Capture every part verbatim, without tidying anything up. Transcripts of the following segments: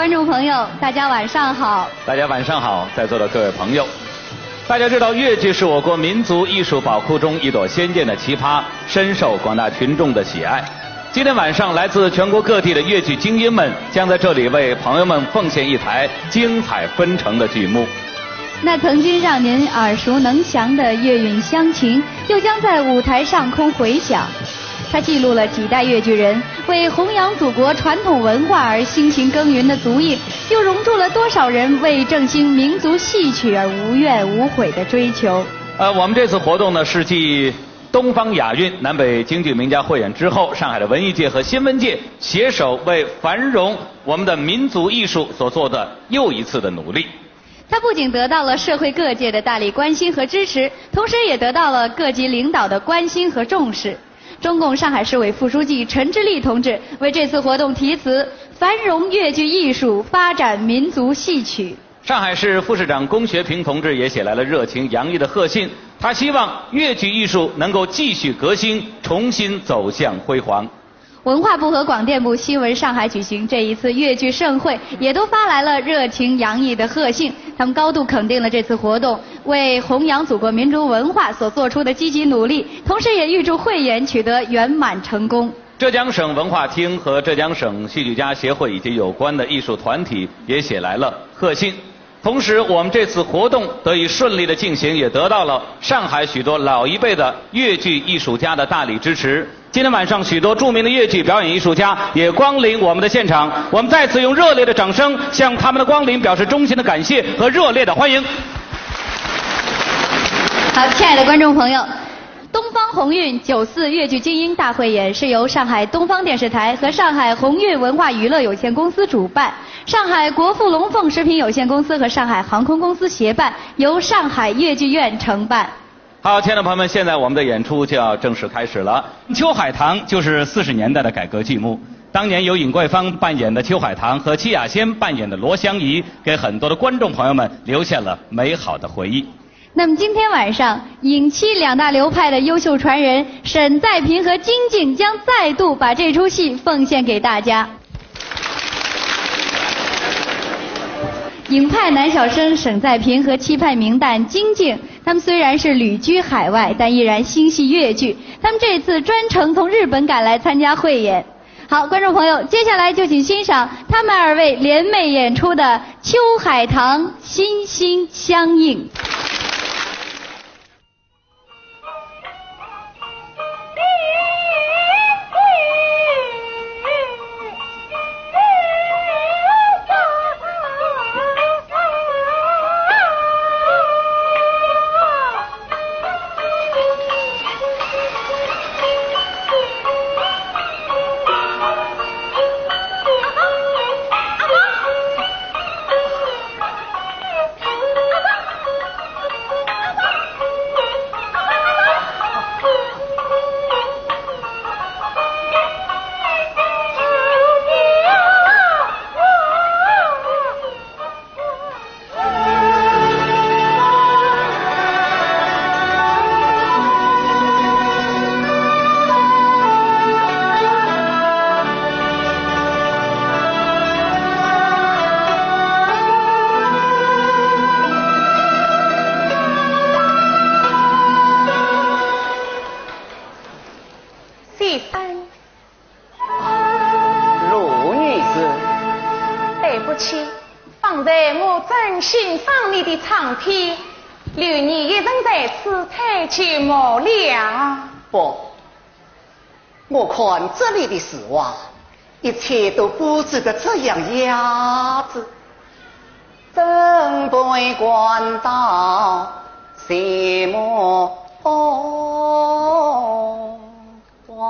观众朋友，大家晚上好。大家晚上好，在座的各位朋友。大家知道，越剧是我国民族艺术宝库中一朵鲜见的奇葩，深受广大群众的喜爱。今天晚上，来自全国各地的越剧精英们将在这里为朋友们奉献一台精彩纷呈的剧目。那曾经让您耳熟能详的《月韵乡情》，又将在舞台上空回响。它记录了几代越剧人为弘扬祖国传统文化而辛勤耕耘的足印，又融入了多少人为振兴民族戏曲而无怨无悔的追求。呃，我们这次活动呢，是继东方雅韵、南北京剧名家汇演之后，上海的文艺界和新闻界携手为繁荣我们的民族艺术所做的又一次的努力。它不仅得到了社会各界的大力关心和支持，同时也得到了各级领导的关心和重视。中共上海市委副书记陈志立同志为这次活动题词“繁荣越剧艺术，发展民族戏曲”。上海市副市长龚学平同志也写来了热情洋溢的贺信，他希望越剧艺术能够继续革新，重新走向辉煌。文化部和广电部、新闻上海举行这一次越剧盛会，也都发来了热情洋溢的贺信。他们高度肯定了这次活动为弘扬祖国民族文化所做出的积极努力，同时也预祝汇演取得圆满成功。浙江省文化厅和浙江省戏剧家协会以及有关的艺术团体也写来了贺信。同时，我们这次活动得以顺利的进行，也得到了上海许多老一辈的越剧艺术家的大力支持。今天晚上，许多著名的越剧表演艺术家也光临我们的现场，我们再次用热烈的掌声向他们的光临表示衷心的感谢和热烈的欢迎。好，亲爱的观众朋友，东方红韵九四越剧精英大汇演是由上海东方电视台和上海红韵文化娱乐有限公司主办，上海国富龙凤食品有限公司和上海航空公司协办，由上海越剧院承办。好，亲爱的朋友们，现在我们的演出就要正式开始了。秋海棠就是四十年代的改革剧目，当年由尹桂芳扮演的秋海棠和戚雅仙扮演的罗香姨，给很多的观众朋友们留下了美好的回忆。那么今天晚上，尹戚两大流派的优秀传人沈再平和金靖将再度把这出戏奉献给大家。尹派男小生沈再平和戚派名旦金靖，他们虽然是旅居海外，但依然心系越剧。他们这次专程从日本赶来参加汇演。好，观众朋友，接下来就请欣赏他们二位联袂演出的《秋海棠》《心心相印》。先生。 陆女士。对不起，方才我正欣赏你的唱片，留你一人在此太寂寞了。不，我看这里的时光，一切都布置得这样雅致，怎不会感到寂寞？ 哇！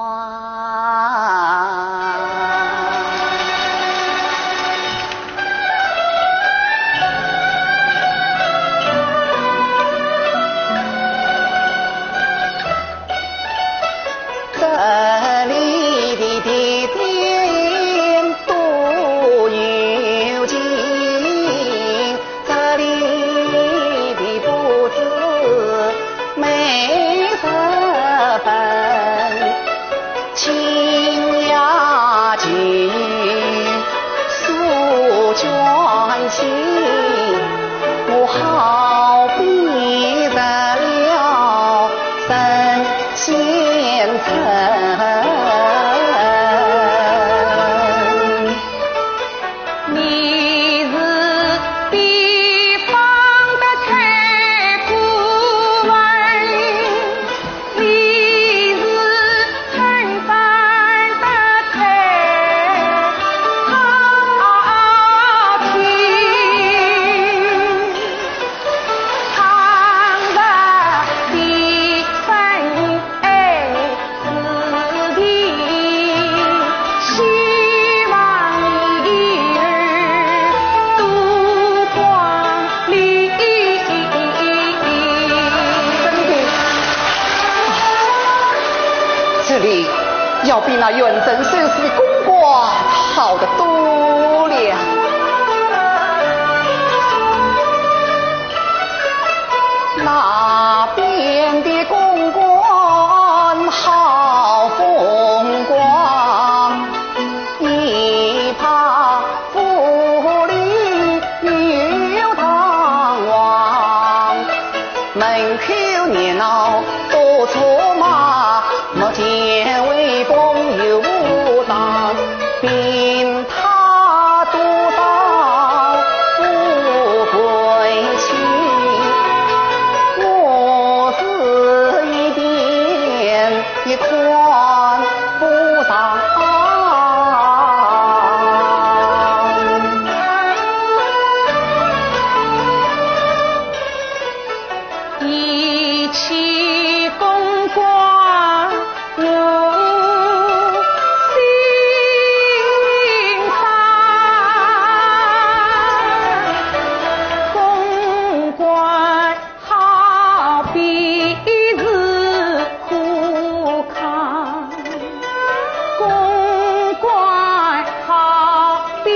这里的地点多幽静，这里的布置美得好比得了神仙城。你是北方的太湖湾，你是春山的太好天。 这里要比那远征军的公馆好得多了。那边的公馆好风光，一派富丽又堂皇。 门口热闹多车马，没见威风又武当，兵马多少富贵气，我是一点也看不上。 一起攻关入心房，攻关好比是苦糠。 攻关好比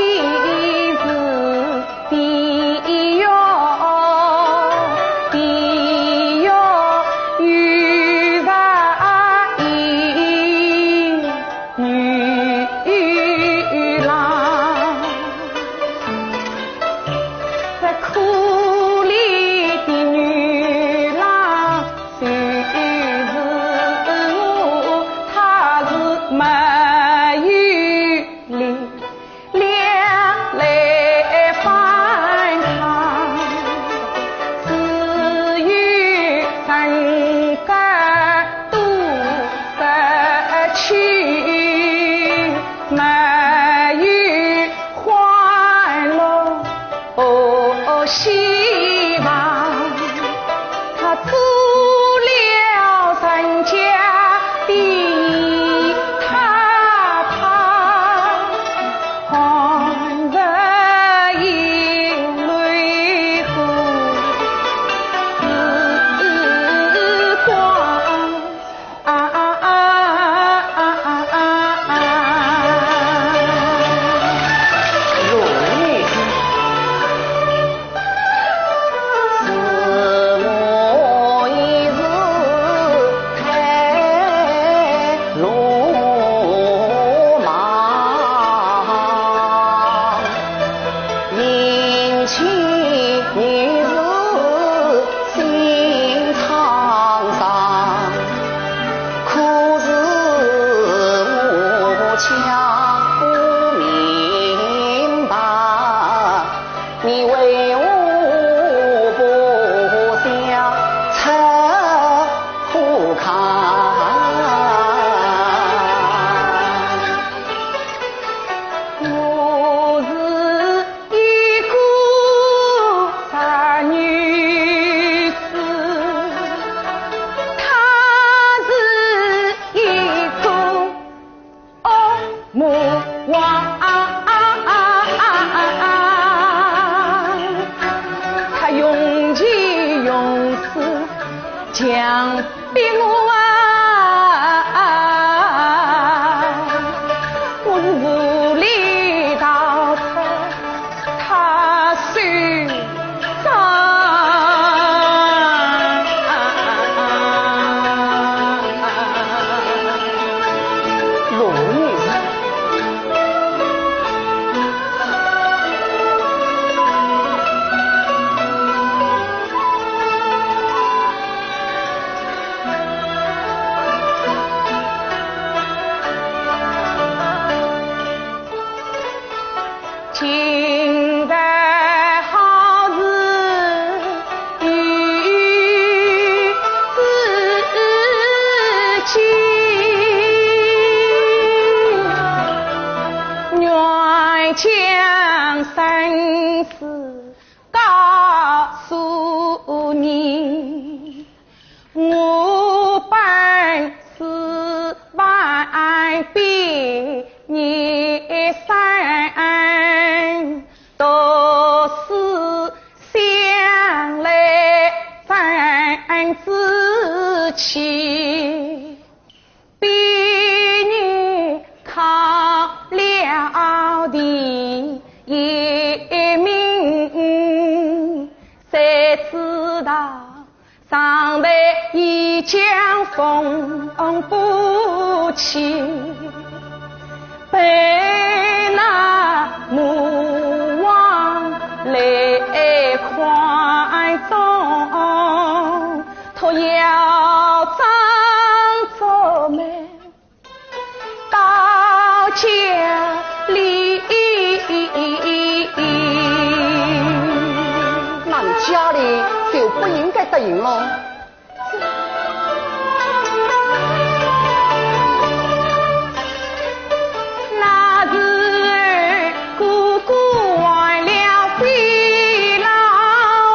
是地狱，地狱有人女郎。 这可怜的女郎就是我，她是没有力量来反抗，只有人家多失去，没有欢乐 哦，希望她做了人家的太太，换得一蕊花时光。 啊啊啊啊啊啊啊！我是一个傻女子，她是一个恶魔王。她用计用势强 逼我啊，我是无力逃脱她手掌。起，比你考了第一名，谁知道上台一将风不起，被那魔王来看中，托要张作美 高加礼。那你家里就不应该答应了。那时候哥哥患了肺痨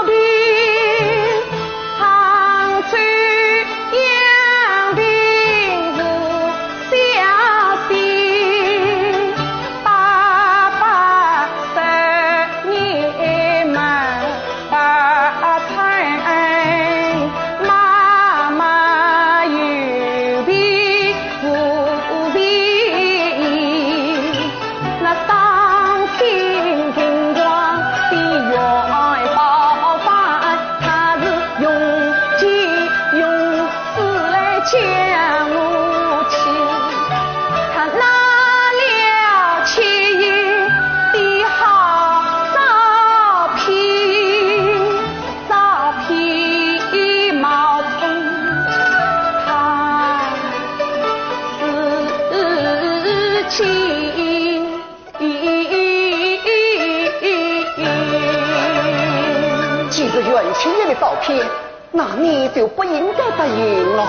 病， 杭州养病无消息，爸爸十年没发财，妈妈有病 无病，那伤心情况比原爆发，她是用尽用死来将我气。她拿了七爷的好照片， 照片冒充她自己。既是袁七爷的照片，那你就不应该答应了。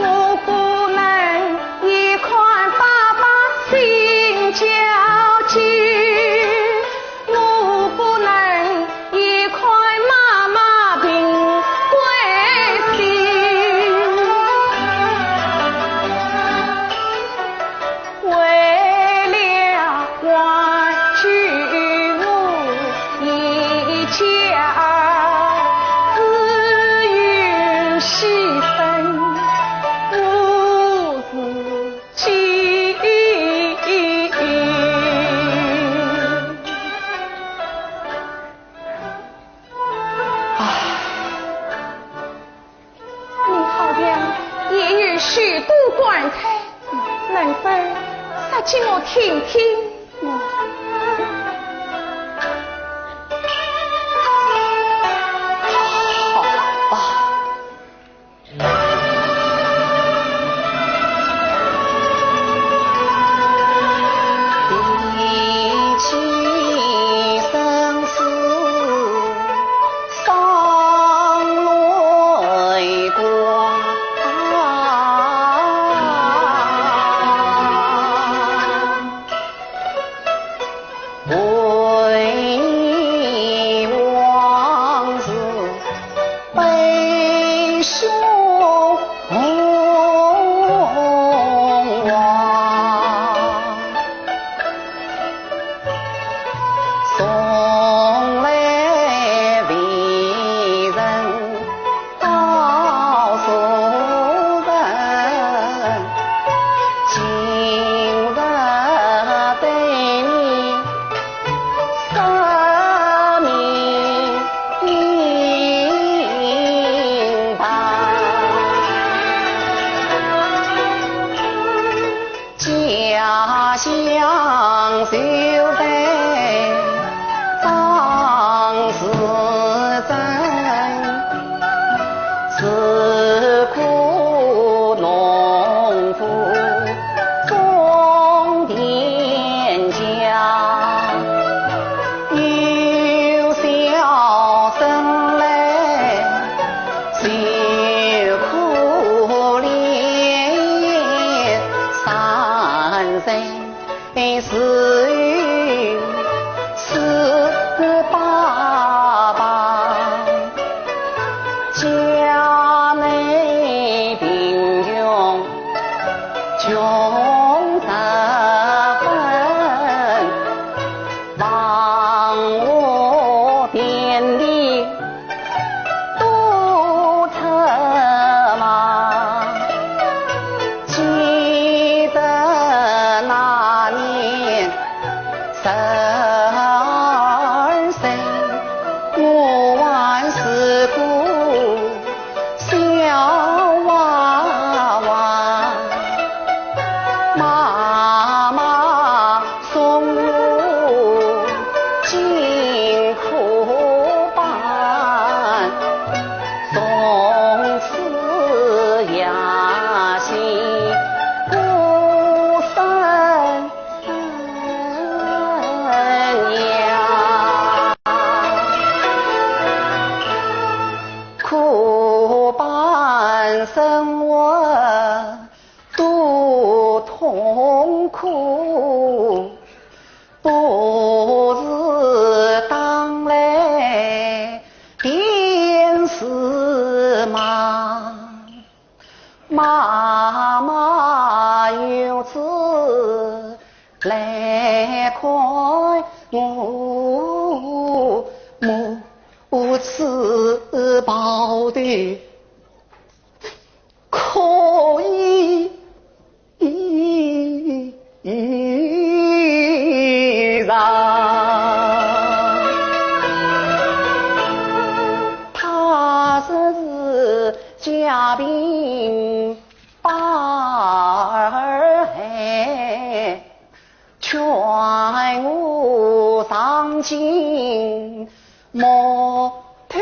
我不能一看爸爸心焦急， 我不能一看妈妈病归西。为了挽救我一家，自愿牺牲我自 己。唉，你好像也有许多感慨，能否说给我听听？好吧。可以。 他日是嘉宾八二海，劝我上京 莫偷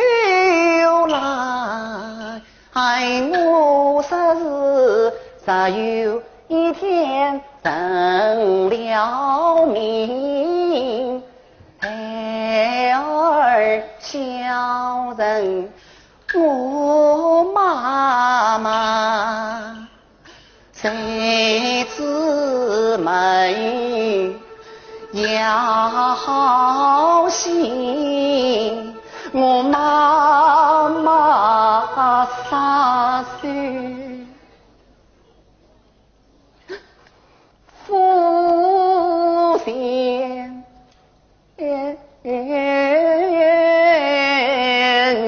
懒，我说是只有一天成了名，孩儿孝顺我妈妈。 在此门要好心，我妈妈杀手。夫人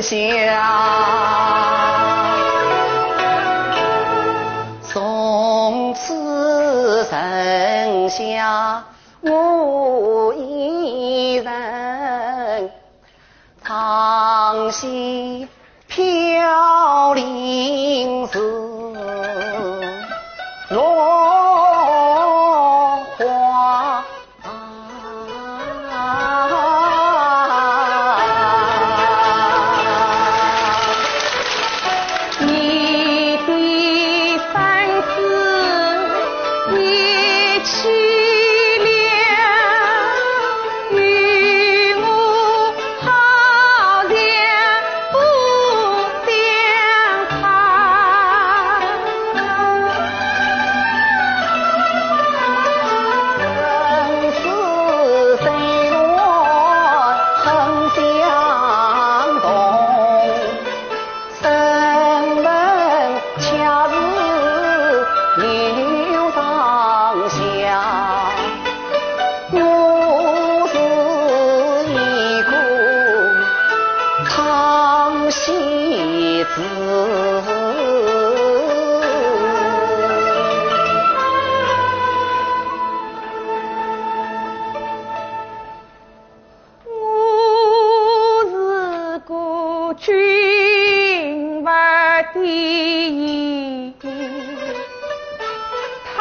下。从此剩下我一人，唱戏 飘零似落花。你的身子也凄凉，与我 好像不相差。人世虽然很相同， 身份却是有上下。我是一个唱戏子。 我是个军阀的，他，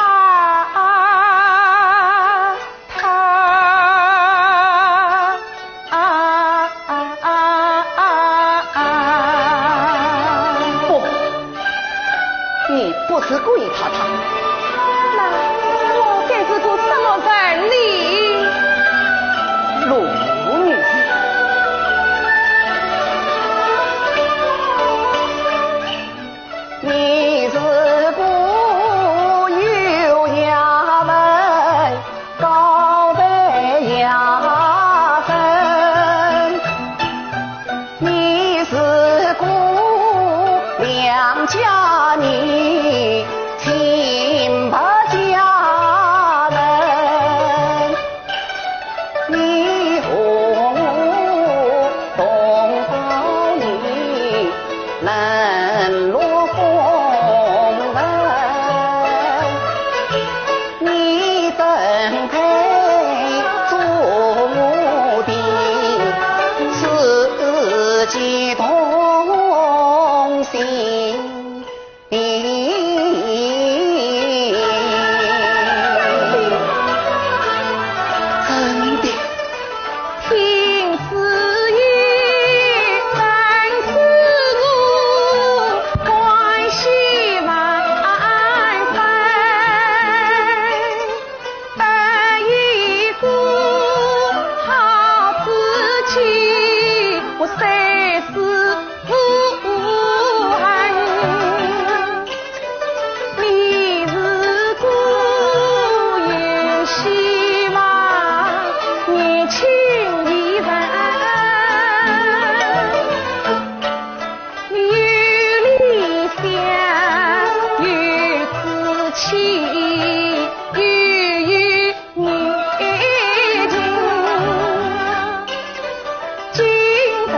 他，啊，啊，啊，啊，啊。不， 你不是鬼太太。那我该是个什么人呢？陆女士。你是个有衙门高抬衙门， 你是个良家女，清白佳人，你和我同胞，你冷落风尘。 你怎配做我的世界同心？真的。 听此言，真是我欢喜万分。得一个好知己，我三世无憾。 你是个有希望年轻的人，你有理想，有志气，又有 热情。今日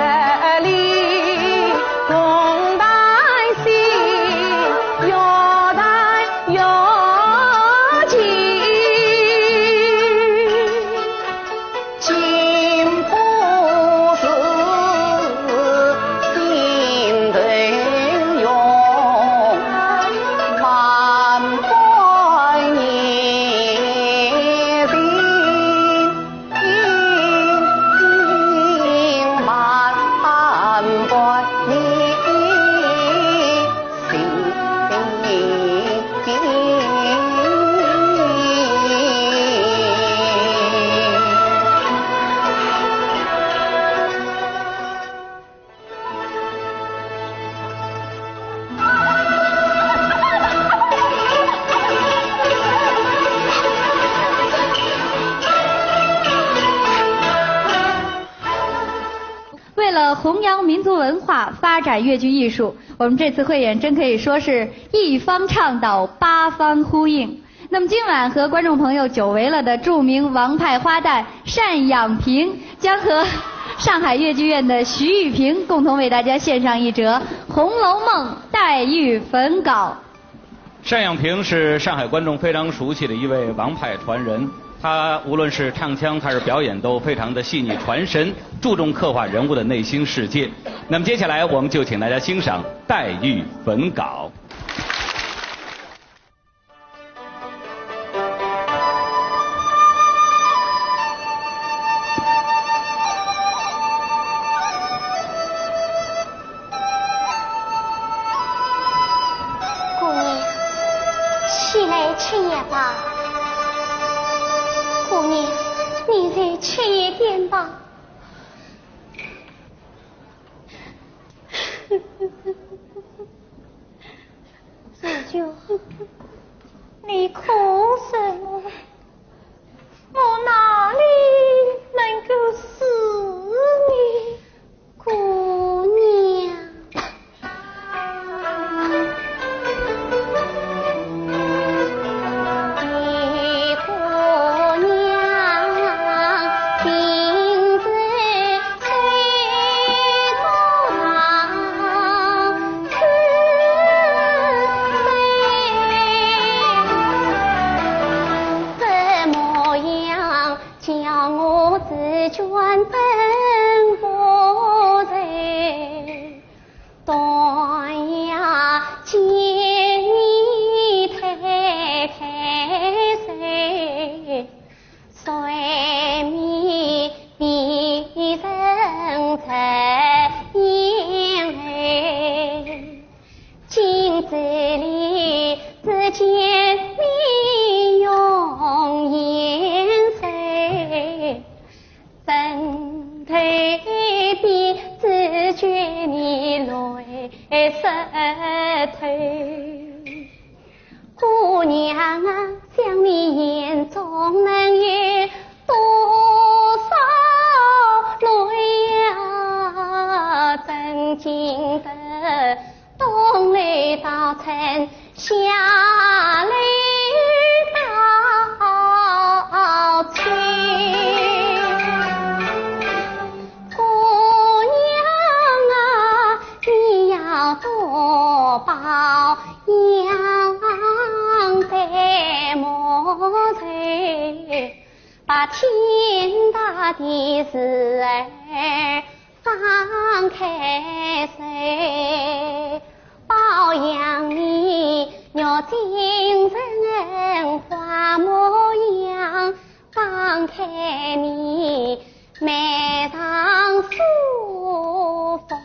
了弘扬民族文化，发展越剧艺术，我们这次汇演真可以说是一方倡导，八方呼应。那么今晚和观众朋友久违了的著名王派花旦单养平，将和上海越剧院的徐玉萍共同为大家献上一折《红楼梦》黛玉粉稿。 单养平是上海观众非常熟悉的一位王派传人，他无论是唱腔还是表演都非常的细腻传神，注重刻画人物的内心世界。那么接下来我们就请大家欣赏《黛玉粉稿》。 姑娘，起来吃药吧。姑娘，你再吃一点吧。紫鹃，你哭什么？我哪里能够死呢？ 姑娘。叫我紫鹃等不成，断崖见你太太谁，睡眠的人在眼泪。 镜子里只见你容颜瘦，枕头边只觉你泪湿透。姑娘啊，想你眼中能有多少泪啊？怎经得 东楼到城，下楼到秋。姑娘啊，你要多保养，对莫愁，把天大的事儿 放开手，保养你玉京城花模样，放开你眉上舒风。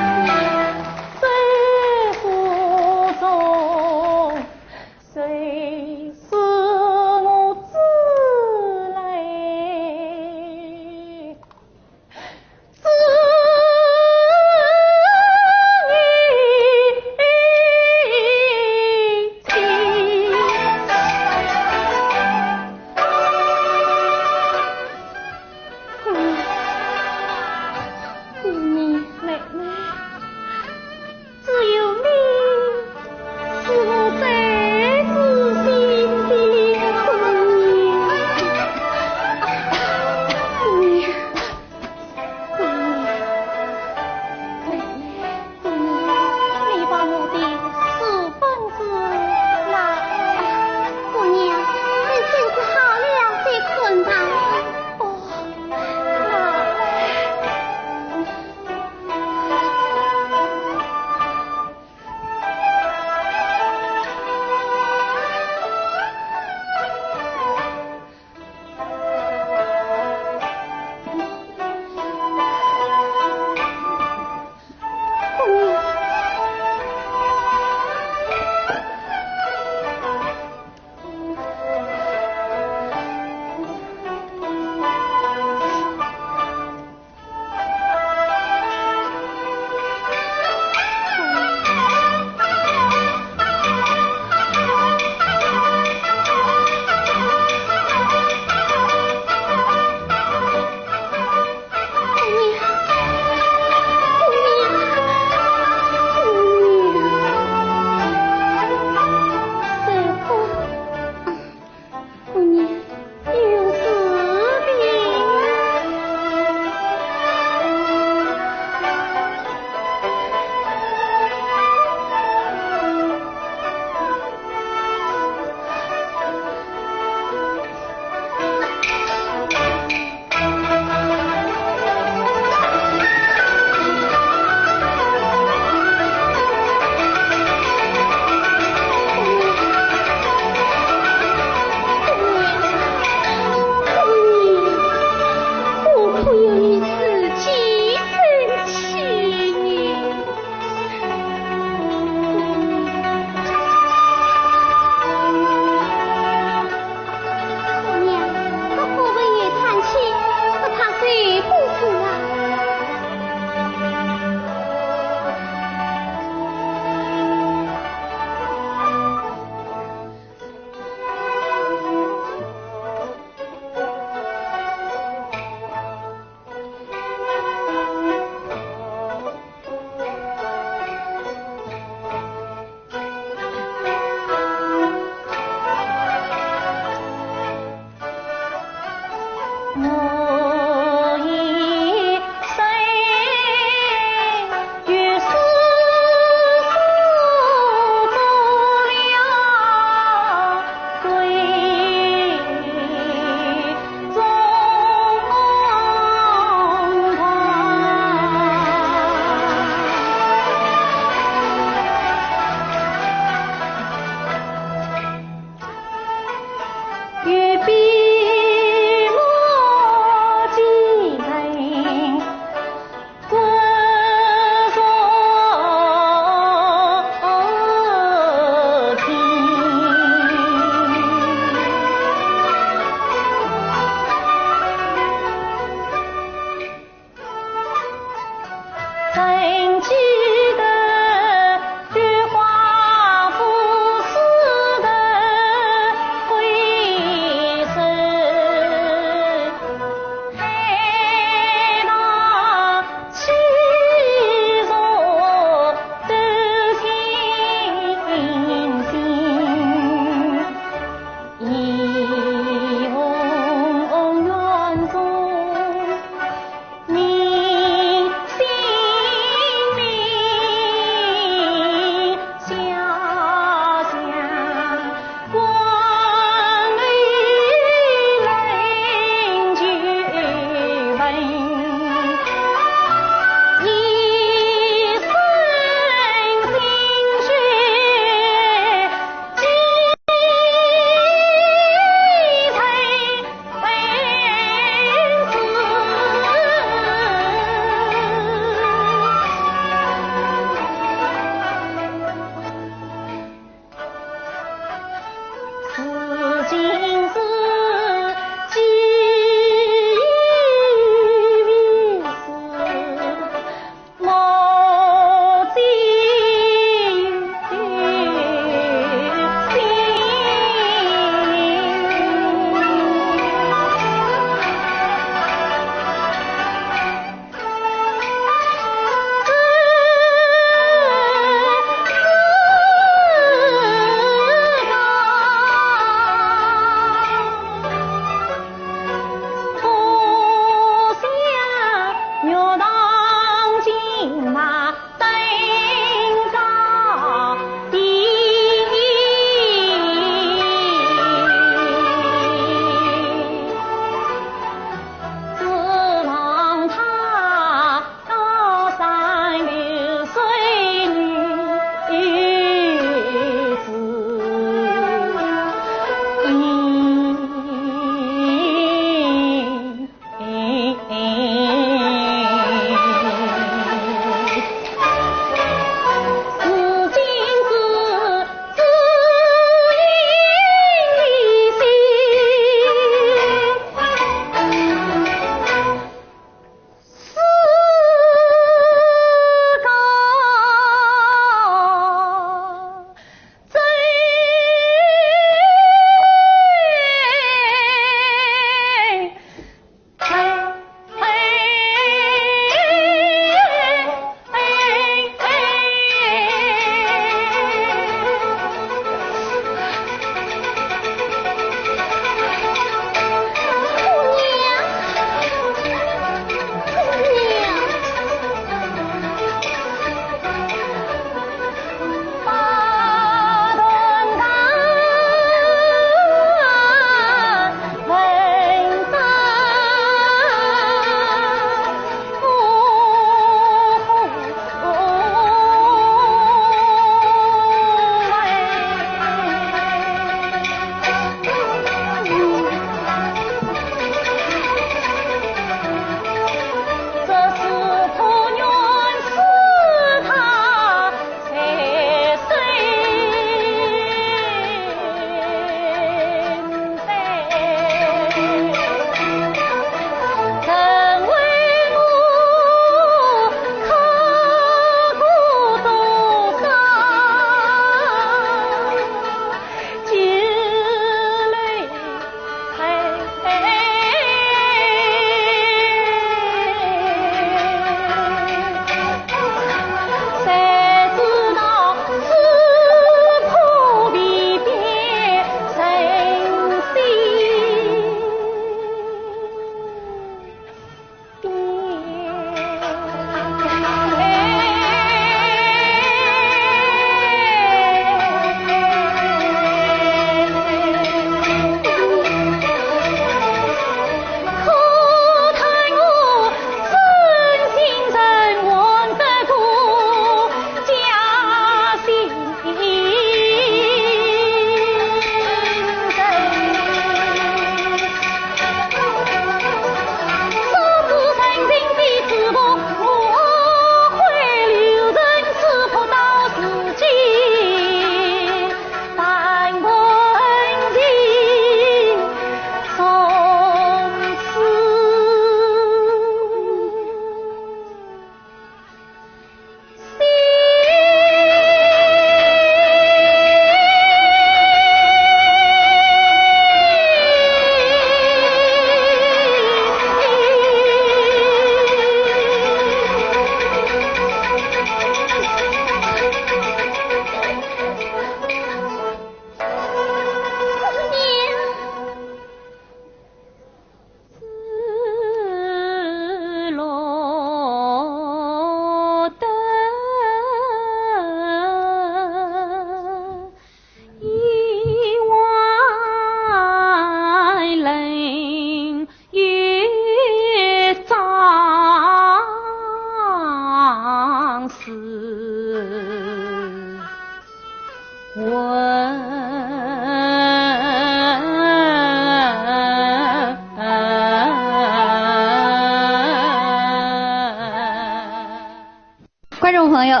朋友，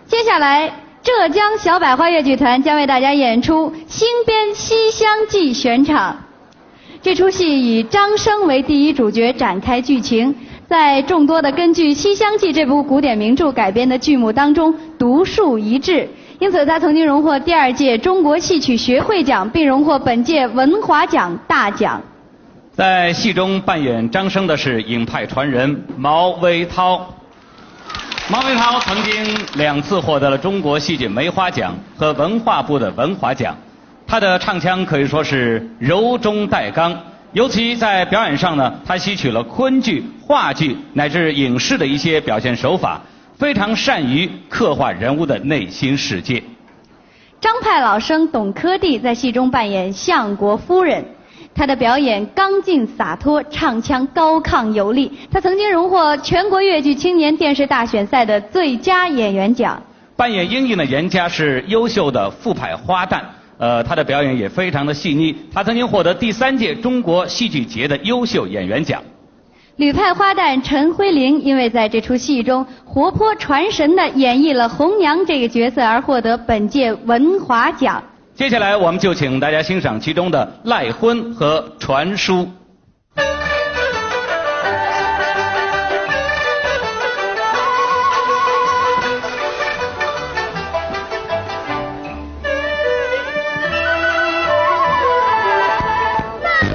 接下来浙江小百花越剧团将为大家演出新编《西厢记》选场。这出戏以张生为第一主角展开剧情，在众多的根据《西厢记》这部古典名著改编的剧目当中独树一帜，因此他曾经荣获第二届中国戏曲学会奖，并荣获本届文华奖大奖。在戏中扮演张生的是影派传人毛维涛。 毛维涛曾经两次获得了中国戏剧梅花奖和文化部的文华奖，他的唱腔可以说是柔中带刚，尤其在表演上呢，他吸取了昆剧、话剧乃至影视的一些表现手法，非常善于刻画人物的内心世界。 张派老生董科第在戏中扮演相国夫人，她的表演刚劲洒脱，唱腔高亢有力。她曾经荣获全国越剧青年电视大选赛的最佳演员奖。扮演莺莺的严佳是优秀的傅派花旦，呃，她的表演也非常的细腻。她曾经获得第三届中国戏剧节的优秀演员奖。 吕派花旦陈辉玲因为在这出戏中活泼传神地演绎了红娘这个角色，而获得本届文华奖。接下来，我们就请大家欣赏其中的赖婚和传书。 张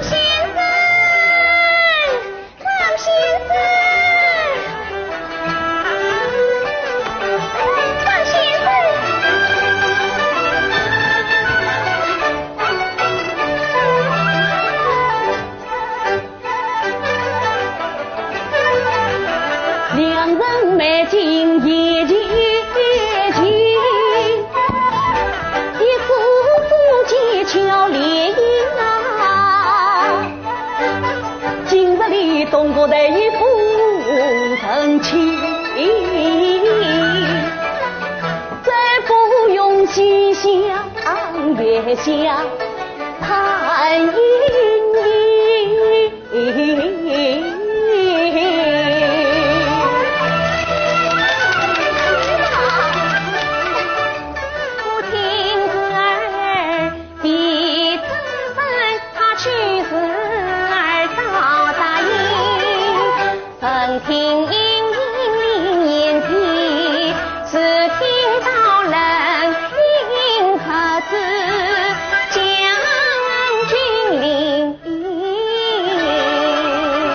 先生，张先生。两人眉间一见情，一幅幅几桥联姻啊。 今日里东阁台一步成亲，再不用西厢夜下叹莺莺。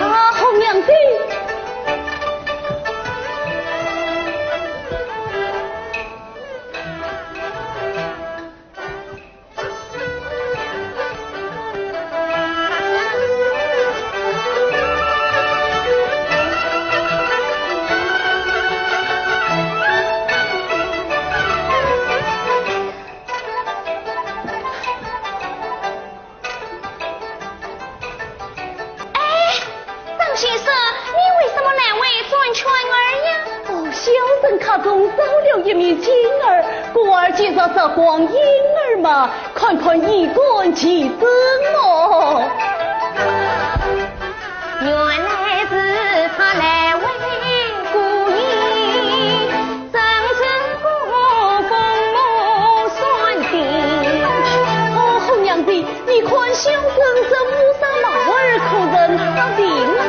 啊，红娘子。 哎，张先生，你为什么来回转圈儿呀？哦，小生客中少了一面镜儿，故而今日着光影儿嘛，看看衣冠齐整么。 哦，红娘子，你看小生这乌纱帽儿可认得定啊？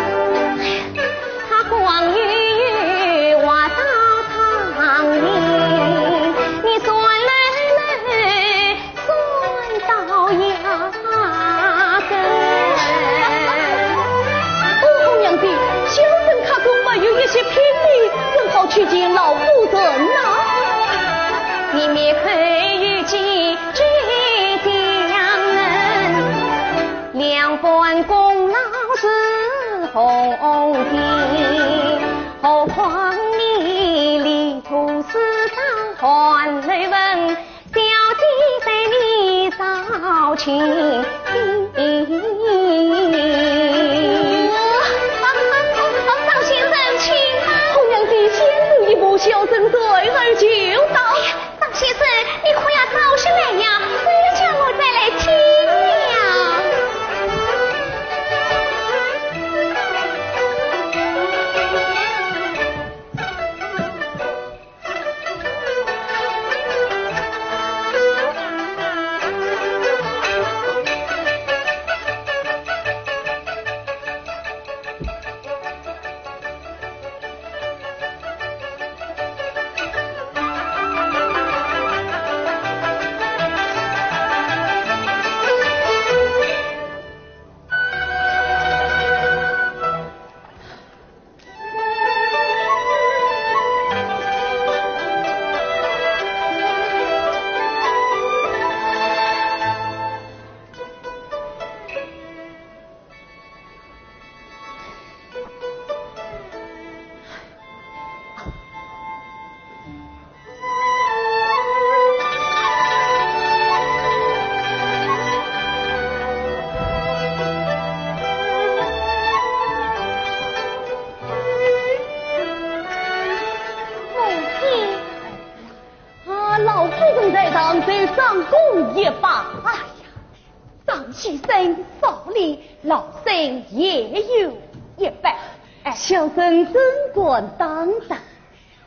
哦，红娘子，小生客中没有一些聘礼，怎好去见老夫人呐？张先生，请吧。红娘子，先走一步，小生随而就到。哎呀，张先生，你可要早些来呀，谁叫我再来听呀。一拜。哎呀，张先生少礼，老身也有一拜。哎，小生怎敢当然。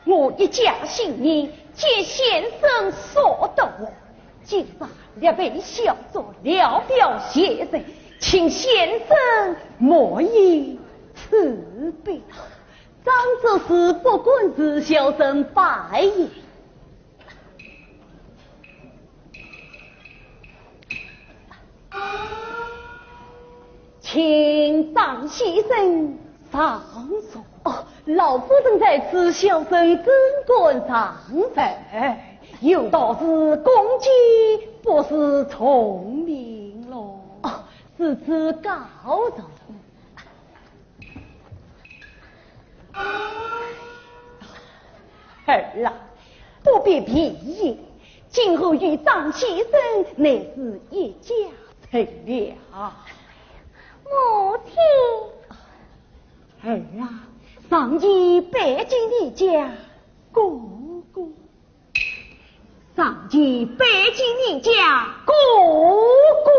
我一介新人，见先生所多，今日略备小作，聊表谢罪，请先生莫以辞别。张执事不敢辞，小生拜也。 请张先生上座。哦，老夫人在此，小生怎敢上座？哎，有道是恭敬不如从命咯。哦，如此告坐。 儿啊，不必避嫌，今后与张先生乃是一家人了。母亲。儿啊，上前拜见你家哥哥。 上前拜见你家哥哥。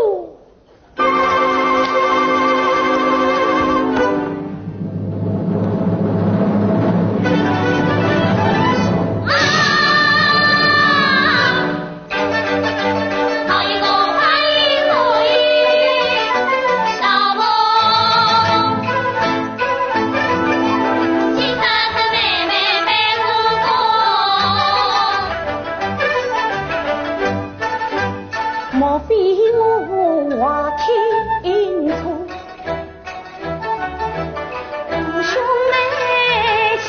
莫非我听错？兄妹情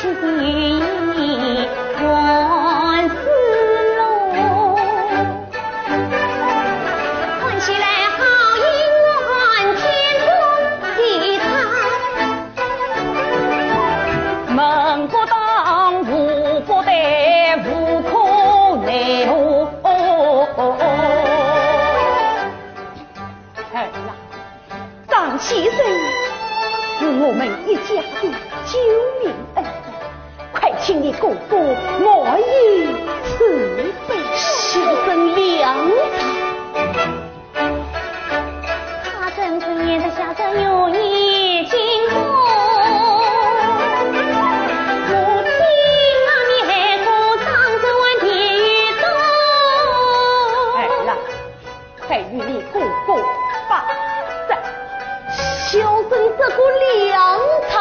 还是浓。 看起来好意满天中的他。门不当户不对，无可奈何。儿啊， 张先生是我们一家的救命恩人，快请你哥哥满意慈悲，小生谅他。他真正也在下着有意进攻，我听他面孔长着问题多。儿啊， 快与你哥哥拜别，小生这个谅他。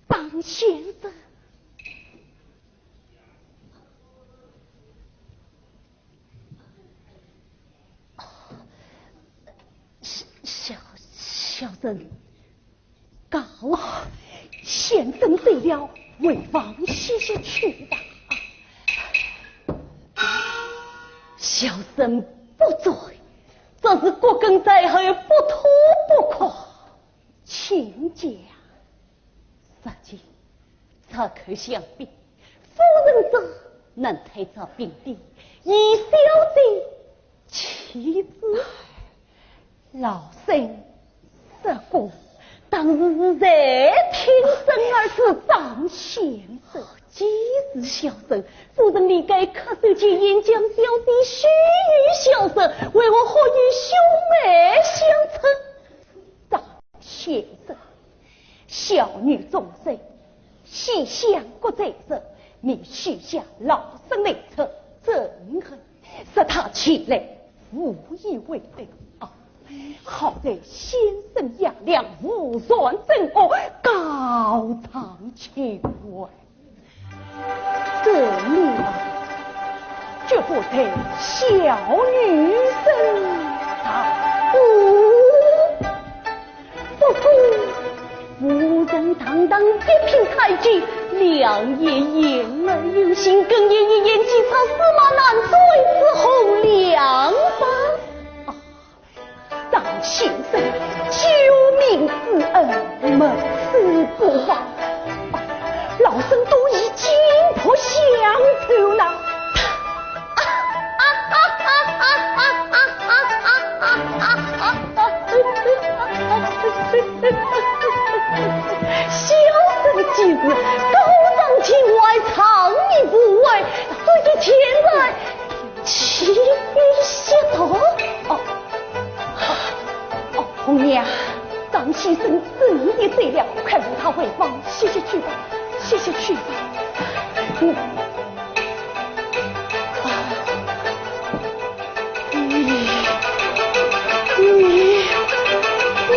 张先生。哦，是，小生告老，先生走了，回房歇息去吧。小生不在，这是葛根在后，不吐不快。请讲。 实情，此刻想必，夫人这能退朝平地，以小姐其子。老身这个，当时是谁挺身而出张先生？既是小生，夫人理该恪守前言，将小姐许与小生，为何好与兄妹相称？ 张先生，小女终身，西厢国在者，命许下老身来出证人，说他前来无意为恩啊。好在先生贤良，无传真恶，告状求饶。 这女儿绝不在小女身上。不过，夫人堂堂一品太监，两眼言而有信，更言一言既出，驷马难追之后，两旁。 张先生救命之恩，没齿不忘。老身多以金帛相酬呐。小生既是高堂情怀，仗义无畏，所以前来 其非邪道。哦，哦，红娘，张先生真的醉了，快扶他回房歇息去吧，歇息去吧。嗯。啊，你，你，你。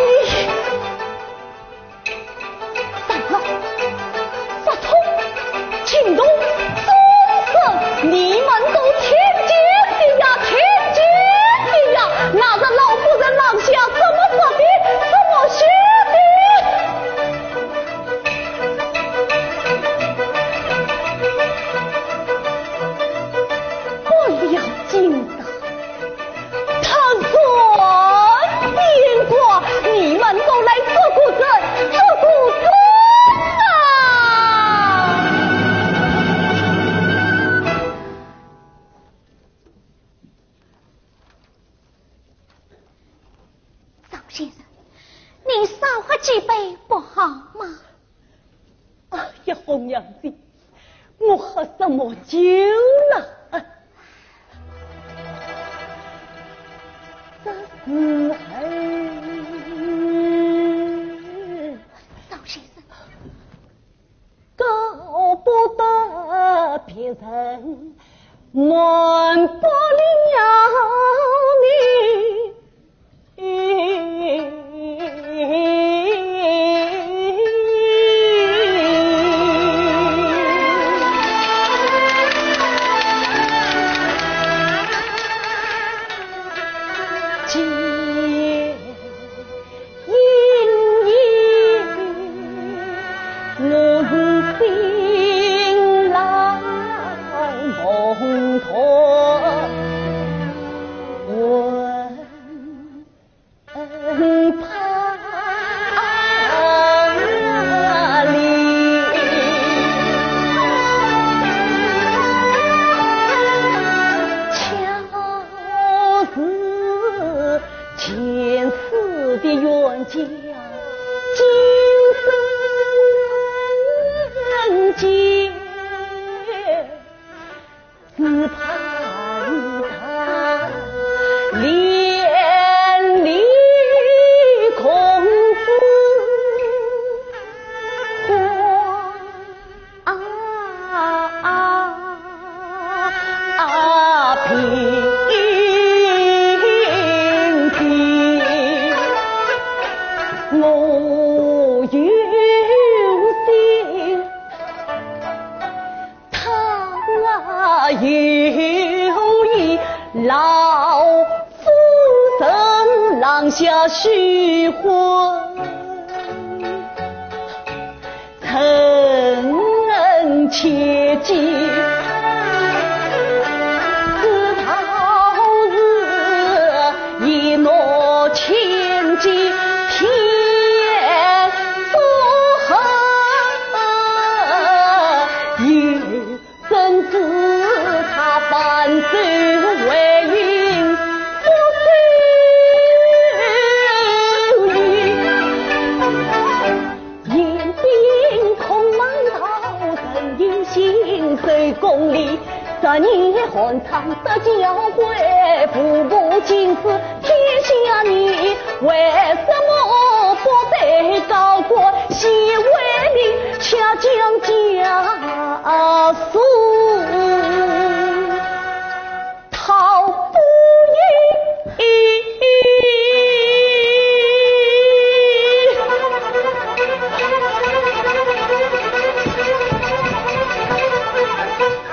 上了，不通，惊动众生，你们都听见的呀，听见的呀！那日老夫人廊下怎么说的？怎么说的？不要紧张。 他算边关，你们都来做个证，做个证啊！张先生，你少喝几杯不好吗？ 哎呀，红娘子，我喝什么酒了？这时候，张先生，告不得别人瞒不了你。 他有意劳夫人，廊下许婚你寒窗得娇贵，步步惊世天下女，为什么不被高官显为民，却将家书 讨不已。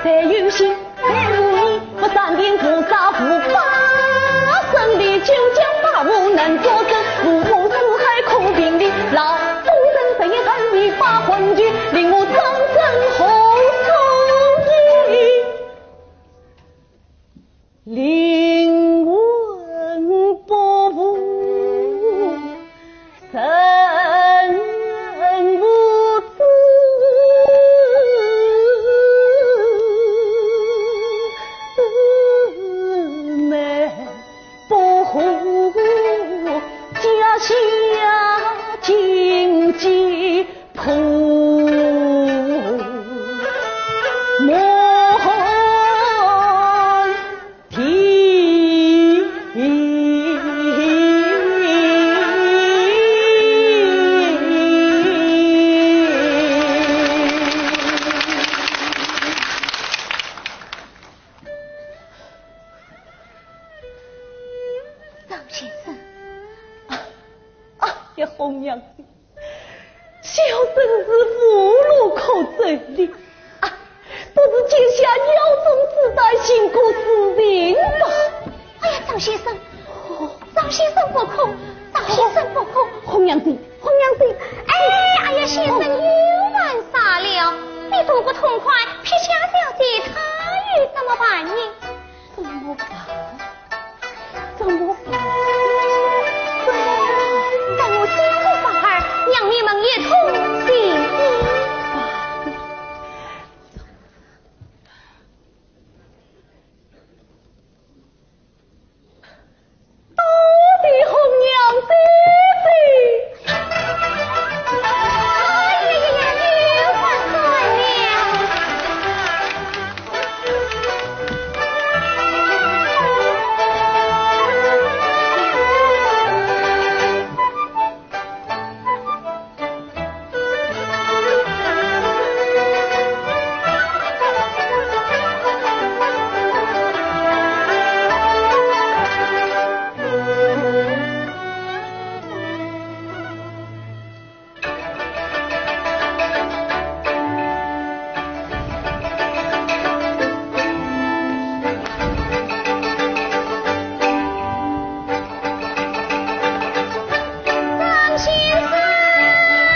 谁有心，谁无意，不闪电菩萨无法，胜利九江八部能作证，五湖四海可评理，老夫人谁恨你把魂曲，令我终身何所依。 灵魂不服，神无知，奈不何家下经济 破门庭。张先生。啊，啊，红娘子， 小生是无路可走了。啊，不如解下腰中之带，寻个自尽吧。哎呀，张先生，哦，张先生不可，张先生不可。红娘子，红娘子。哎，哎呀，先生又犯傻了。你痛不痛快？撇下小姐，她又怎么办呢？ 怎么办？怎么办？哎呀，让我想个法儿，让你们一同醒醒。到底红娘姐姐。哎呀呀呀，又发酸了。 张先生！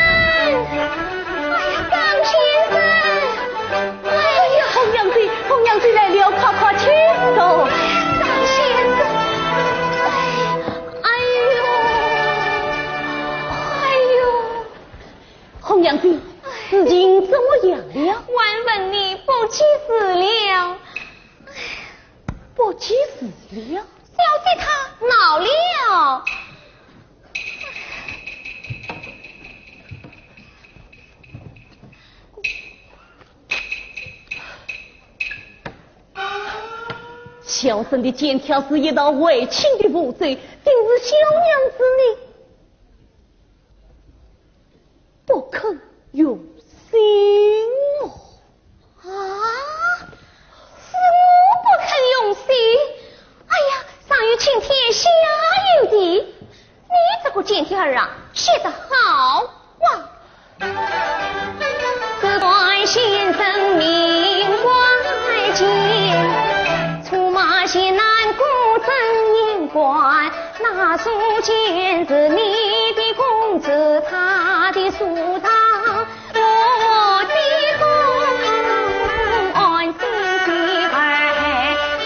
哎呀，张先生！哎呀，红娘子，红娘子来了，快快请坐。张先生！哎呦，哎呦！红娘子，事情怎么样了？还问你不及时了。 不及时了。小姐她恼了。小生的肩挑是一道为情的符咒，定是小娘子你 不肯用心哦。啊，是我不肯用心？哎呀，上有青天，下有地，你这个尖挑儿啊，写得好啊！此段先生名关健，出马前难过真言官。 那书简是你的公子，他的书上我的公安心的儿，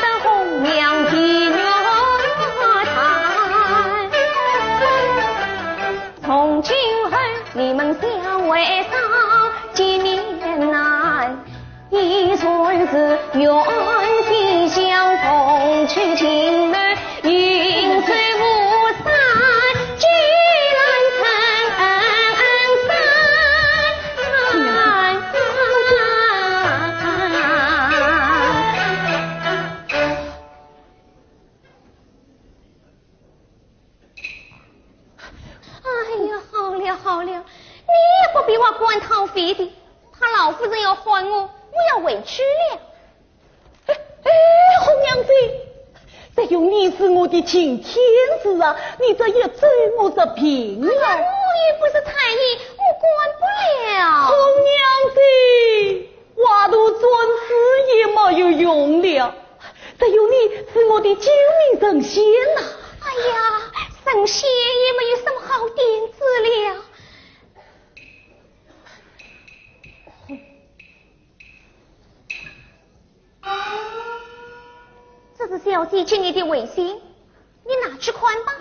得红娘的玉谈。从今后你们相会少，见面难。 以前是冤家相逢，去情难，饮醉无声，几难成三。好了，你也不必挖棺讨饭的，怕老夫人要唤我，我要回去了。哎，哎，红娘子，只有你是我的擎天柱啊，你这一走我这病啊。哎呀，我也不是太医，我管不了。红娘子，话都转子也没有用了，只有你是我的救命神仙呐。哎呀，神仙也没有什么好点子了。这是小姐给你的围巾，你拿去看吧。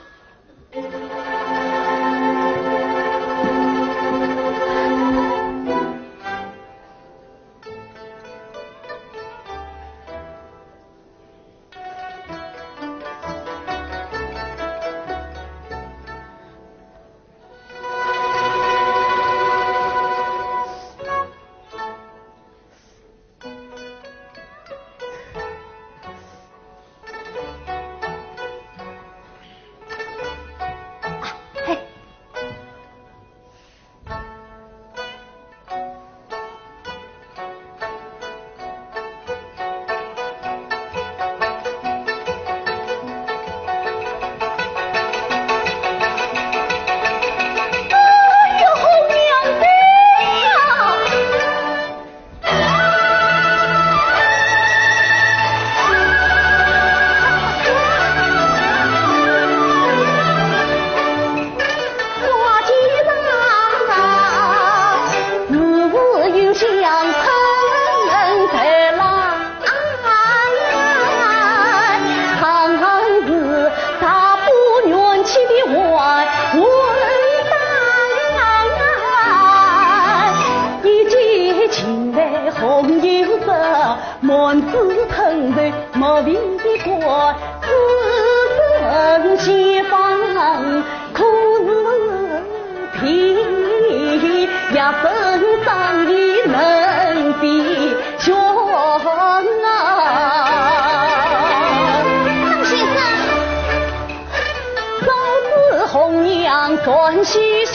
张先生，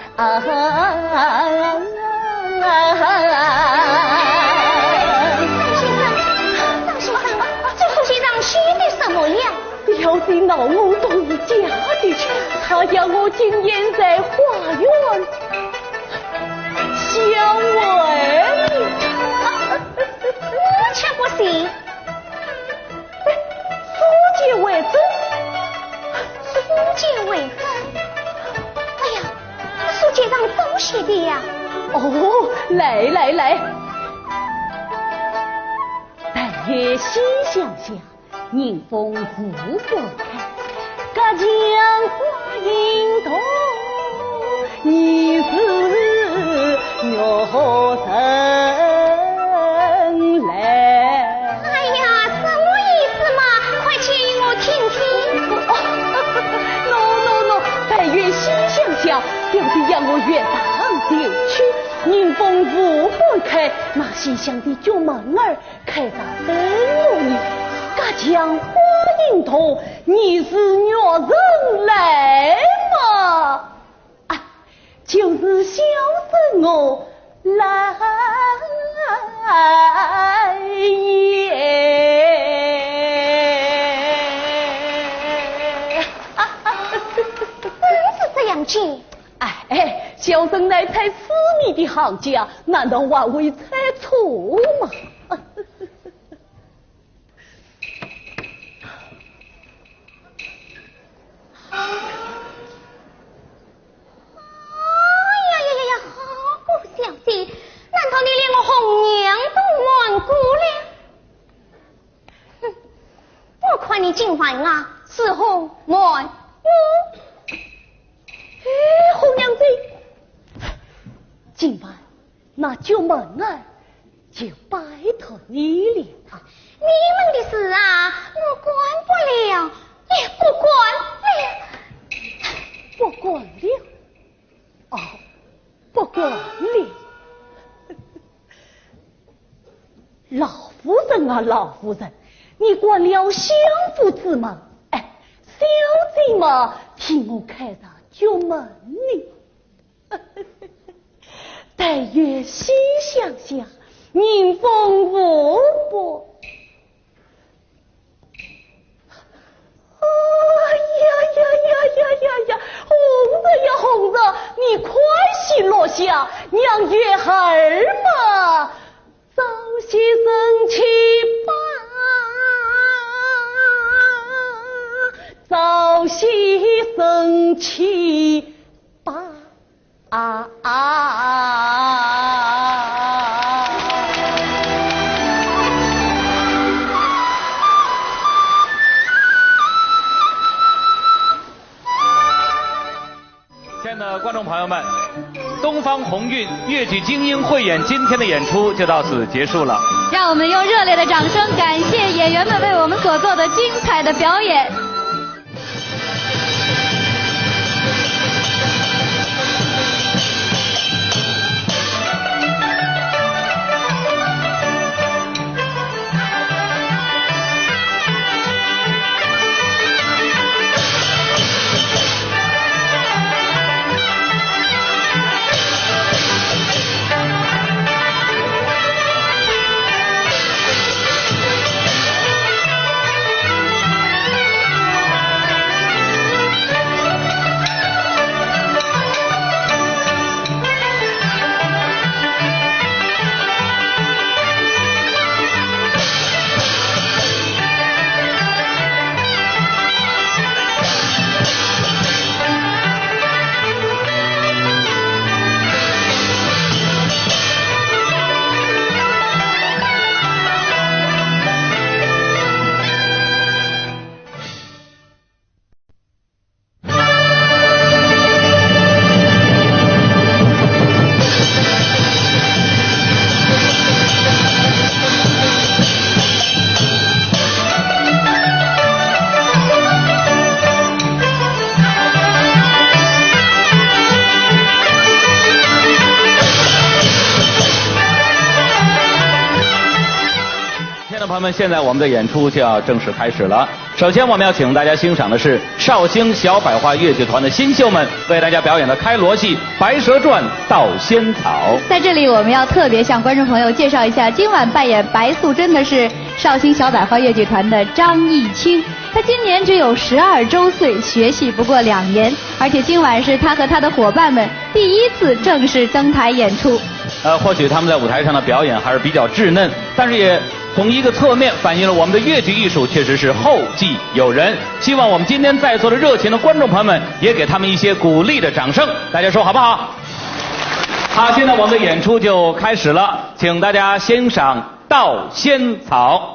张先生，这书信上写的什么呀？表姐恼我都是假的，她要我今夜在花园相会。我却不信。书接为证。书接为证？哎呀，书接上怎么写的呀？哦，来来来，待月西厢下， 迎风无不开，隔墙观影动，疑是玉人来。哎呀，什么意思嘛？快讲与我听听。喏喏喏，待月西厢下，表弟要我月上前去，迎风无不开，那西厢的角门儿 开着等我呢，隔墙观影动，疑是玉人来嘛。啊，就是小生我来也。真是这样讲。哎，小生乃猜诗谜的行家，难道还会猜错吗？ 哎呀呀呀，好个小姐，难道你连我红娘都瞒过了？哼，我看你今晚啊，是红瞒我。哎，红娘子，今晚 那角门儿就拜托你了。你们的事啊，我管不了，也不管了。不管了？哦，不管了。老夫人啊，老夫人，你关了相府之门，哎，小姐嘛，替我开着角门呢。待月细香香，迎风拂步。哎呀呀呀呀呀呀！红日呀红日，你快些落下，让月儿嘛早些升起吧，早些升起吧。啊啊！亲爱的观众朋友们，东方红韵越剧精英汇演今天的演出就到此结束了。让我们用热烈的掌声感谢演员们为我们所做的精彩的表演。听众朋友们，现在我们的演出就要正式开始了。首先，我们要请大家欣赏的是绍兴小百花越剧团的新秀们为大家表演的开锣戏《白蛇传》《盗仙草》。在这里，我们要特别向观众朋友介绍一下，今晚扮演白素贞的是绍兴小百花越剧团的张艺清。她今年只有十二周岁，学戏不过两年，而且今晚是她和她的伙伴们第一次正式登台演出。呃，或许他们在舞台上的表演还是比较稚嫩，但是也从一个侧面反映了我们的越剧艺术确实是后继有人。希望我们今天在座的热情的观众朋友们也给他们一些鼓励的掌声，大家说好不好？好，现在我们的演出就开始了，请大家欣赏《盗仙草》。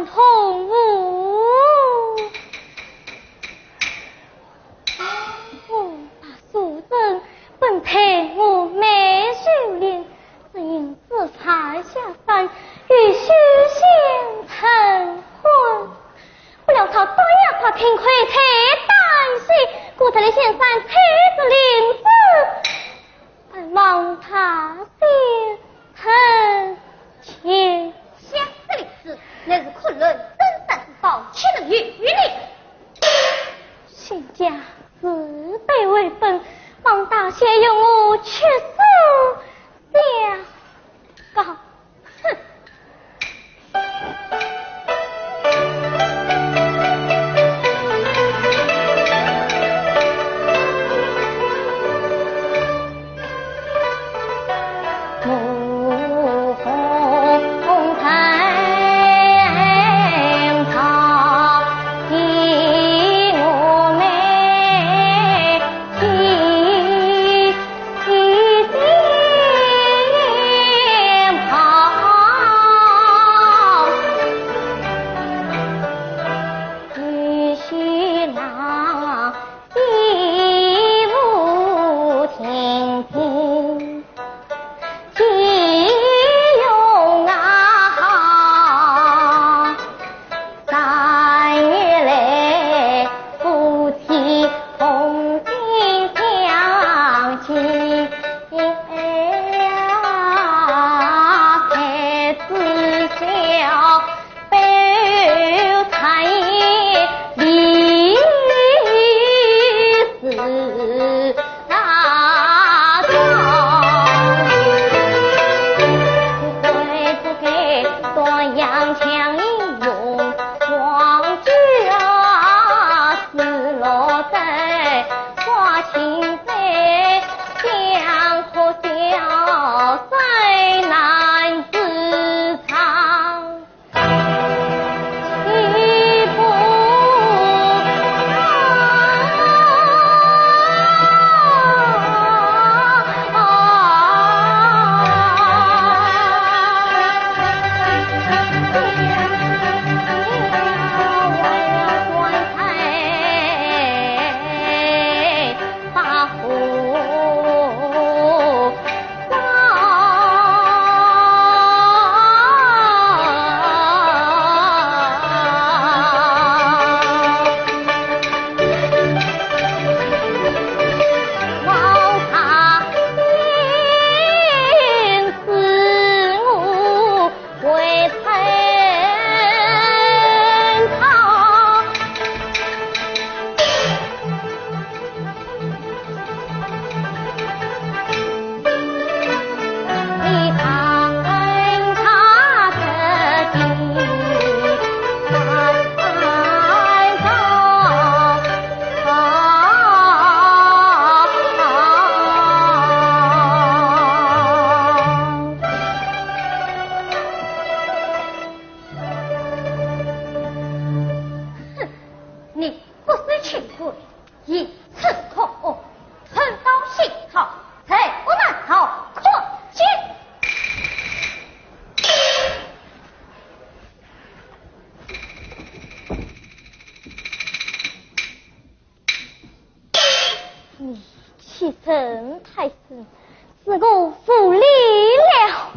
痛苦。我把素贞本配我梅秀莲，只因知犯下山，与许仙成婚。不料他打也不听，亏待单膝，故此来仙山，妻子灵芝，盼望他仙成亲。想这灵芝，乃是昆仑真山之宝，岂能有你？ 仙家慈悲为本，望大仙容我去世下告。哼！哼，你不思清规， 以此可恶，存到新朝，罪不难逃，可见。你欺人太甚，是我无礼了。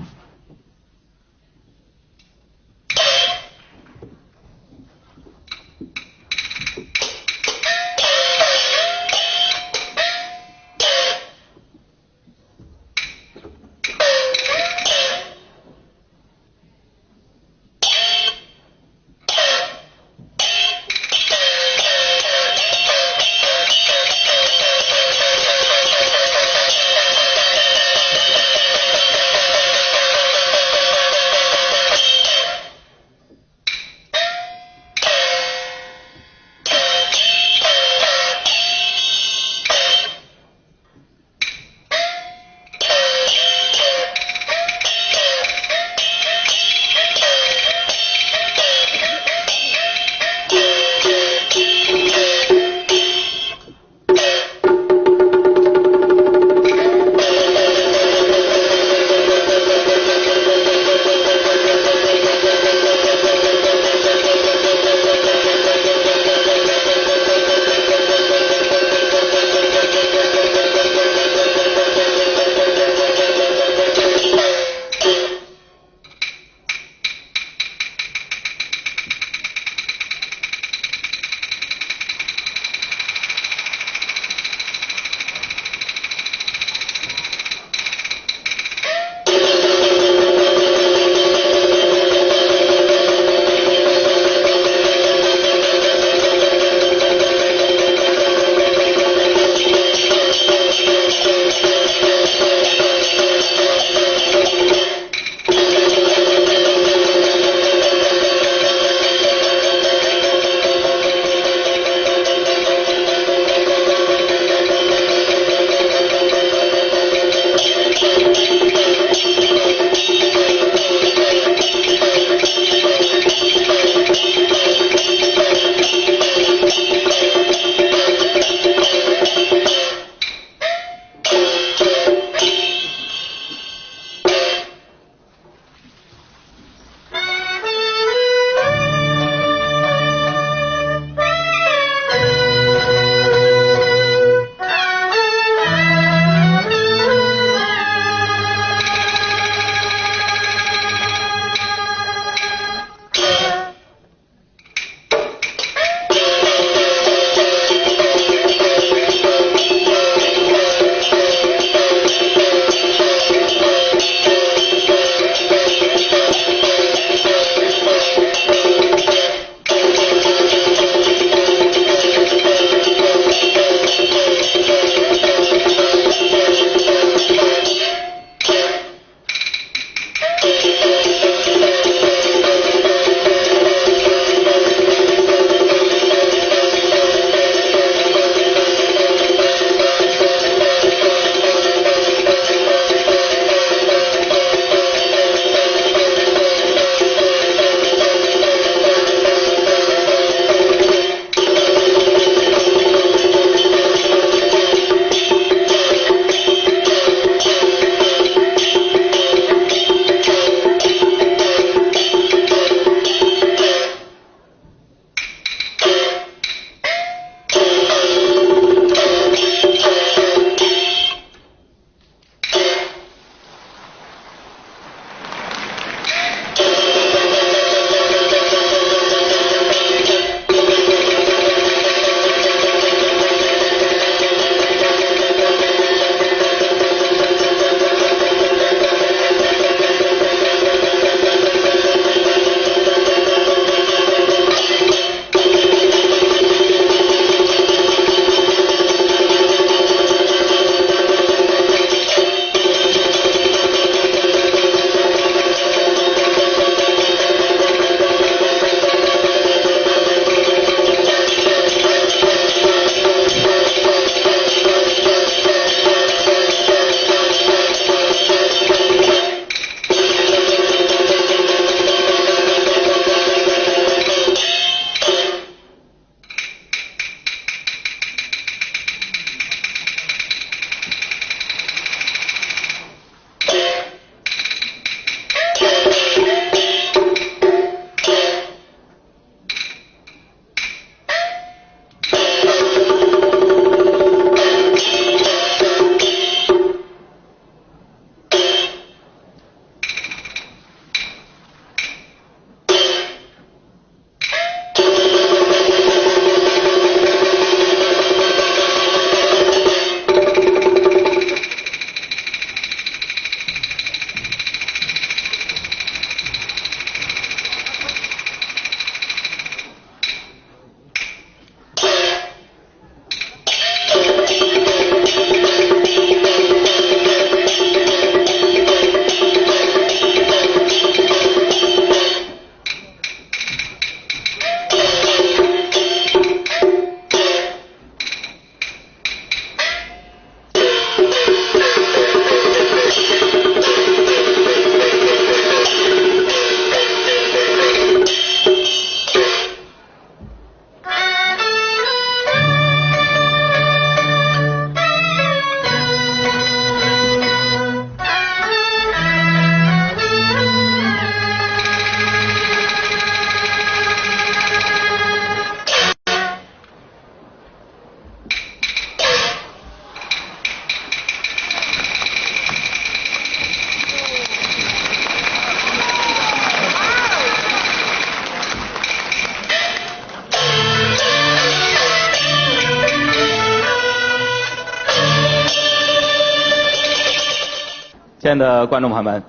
的观众朋友们，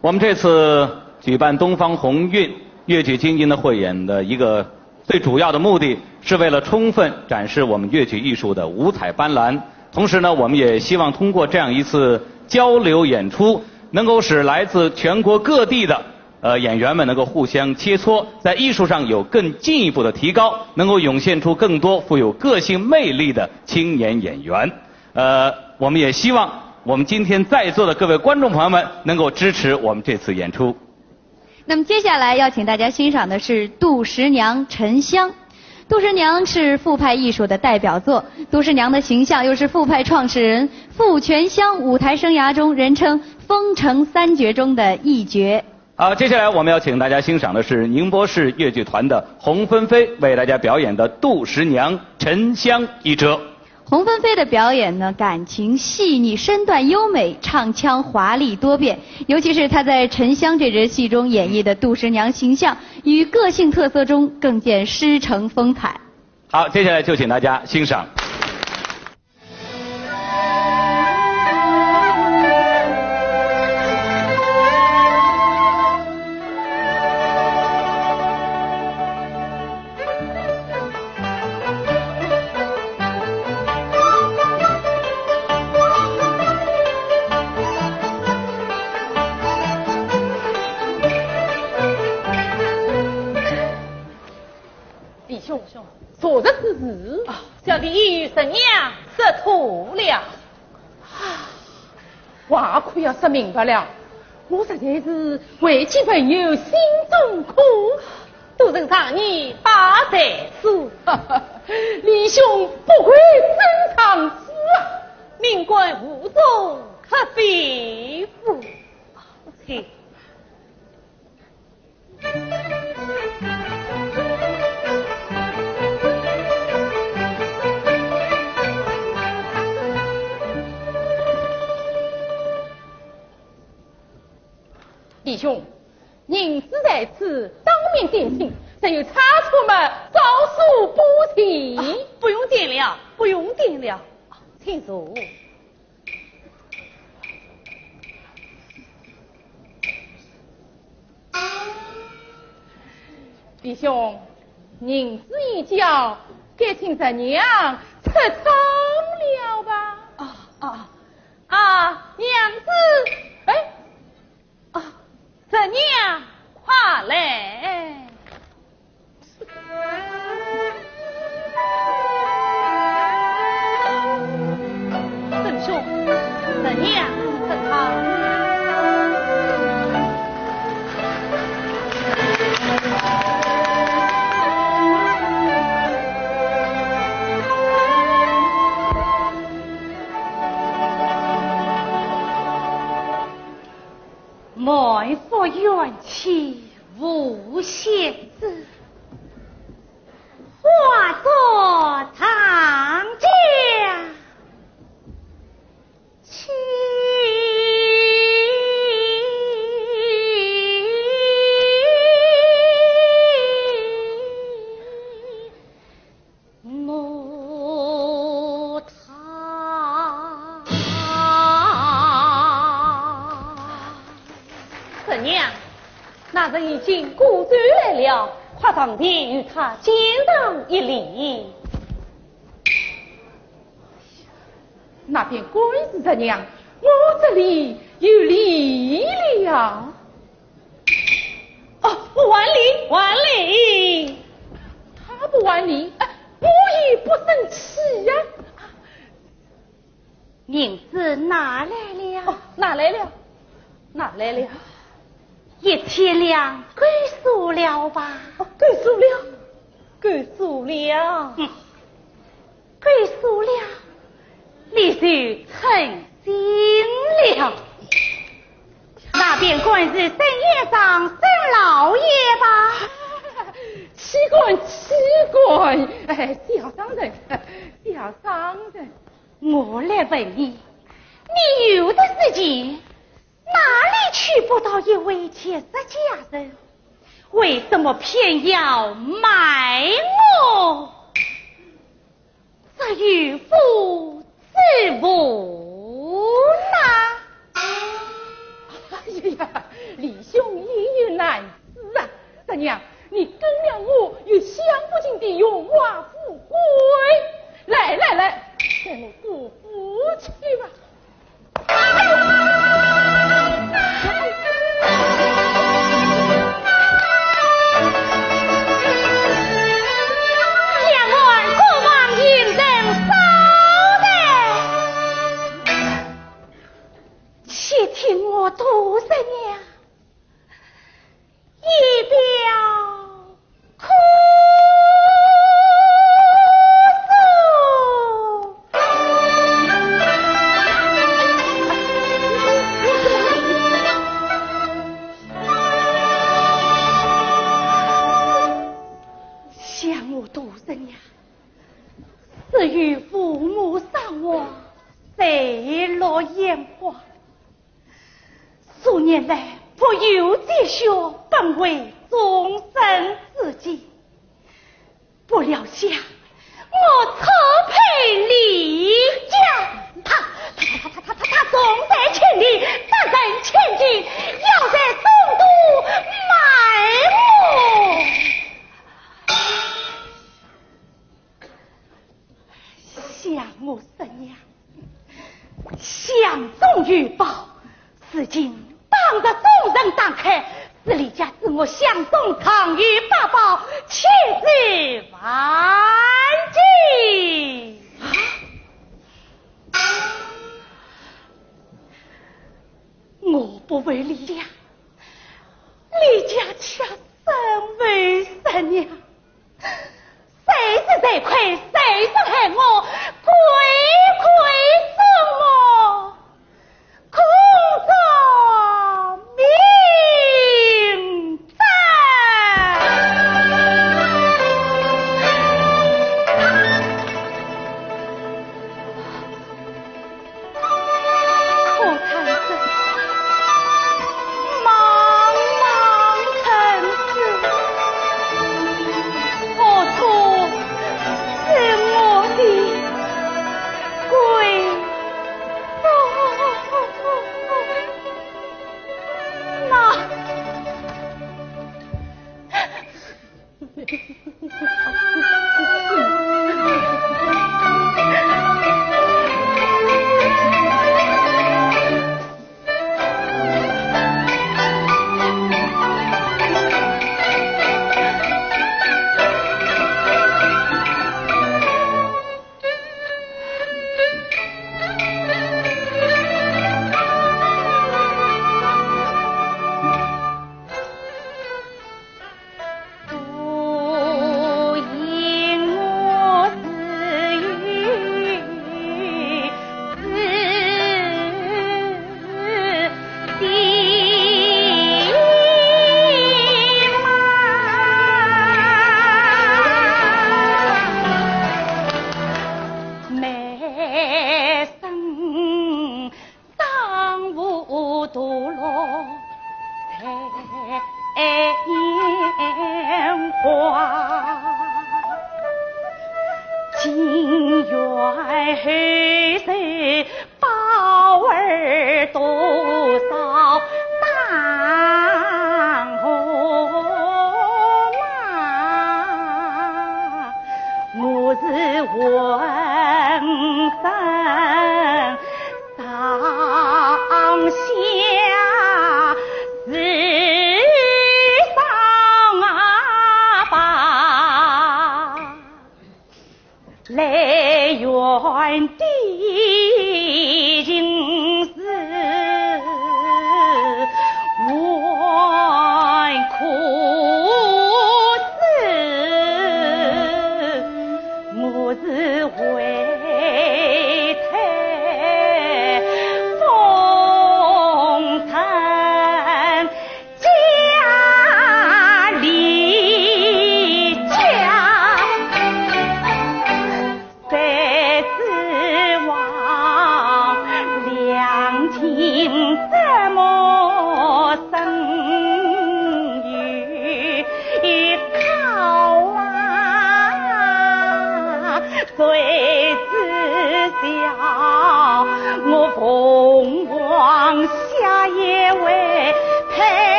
我们这次举办东方红韵越剧京音的汇演的一个最主要的目的，是为了充分展示我们越剧艺术的五彩斑斓。同时呢，我们也希望通过这样一次交流演出，能够使来自全国各地的，呃，演员们能够互相切磋，在艺术上有更进一步的提高，能够涌现出更多富有个性魅力的青年演员。呃，我们也希望我们今天在座的各位观众朋友们能够支持我们这次演出。 那么接下来要请大家欣赏的是《杜十娘沉香》。《杜十娘》是傅派艺术的代表作，《杜十娘》的形象又是傅派创始人傅泉香舞台生涯中人称“风尘三绝”中的一绝。好，接下来我们要请大家欣赏的是宁波市越剧团的洪芬飞为大家表演的《杜十娘沉香》一折。 洪芬飞的表演呢，感情细腻，身段优美，唱腔华丽多变，尤其是她在《沉香》这折戏中演绎的杜十娘形象与个性特色中，更见师承风采。好，接下来就请大家欣赏。 弟兄，昨日之事，小弟已与十娘说透了。 话可要说明白了，我实在是为救朋友心中苦。都是常言八才子，弟兄不愧真才子啊！命官无从可非乎？嘿。 弟兄，银子在此，当面点清，若有差错么，照数补齐。啊，不用点了，不用点了，请坐。 弟兄，银子已交，该请十娘出舱了吧？啊，啊，啊，娘子，哎，啊，十娘，快来。 曾兄，十娘出舱。 满腹怨气无限字，化作长江去。 十娘，那人已经赶转来了，快上前与他见上一礼。那便恭喜十娘，我这里有礼了。 哦，我还礼，还礼。他不还礼，哎，我也不生气呀。银子拿来了。哦，拿来了，拿来了。一千两够数了吧？哦，够数了，够数了。嗯。 够数了，你就称心了。那便恭喜沈先生、沈老爷吧。岂敢，岂敢，哎，小商人，小商人。我来问你，你有的是钱，哪里娶不到一位绝色佳人？为什么偏要卖我？ 这有妇之夫呢？富贵。来来来，跟我过府去吧。两岸过往，行人少谈。且听我杜十娘 一表苦诉。想我杜十娘，死于父母双亡，垂落眼花。 数年来，不由积蓄，本为终身之计。不料想，我错配李家，他，他，他，他，他，他重财轻义，得人千金，要在中途卖我。 想我十娘，箱中有宝，如今当着众人打开，是李家知我箱中藏有八宝，千罪万劫。啊？我不为李家，李家却身为十娘。 谁是罪魁，谁是害我，鬼鬼捉我，空作明章。可叹这茫茫尘世，何处是我的归宿啊？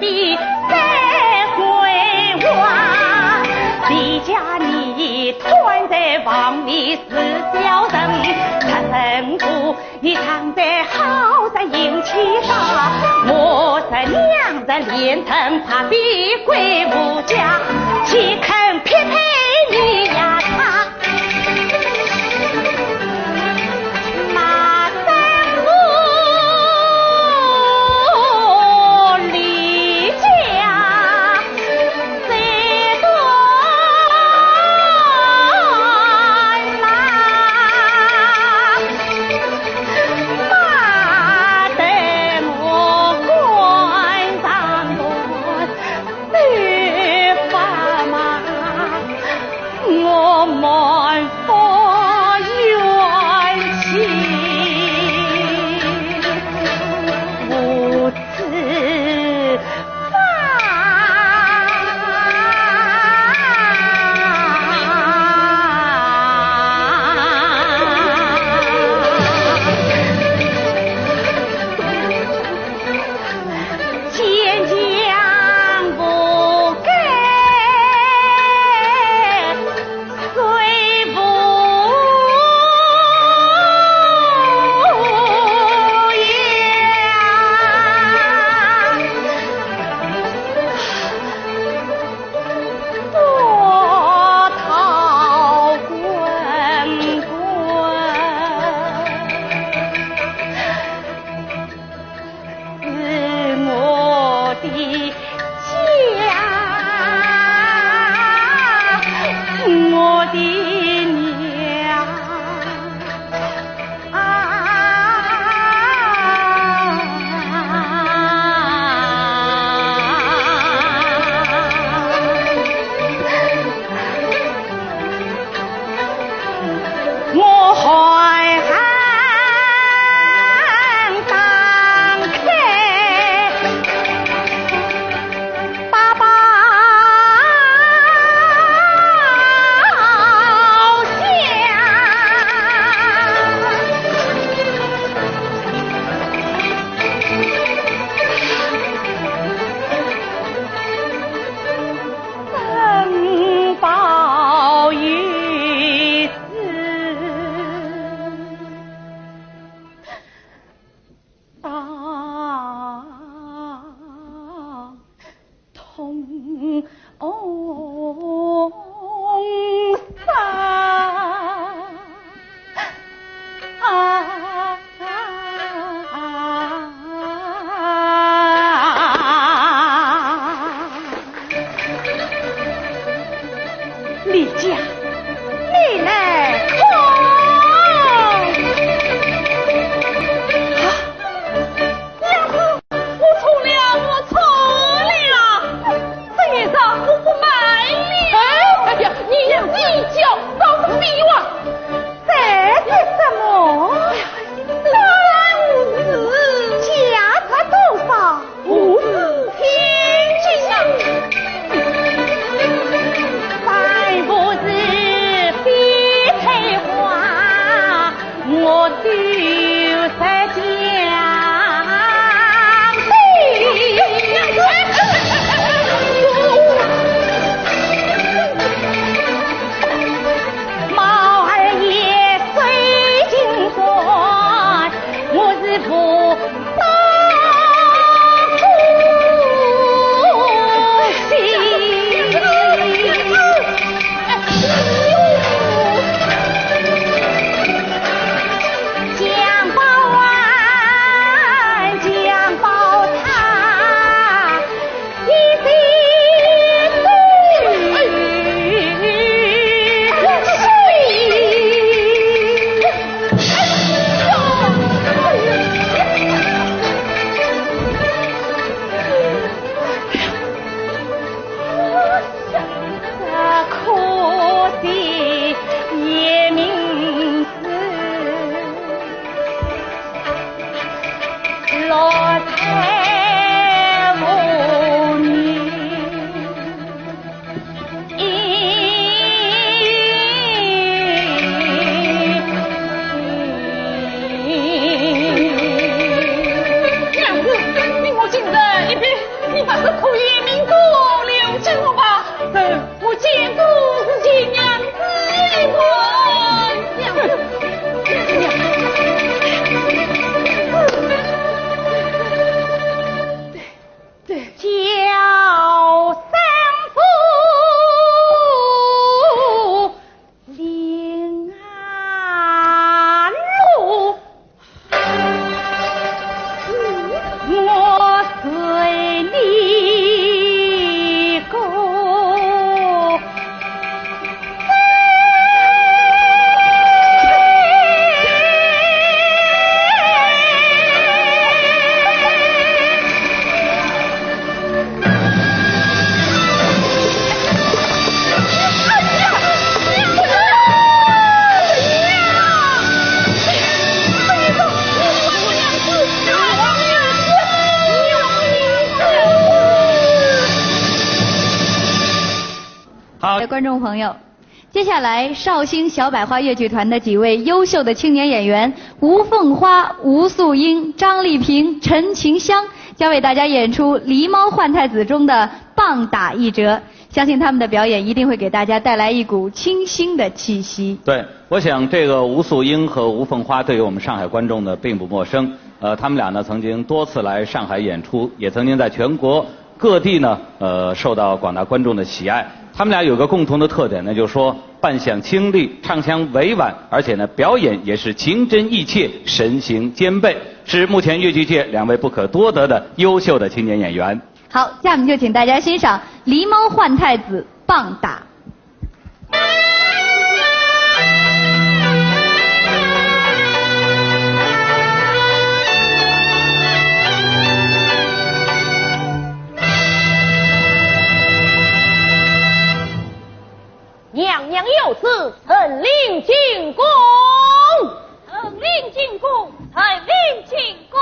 的三回话，李家你贪财忘义是小人，怎不你常在好色淫欺上，我是娘子连城怕比鬼无家，岂肯匹配你呀他？ 我满腹怨气，无处发。坚强不改，虽不言。多讨滚滚。 是我的家，我的娘啊！ 我怀恨当开，八宝箱。 珍宝一只，大通山。 李家，你来看。啊！是可怜民妇刘金凤吧？嗯，我见过是前娘子一回。对，对。叫声夫。林安路，我随你过。好，观众朋友，接下来绍兴小百花越剧团的几位优秀的青年演员吴凤花、吴素英、张丽萍、陈琴香将为大家演出《狸猫换太子》中的棒打一折。相信他们的表演一定会给大家带来一股清新的气息。对，我想这个吴素英和吴凤花对于我们上海观众呢并不陌生。呃，他们俩呢曾经多次来上海演出，也曾经在全国各地呢，呃，受到广大观众的喜爱。他们俩有个共同的特点呢，就是说扮相清丽，唱腔委婉，而且呢表演也是情真意切，神形兼备，是目前越剧界两位不可多得的优秀的青年演员。好，下面就请大家欣赏《狸猫换太子》棒打。娘娘有旨，陈琳进宫。陈琳进宫，陈琳进宫。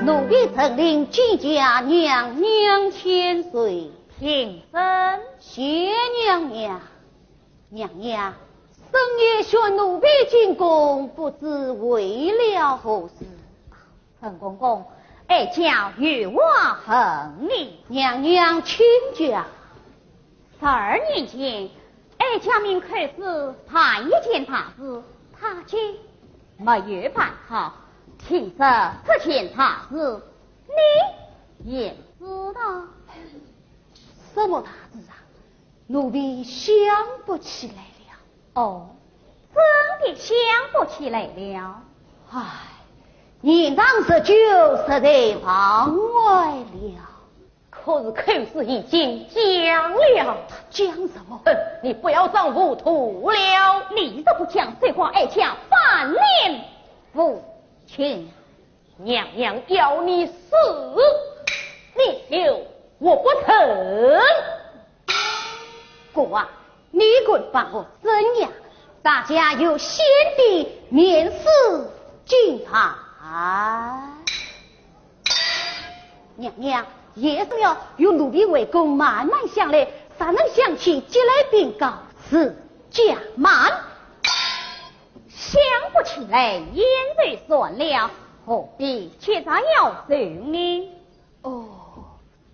奴婢陈琳见驾娘娘千岁。平身。谢娘娘。娘娘，深夜宣奴婢进宫，不知为了何事？ 陈公公，哀家有话问你。娘娘请讲。十二年前，哀家命寇珠办一件大事，他竟没有办好。听说这件大事，你也知道。什么大事啊？ 奴婢想不起来了。哦，真的想不起来了。唉，年长日久，实在忘怀了。可是寇珠已经讲了。她讲什么？哼，你不要装糊涂了。你若不讲，谁管哀家办万年无情。娘娘要你死，你休活不成。哥啊，你敢把我怎样？大家有先帝面子进来。娘娘，夜深了，与奴婢回宫慢慢想来，若能想起，即来禀告。是，且慢。 想不起来，也就算了，何必急着要走呢？哦，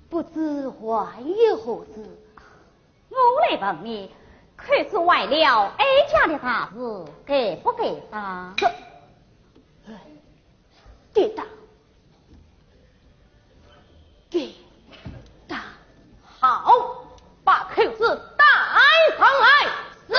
不知还有何事？我来问你，寇珠坏了哀家的大事，该不该打？这，该打。 给打。好，把寇珠带上来。是。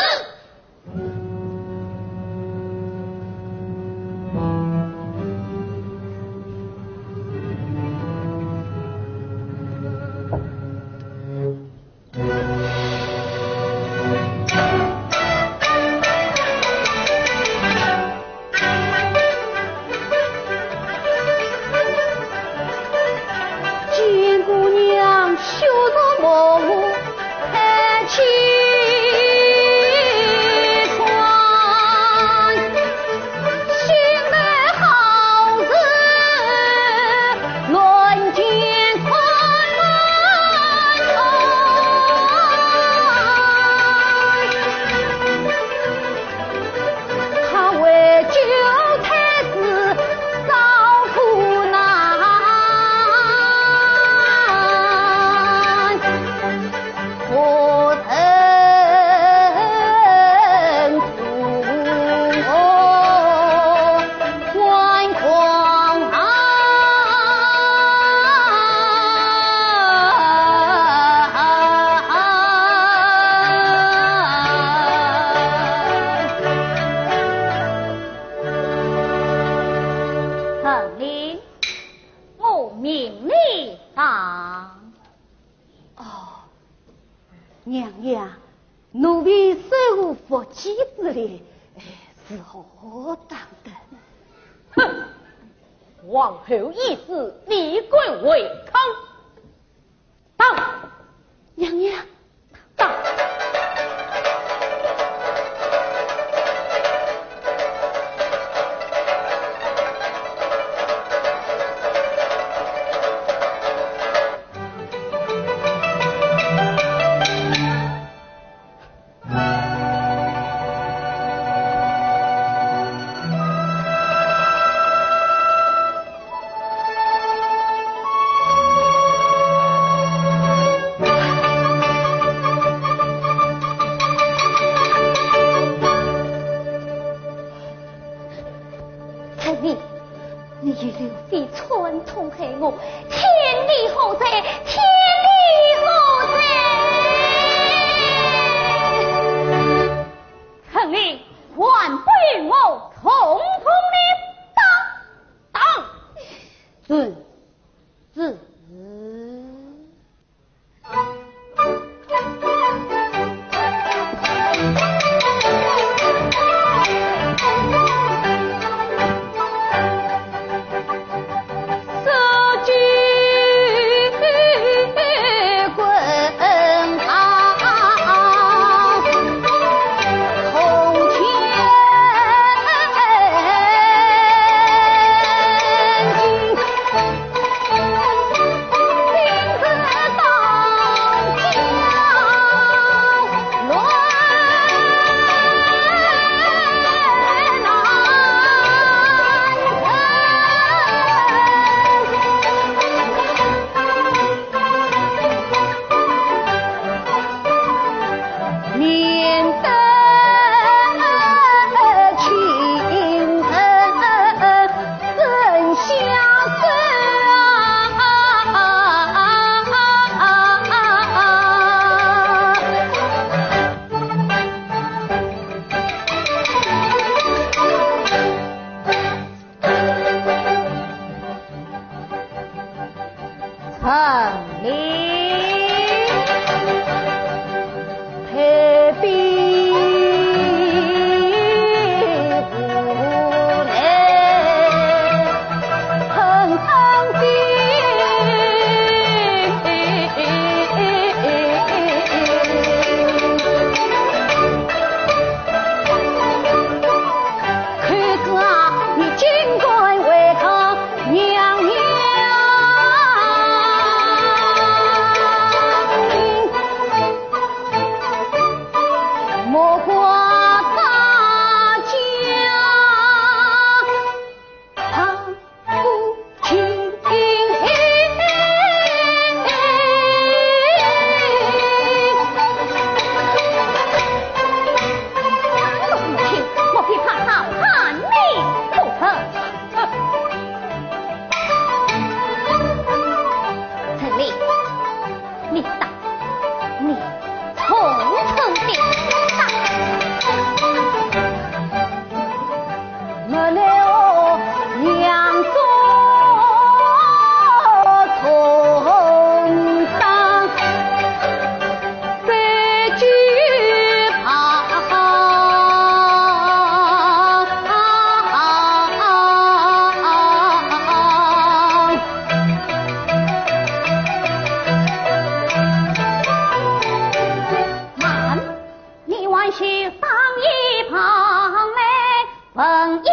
问一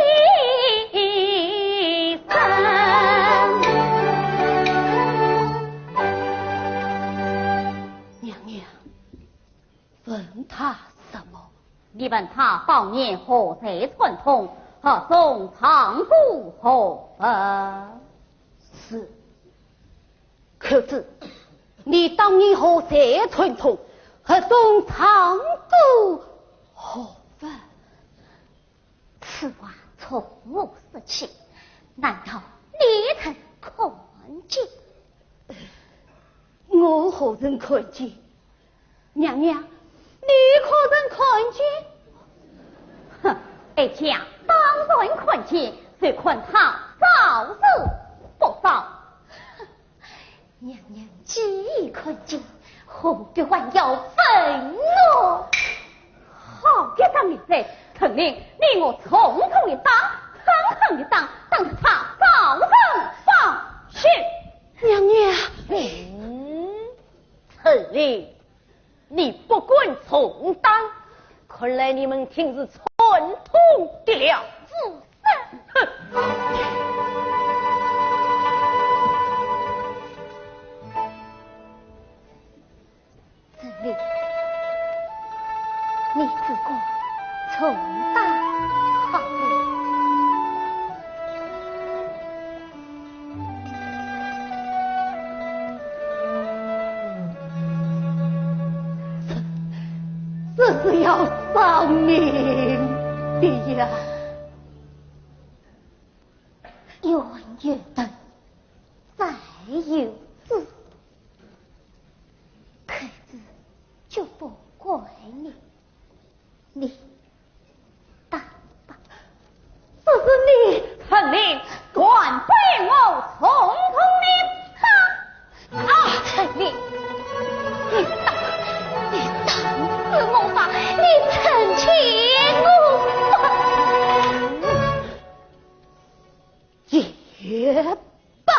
声。娘娘，问他什么？你问他当年何罪串通，盒中藏书何物？是。可是，你当年何罪串通，盒中藏书何物？ 此话从何说起？难道你曾看见？我何曾看见？娘娘，你可曾看见？哼，哀家当然看见，只看他招是不招。 娘娘既已看见，何必还要问我？好一张面子，陈琳，你我重重一打，狠狠一打，等他招认方休。娘娘。嗯，陈琳， 你不敢重打，看来你们定是串通的了。是。哼！陈琳，你只管重打好了。 这，这是要丧命的呀！冤有头，债有主，可是就不怪你。 你打吧。这是你，陈琳，敢被我重重的打？啊，陈琳，你打，你打死我吧，你成全我吧。也罢。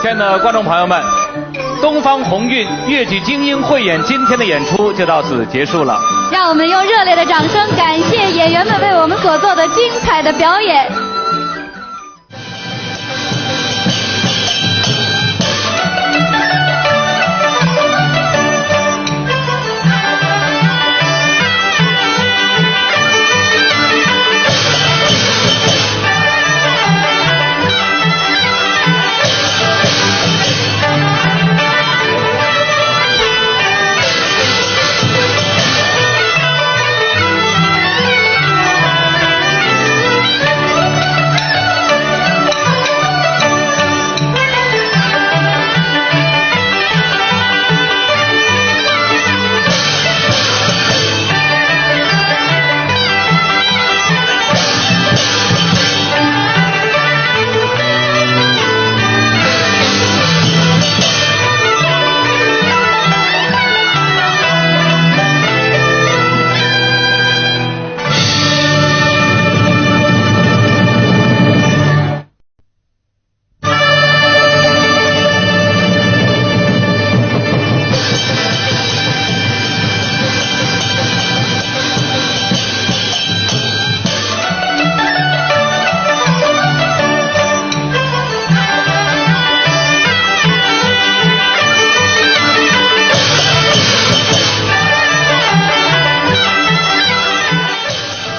亲爱的观众朋友们，东方红韵越剧精英汇演今天的演出就到此结束了。让我们用热烈的掌声感谢演员们为我们所做的精彩的表演。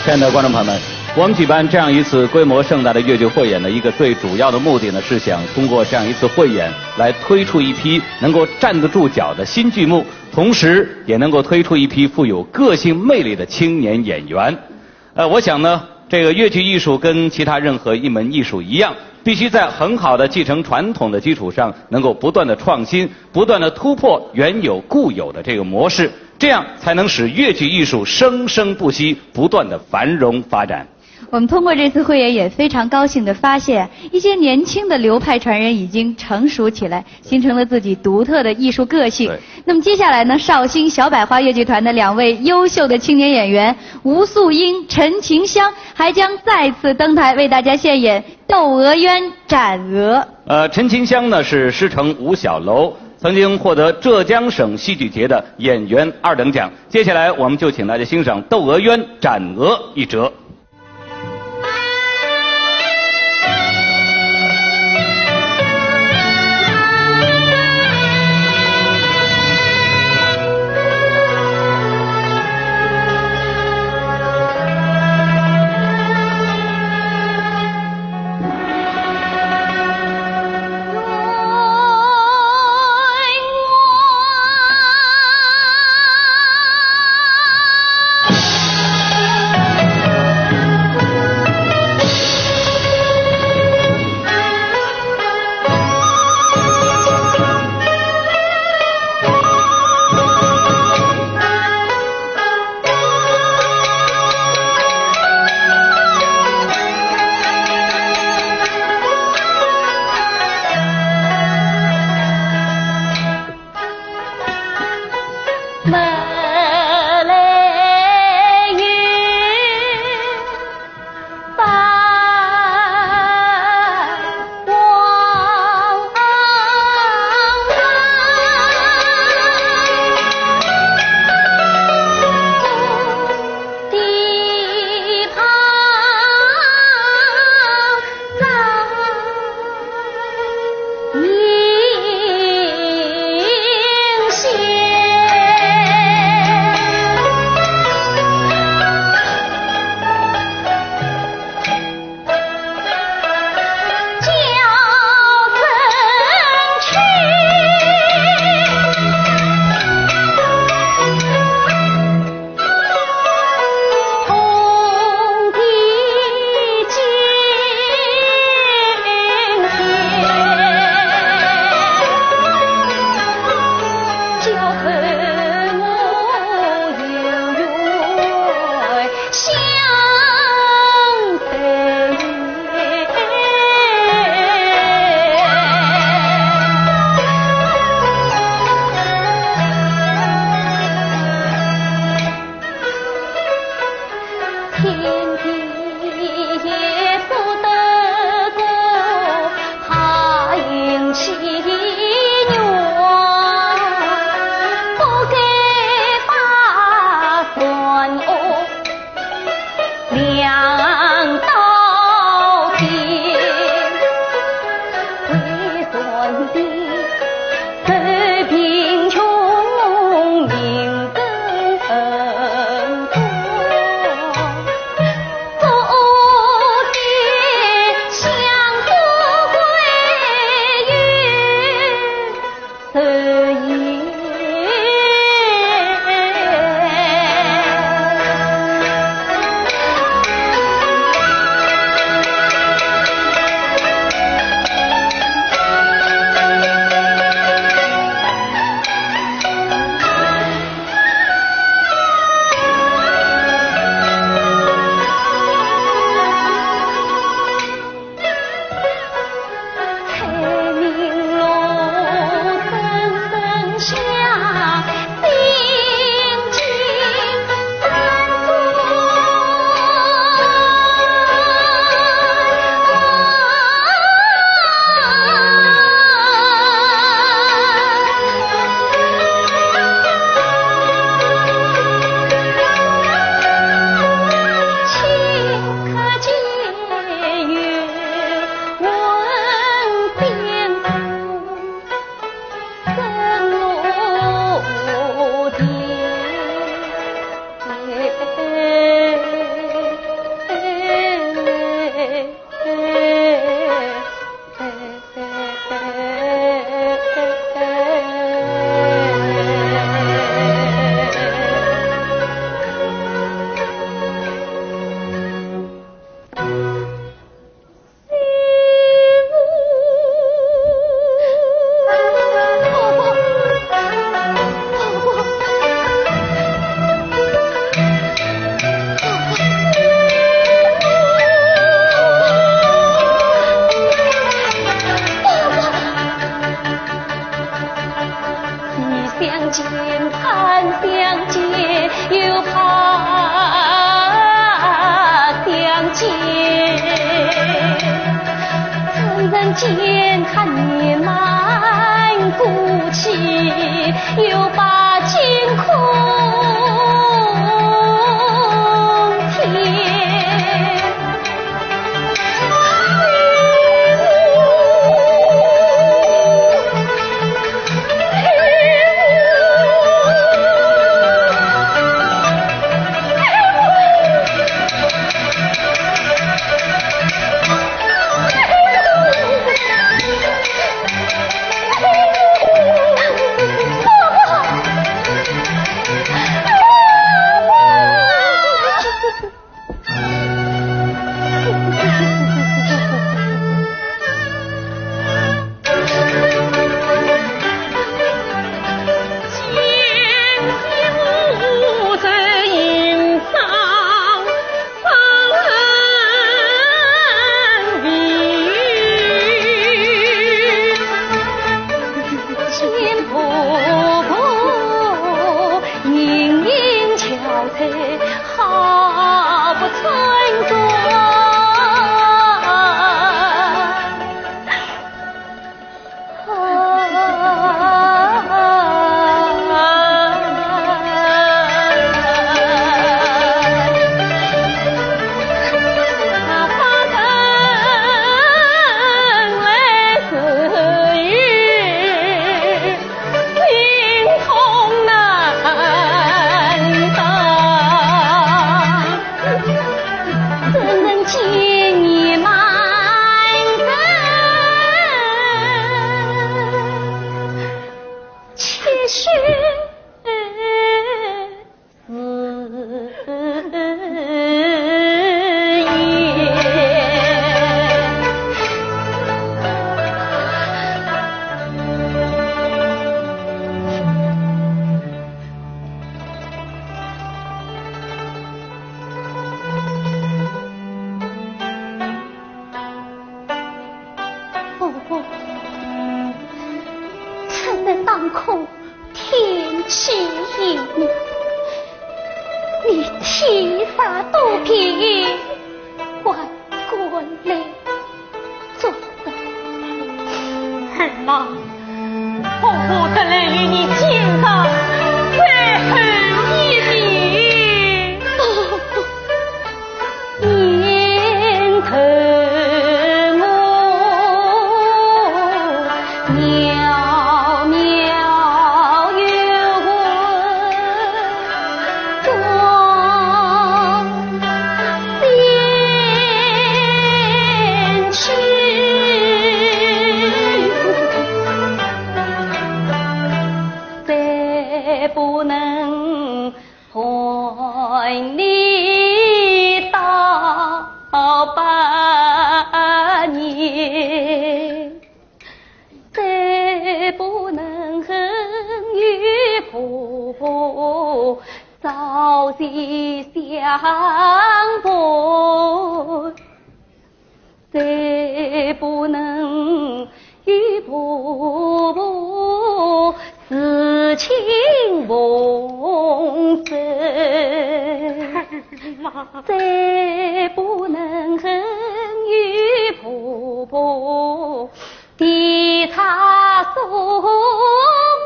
亲爱的观众朋友们，我们举办这样一次规模盛大的越剧汇演的一个最主要的目的呢，是想通过这样一次汇演来推出一批能够站得住脚的新剧目，同时也能够推出一批富有个性魅力的青年演员。呃，我想呢，这个越剧艺术跟其他任何一门艺术一样，必须在很好的继承传统的基础上，能够不断的创新，不断的突破原有固有的这个模式，这样才能使越剧艺术生生不息，不断的繁荣发展。我们通过这次汇演也非常高兴的发现，一些年轻的流派传人已经成熟起来，形成了自己独特的艺术个性。对。那么接下来呢，绍兴小百花越剧团的两位优秀的青年演员吴素英、陈琴香还将再次登台为大家献演《窦娥冤斩娥》。呃，陈琴香呢是师承吴小楼，曾经获得浙江省戏剧节的演员二等奖。接下来我们就请大家欣赏《窦娥冤斩娥》一折。眼看年满过期，又把金空填。婆婆，此事当可天启一年，你天煞多变，还过来做人。儿啊，婆婆特来与你见上最后一面。念头我渺渺有光，先去。再不能 看你到百年，再不能与婆婆朝夕相伴。 再不能与婆婆至亲逢生，再不能与婆婆提茶送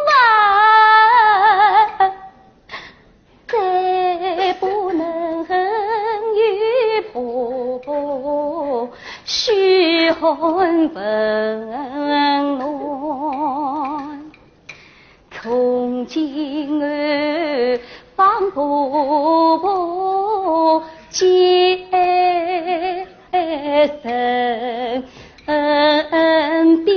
饭。 再不能与婆婆嘘寒问暖，从今后望婆婆见身边。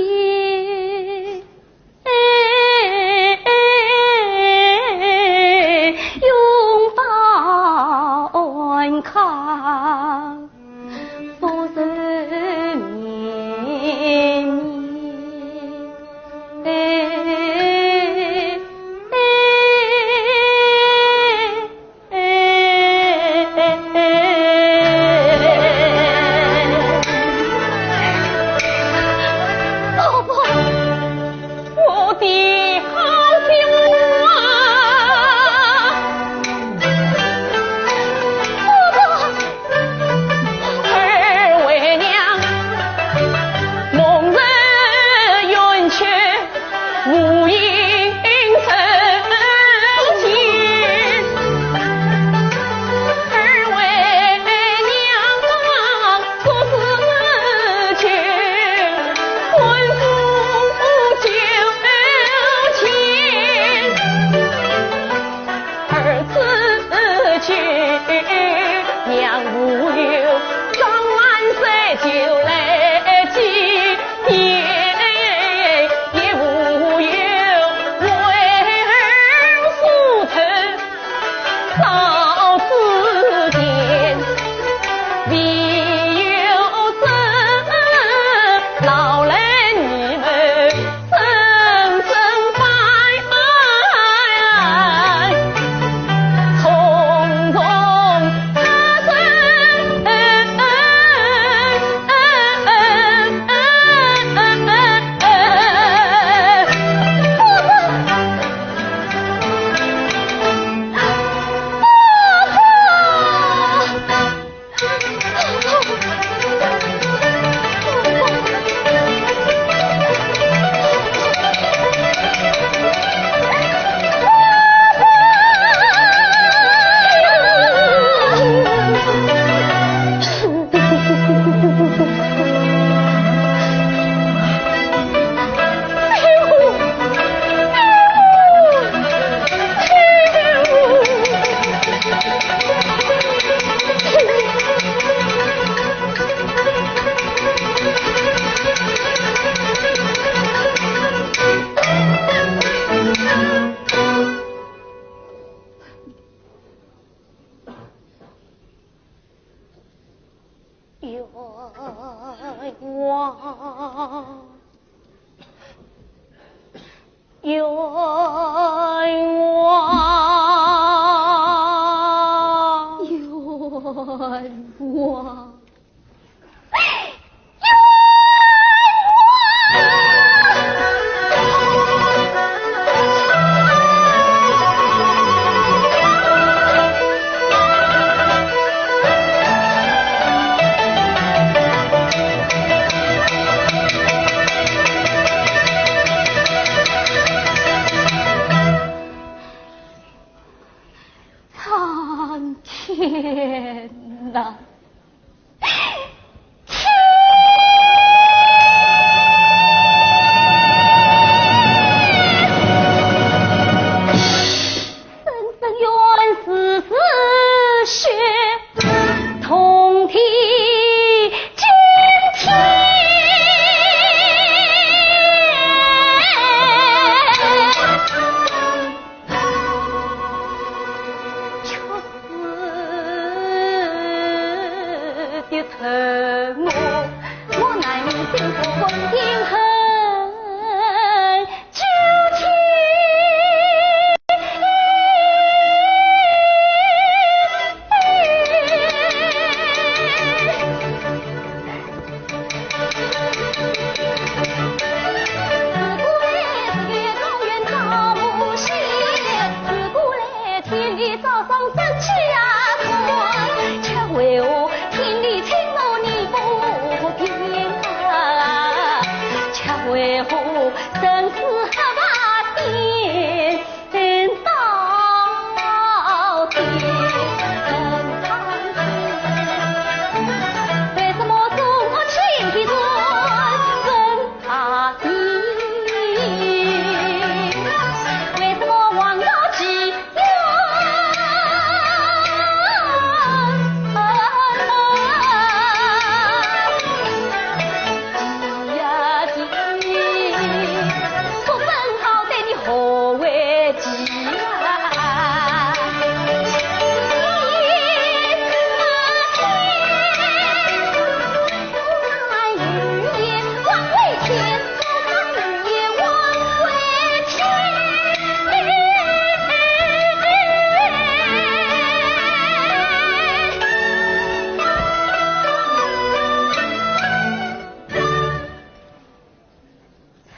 冤枉，冤枉，冤枉。苍天呐！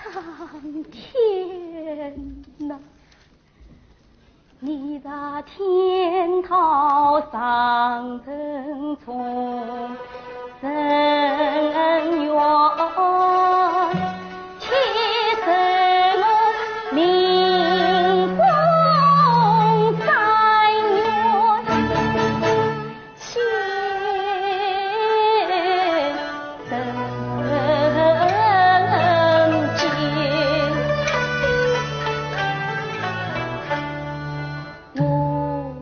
苍天呐！ 你在天堂上人从人愿，且受我命中三愿。 我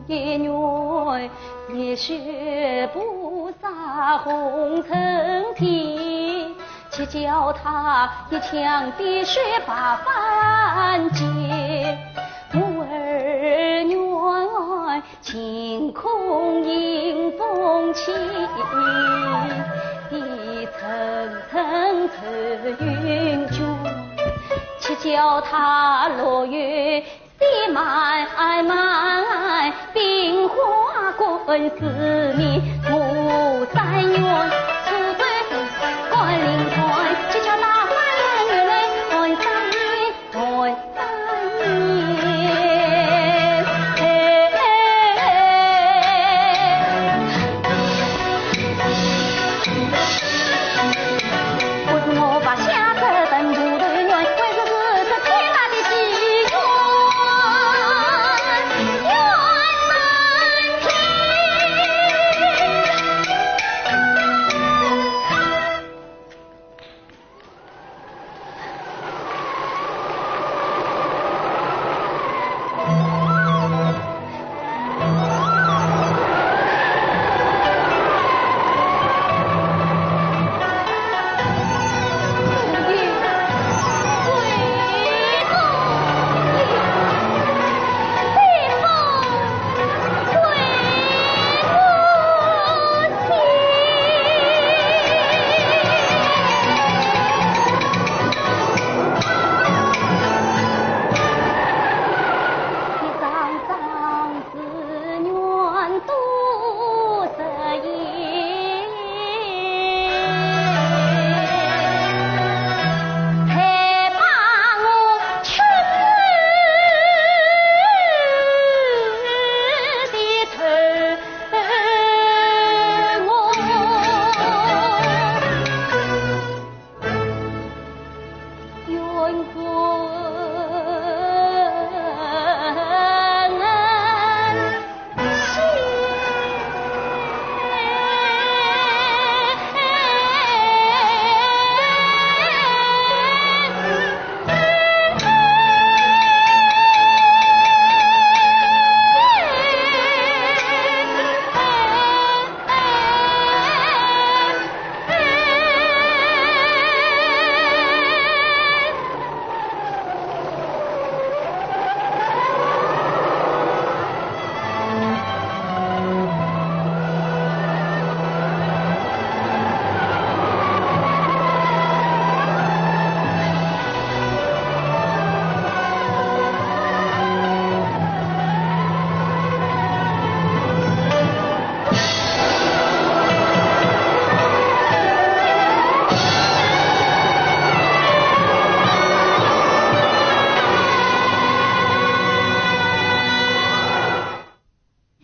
也愿月雪菩萨红尘天，且叫他一腔碧血白凡间。我儿愿 晴空迎风起，层层愁云卷，且叫他落月雪漫漫，冰花冠四面。我但愿初醉不敢临川，且叫他翻山越岭，翻山越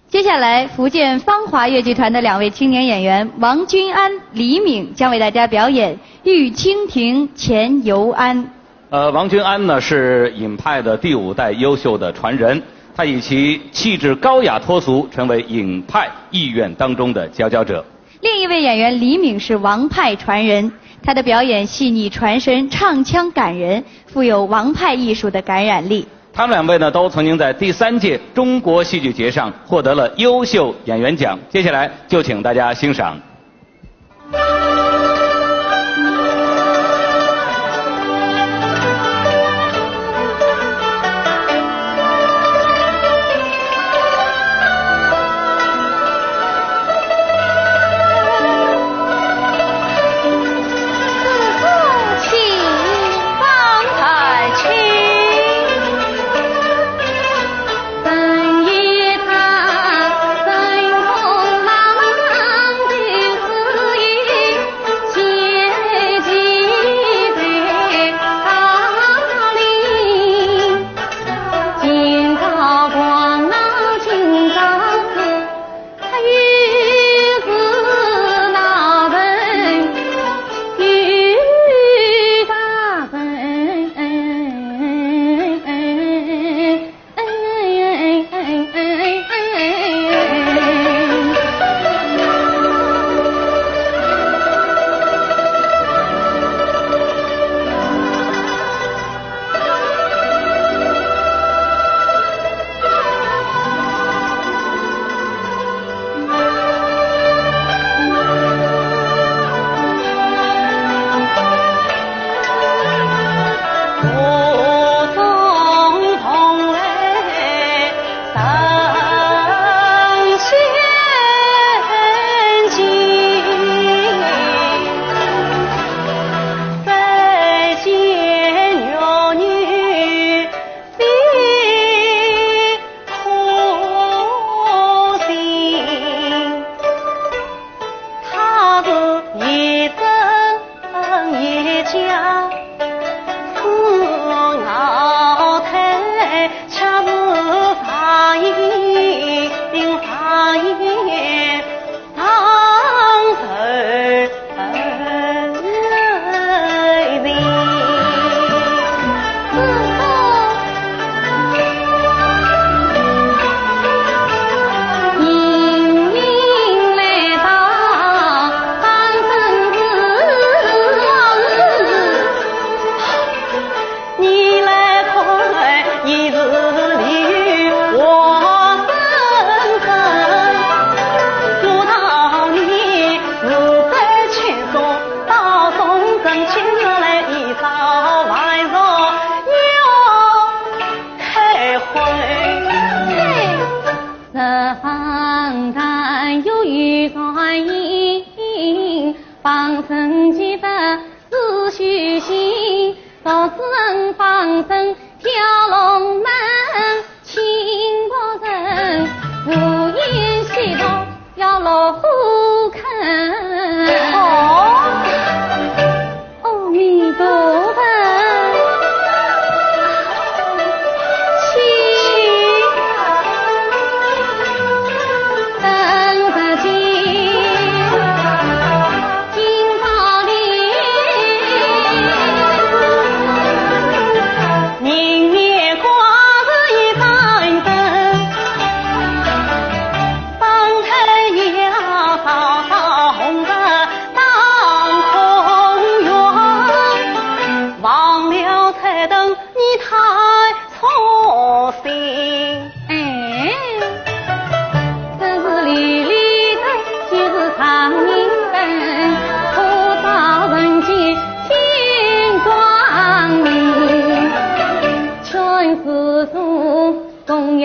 接下来，福建芳华越剧团的两位青年演员王君安、李敏将为大家表演《玉蜻蜓·钱尤安》。呃，王君安呢是尹派的第五代优秀的传人，他以其气质高雅脱俗，成为尹派艺苑当中的佼佼者。另一位演员李敏是王派传人，他的表演细腻传神，唱腔感人，富有王派艺术的感染力。他们两位呢，都曾经在第三届中国戏剧节上获得了优秀演员奖。接下来就请大家欣赏。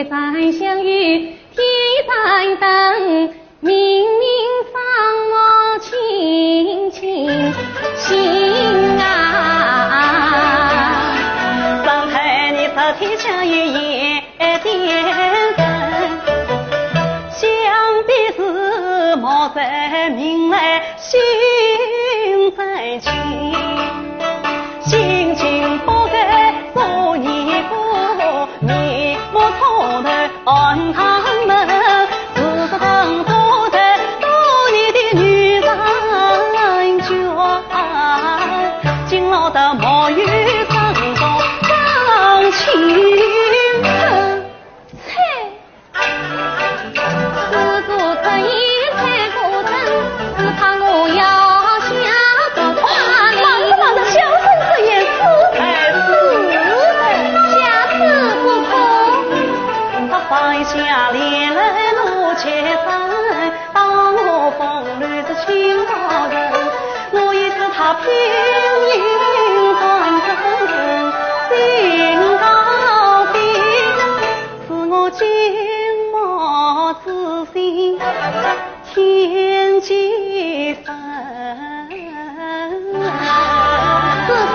山香雨，天山灯，明明赏我清清心啊。上海你这天香雨夜点灯，想必是莫再明来心再清。 心情不该说你不，你莫从头看他们，只是当初在做你的女人家，今落得没有生活上清。切！ 是做这一切过程，只怕我要下毒法令。慢着，慢着，小生直言，实在是，下毒不可。他放下脸来落结霜，当我风流是清高人，我也是他拼命转身心高飞。 是我金毛之心天际飞。师叔，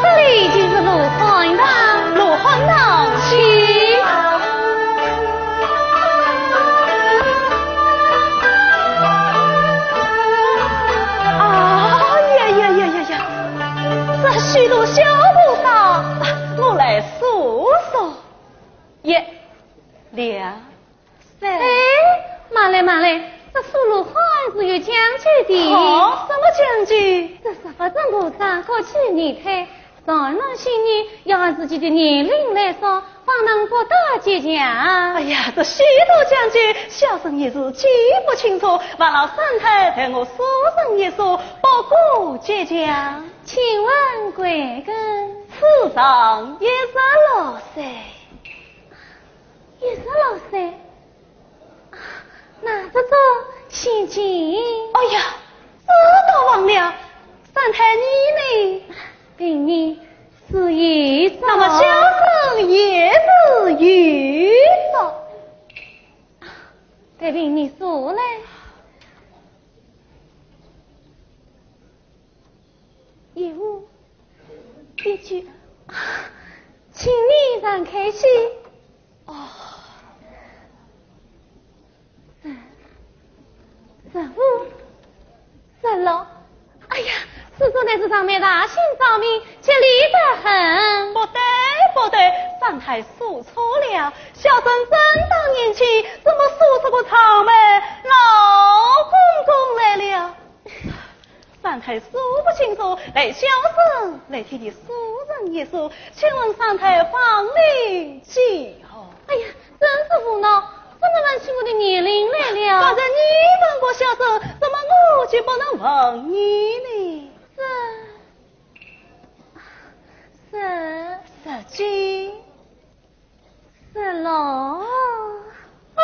这里就是罗汉堂。罗汉堂？是。啊呀呀呀呀呀！这许多小菩萨，我来数数。 一、两、三。哎，慢来，慢来，这数罗汉是有讲究的。哦，什么讲究？这十八尊菩萨各取二胎，善男信女要按自己的年龄来说，方能博得吉祥。哎呀，这许多讲究，小生一时记不清楚，烦劳三太代我数算一数，博个吉祥。请问贵庚？此上一十六岁。 一十六岁？啊，那这种心情……哎呀，这倒忘了，三太你呢？比你是一岁。那么小生也是一岁。啊，对比你数来。 一五，一九，啊，请你让开些。哦。十，十五，十六。哎呀，师叔乃是上面大姓上名，吉利得很。不对，不对，三太数错了，小生真当年轻，怎么数出个上面老公公来了？ 三太数不清楚，待小生来替你数算一数，请问三太芳龄几何？哎呀，真是无奈，怎么问起我的年龄来了？刚才你问过小生，怎么我就不能问你呢？这，这，这几？ 十六。哎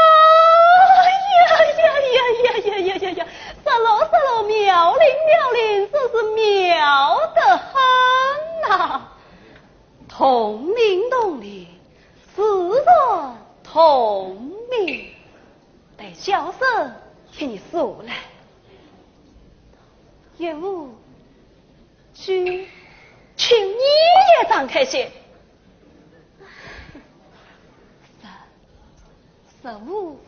呀呀呀呀呀呀呀呀！十六，十六，妙龄，妙龄，真是妙得很呐！同龄，同龄，自然同名。待小生替你数来。一五，九，请你也让开些。 十，十五，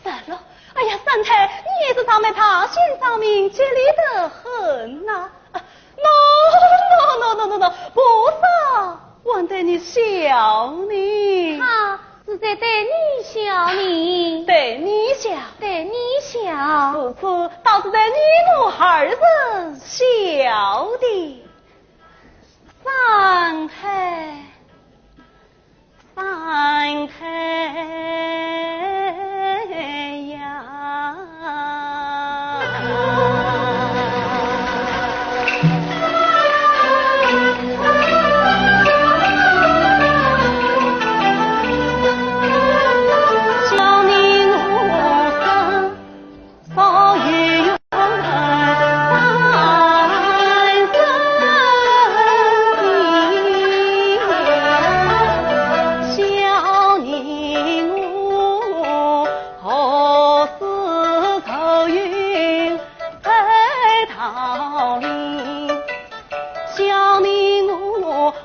十六。哎呀，三太，你也是上面大姓上名，吉利得很呐。啊，no no no no no no，菩萨还对你笑呢。他是在对你笑呢。对你笑。对你笑。如此，倒是对你我二人笑的。 三太，三太呀！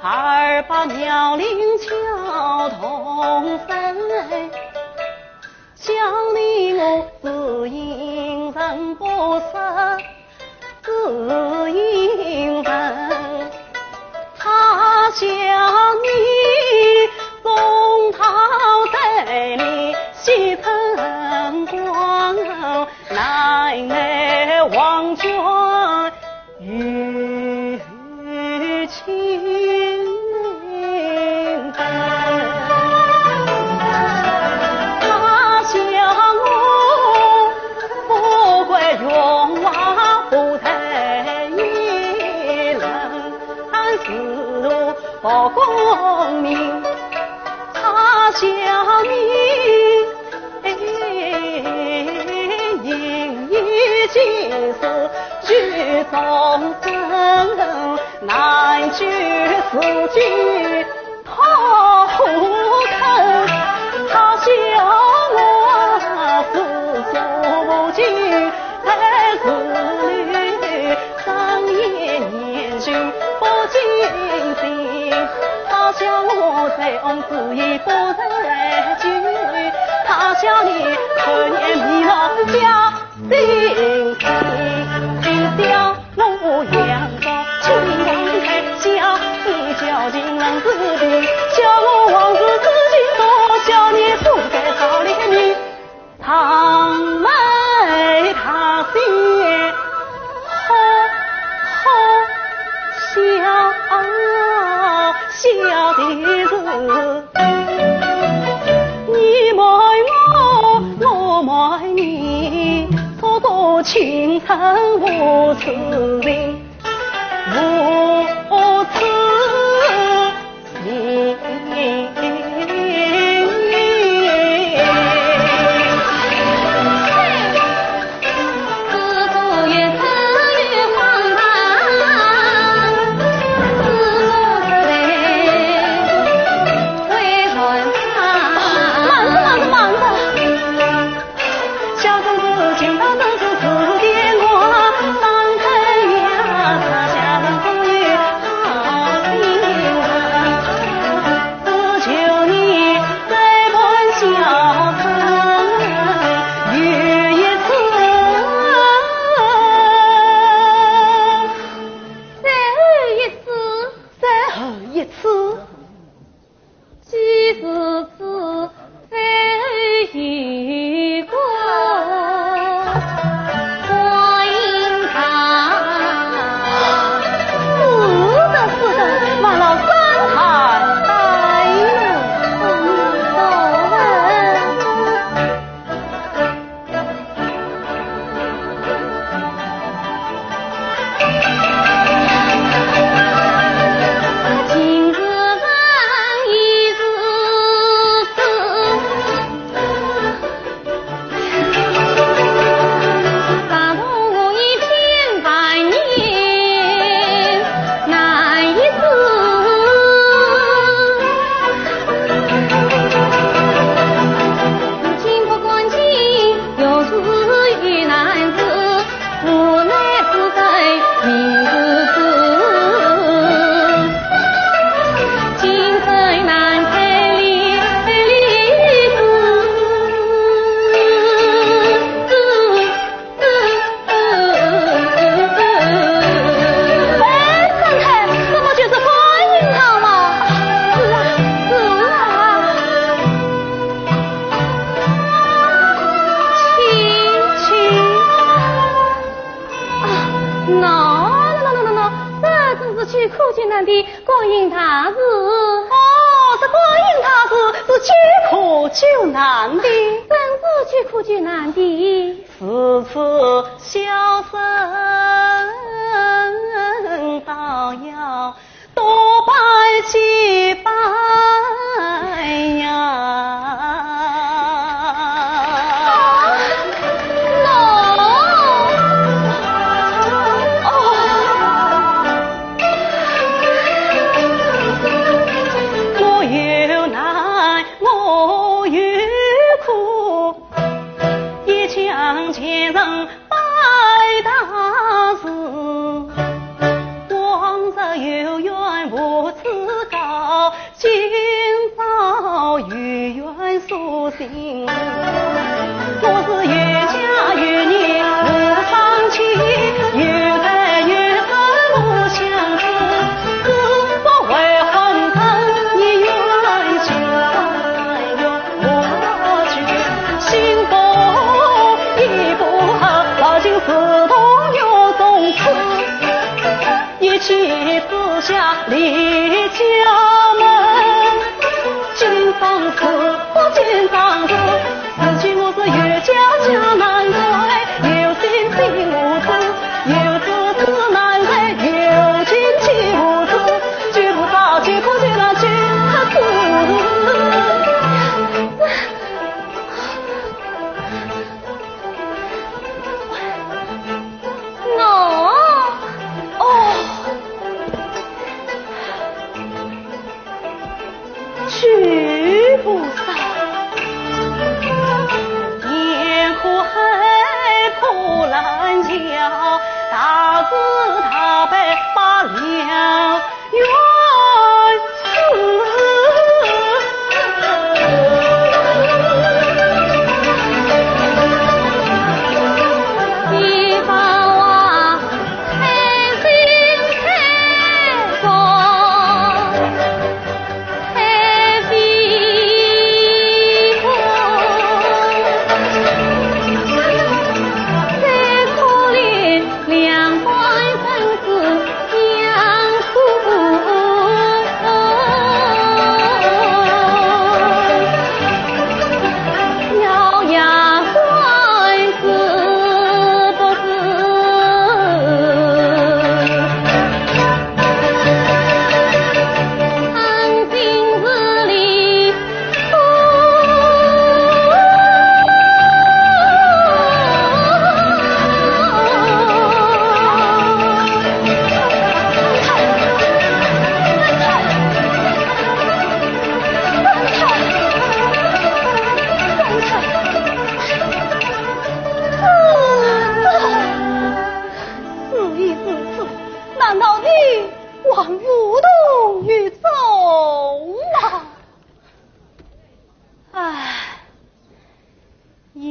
二八妙龄教童声，教你我是因人不识之因人。他教你松涛水里洗晨光，南来黄泉 与清灯。他教我富贵荣华不在一人，但是我功名。他教你 哎，沈太，这不就是观音堂吗？是啊，是啊。请，请。啊，喏，喏，喏，喏，喏，这正是救苦救难的观音大士。哦，这观音大士是救苦救难的。真是救苦救难的。 如此小生倒要多拜几拜呀。我有难，我有苦， 一腔前程拜大士。今朝有缘书信，我是有家有业无双亲，有爱有恨不相知，只不为红尘一缘情，三月无情，心不一不合，抱进死痛月中死。 一气之下离家门，今生死不见长日，如今我是有家家难归，有心心无处，有志志难伸，有情志无处，救不到，救不救了，救不住。 我，哦，去不少。严府海泊兰桥，大慈大悲把了 事已至此，难道你还无动于衷啊？唉，言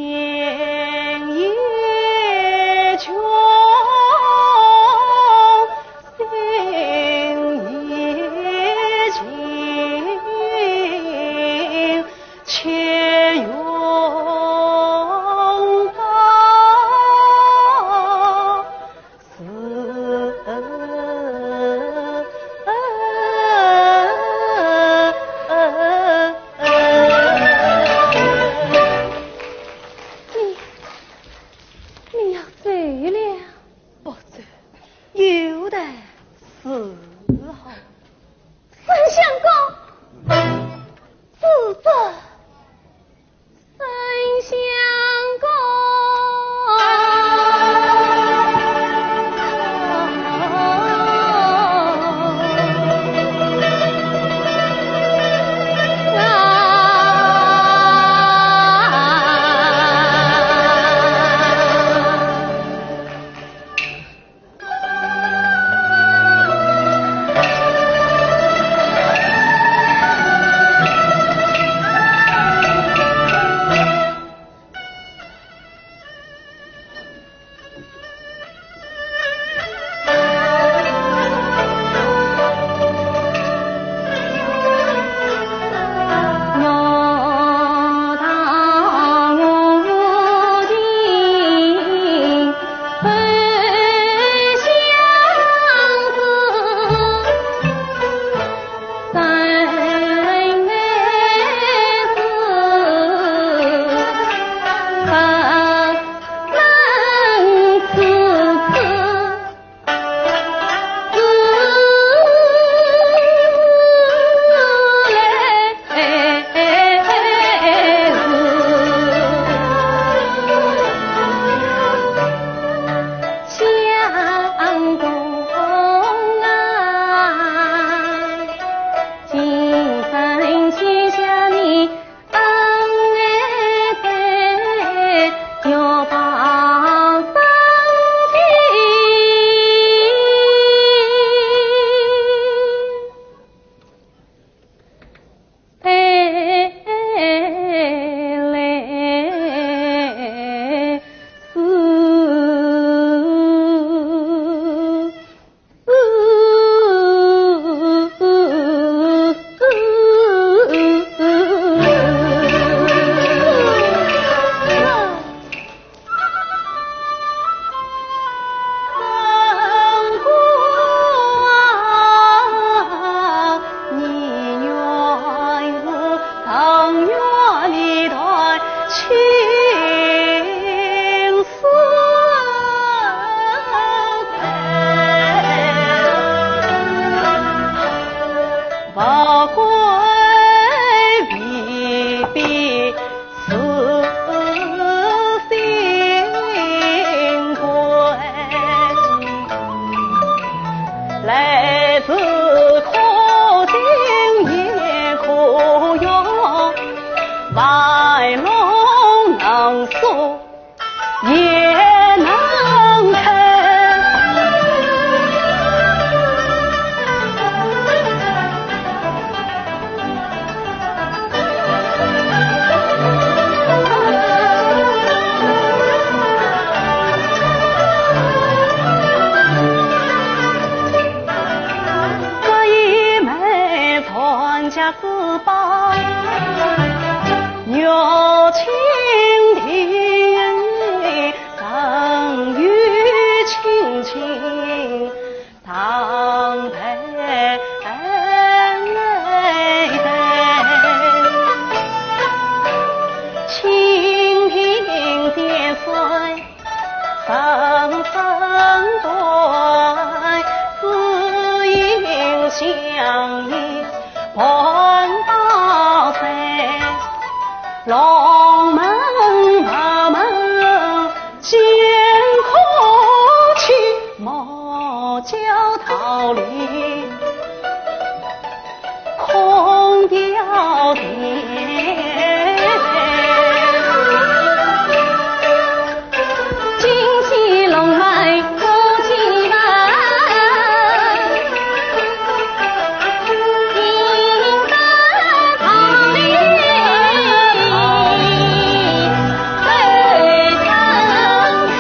也穷，心也静，且用刀 是。你，你要走了？不走，有的是好。沈相公，主子。 沈相公。孩子可敬也可用，卖弄能说也能看。 这一枚传家之宝，玉蜻蜓，赠与卿卿当佩戴。蜻蜓点水 声声断，只影相依伴到谁？龙门白门见可期，莫教桃李 空吊店。金鸡龙门不及门，金丹桃李二相配。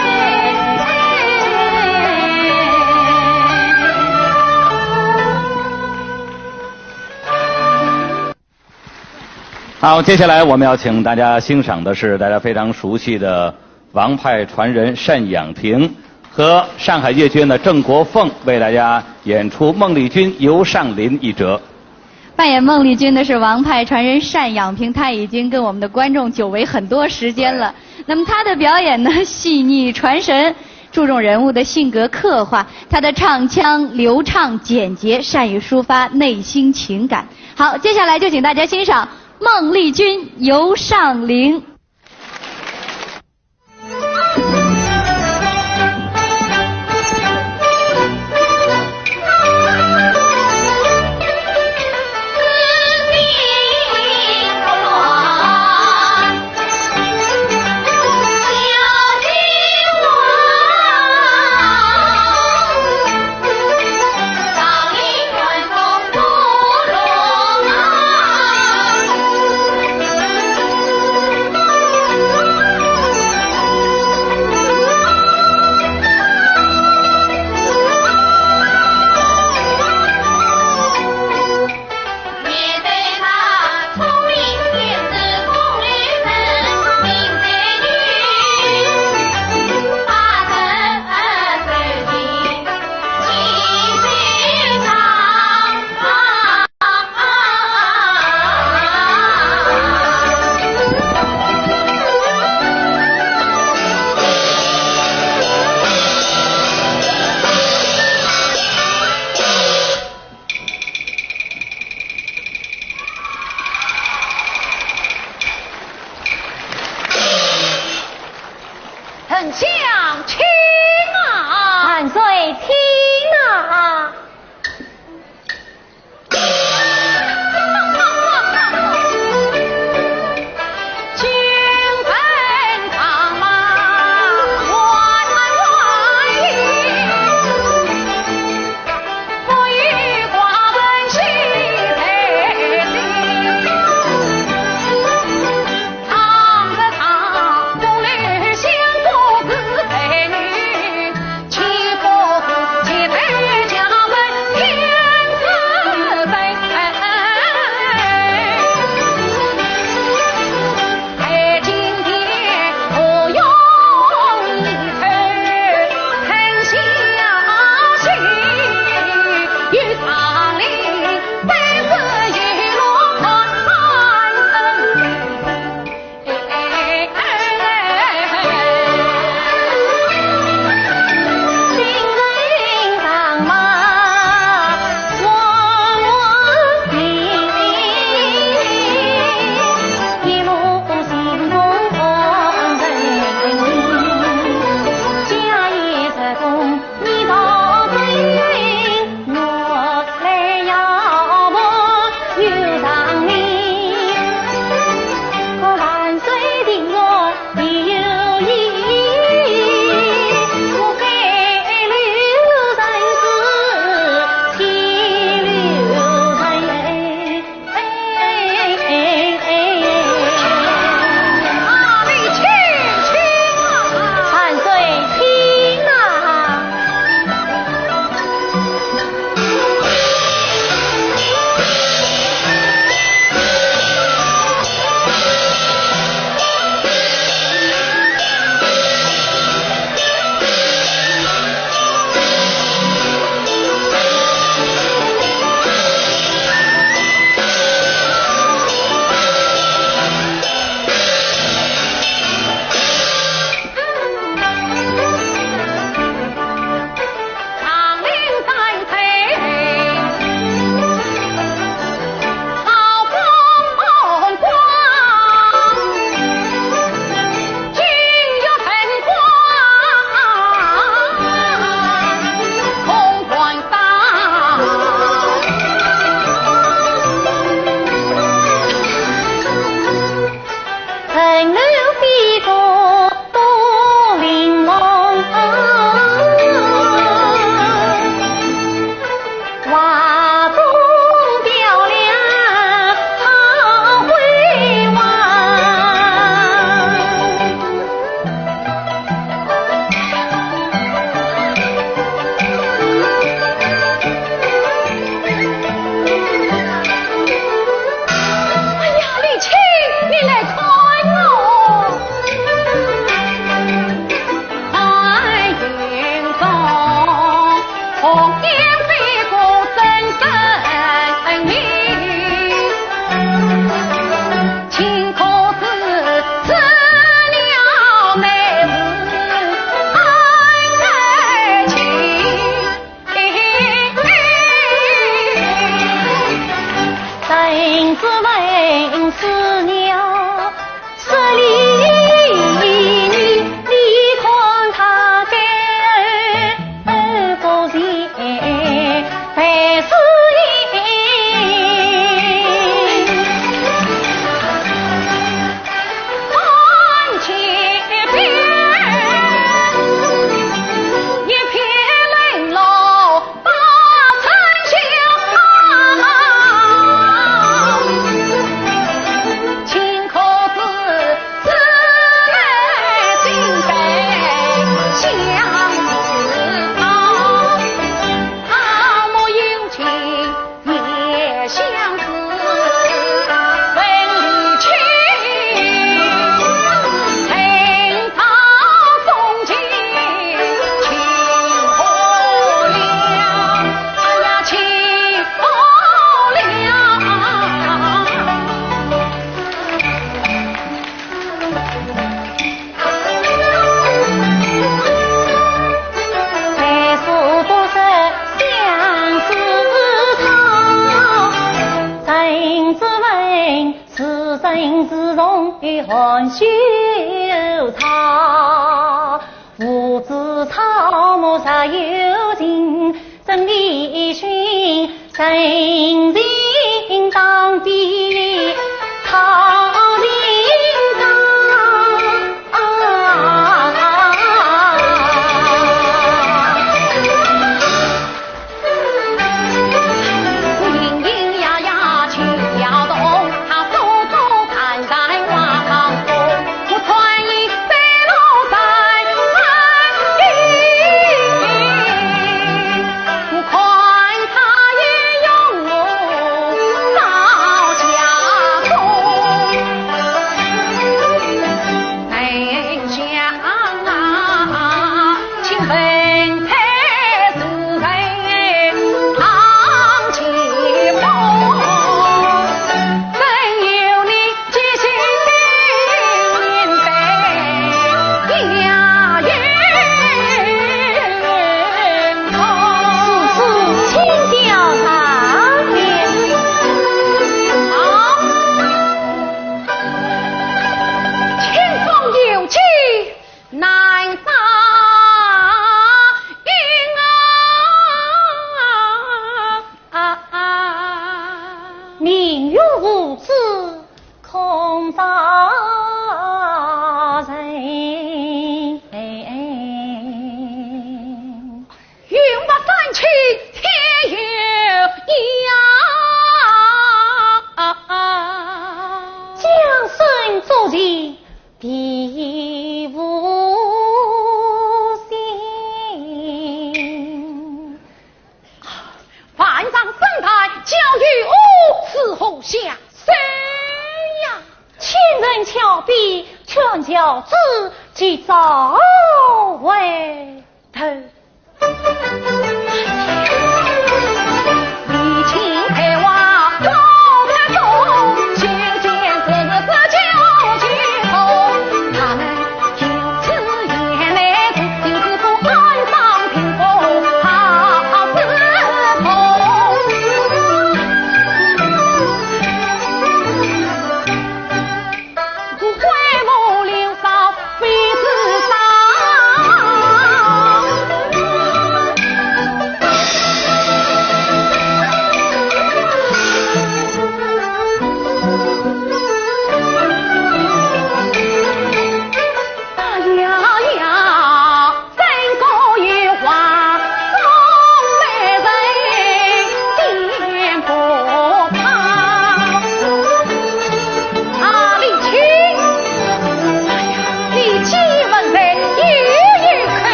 好，接下来我们要请大家欣赏的是大家非常熟悉的王派传人单养庭和上海越剧院的郑国凤为大家演出孟丽君游上林一折。扮演孟丽君的是王派传人单养庭，她已经跟我们的观众久违很多时间了。那么她的表演呢，细腻传神，注重人物的性格刻画，她的唱腔流畅简洁，善于抒发内心情感。好，接下来就请大家欣赏《孟丽君游上林》。子问师娘，这里你，你看他的不是，还是你。看前边，一片冷落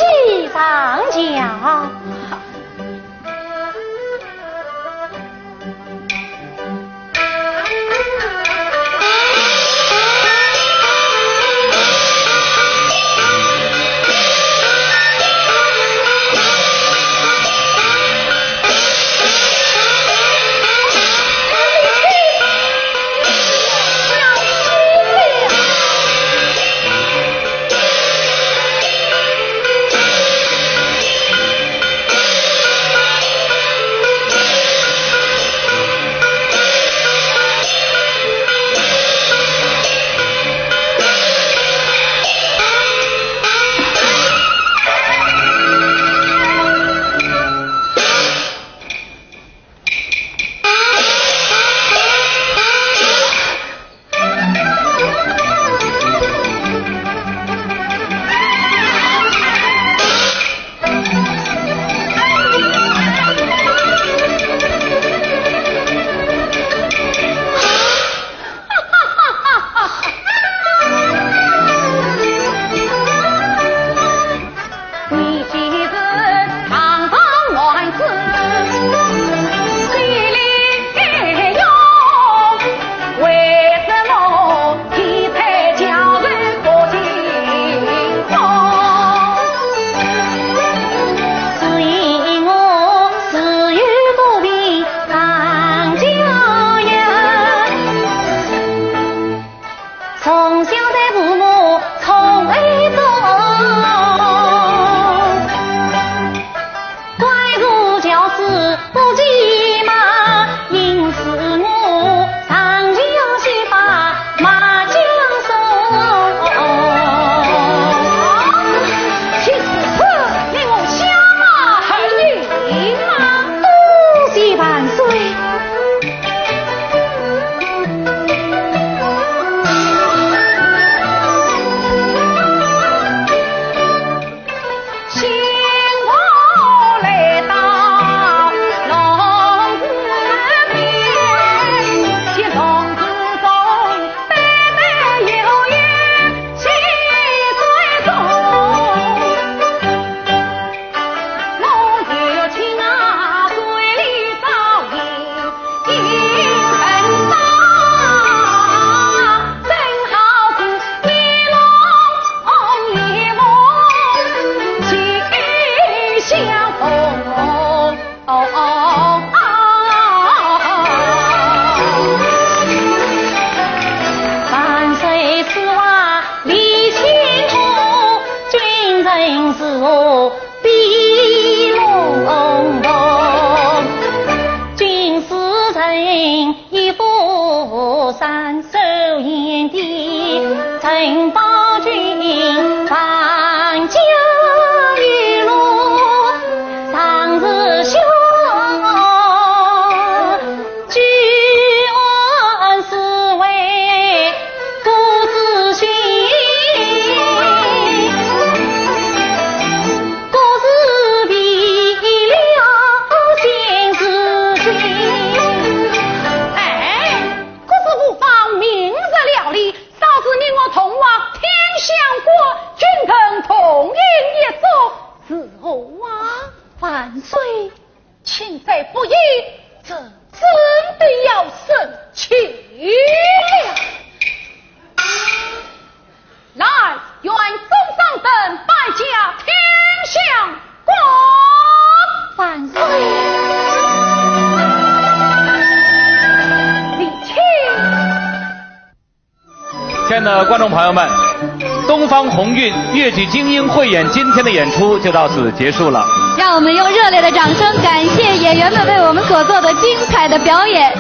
喜上轿。从小在父母宠爱中，关注教师不骑马，因此我上街要去把马缰绳。去死！你我下马还有马，多谢万岁。 万岁赐华礼千户，君臣赐我 比龙凤，军师人一副三手烟的，陈宝军万家一路上是雄。举案是为 父子心，各自为了心事情。哎，可是无妨，明日料理，早日你我同往天香阁，君臣同饮一桌，如何啊？万岁， 请在不言，这真的要生气了。来，愿众上等摆驾天香馆。万岁。李卿。 亲爱的观众朋友们，东方红韵越剧精英汇演今天的演出就到此结束了。让我们用热烈的掌声感谢演员们为我们所做的精彩的表演。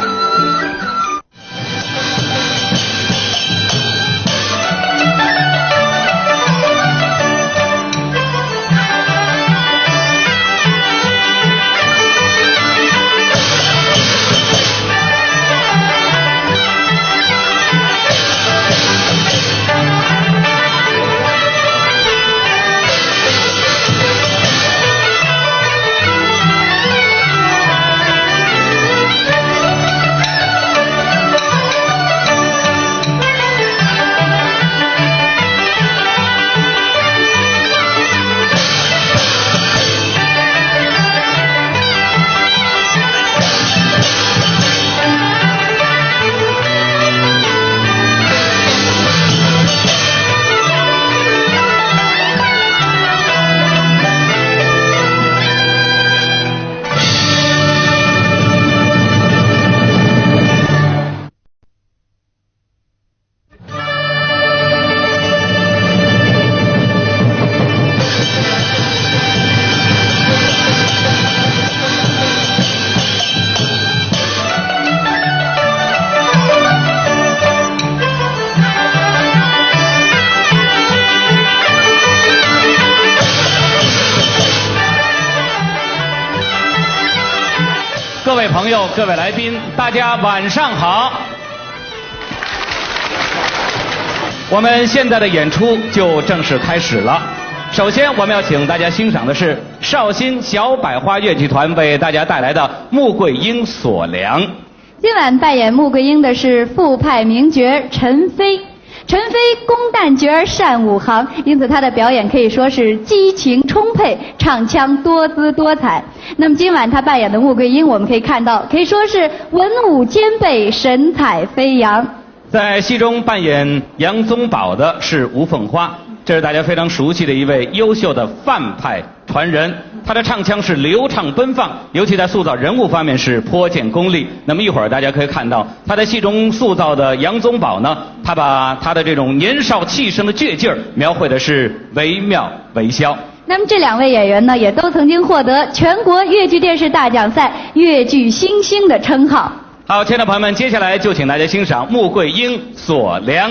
各位朋友，各位来宾，大家晚上好。我们现在的演出就正式开始了。首先，我们要请大家欣赏的是绍兴小百花越剧团为大家带来的《穆桂英锁粮》。今晚扮演穆桂英的是傅派名角陈飞。陈飞公旦角儿善五行，因此她的表演可以说是激情充沛，唱腔多姿多彩。那么今晚她扮演的穆桂英，我们可以看到，可以说是文武兼备，神采飞扬。在戏中扮演杨宗保的是吴凤花，这是大家非常熟悉的一位优秀的范派传人，他的唱腔是流畅奔放，尤其在塑造人物方面是颇见功力。那么一会儿大家可以看到，他在戏中塑造的杨宗保呢，他把他的这种年少气盛的倔劲儿描绘的是惟妙惟肖。那么这两位演员呢，也都曾经获得全国越剧电视大奖赛越剧新星的称号。好，亲爱的朋友们，接下来就请大家欣赏《穆桂英锁粮》。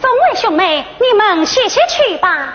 众位兄妹，你们歇歇去吧。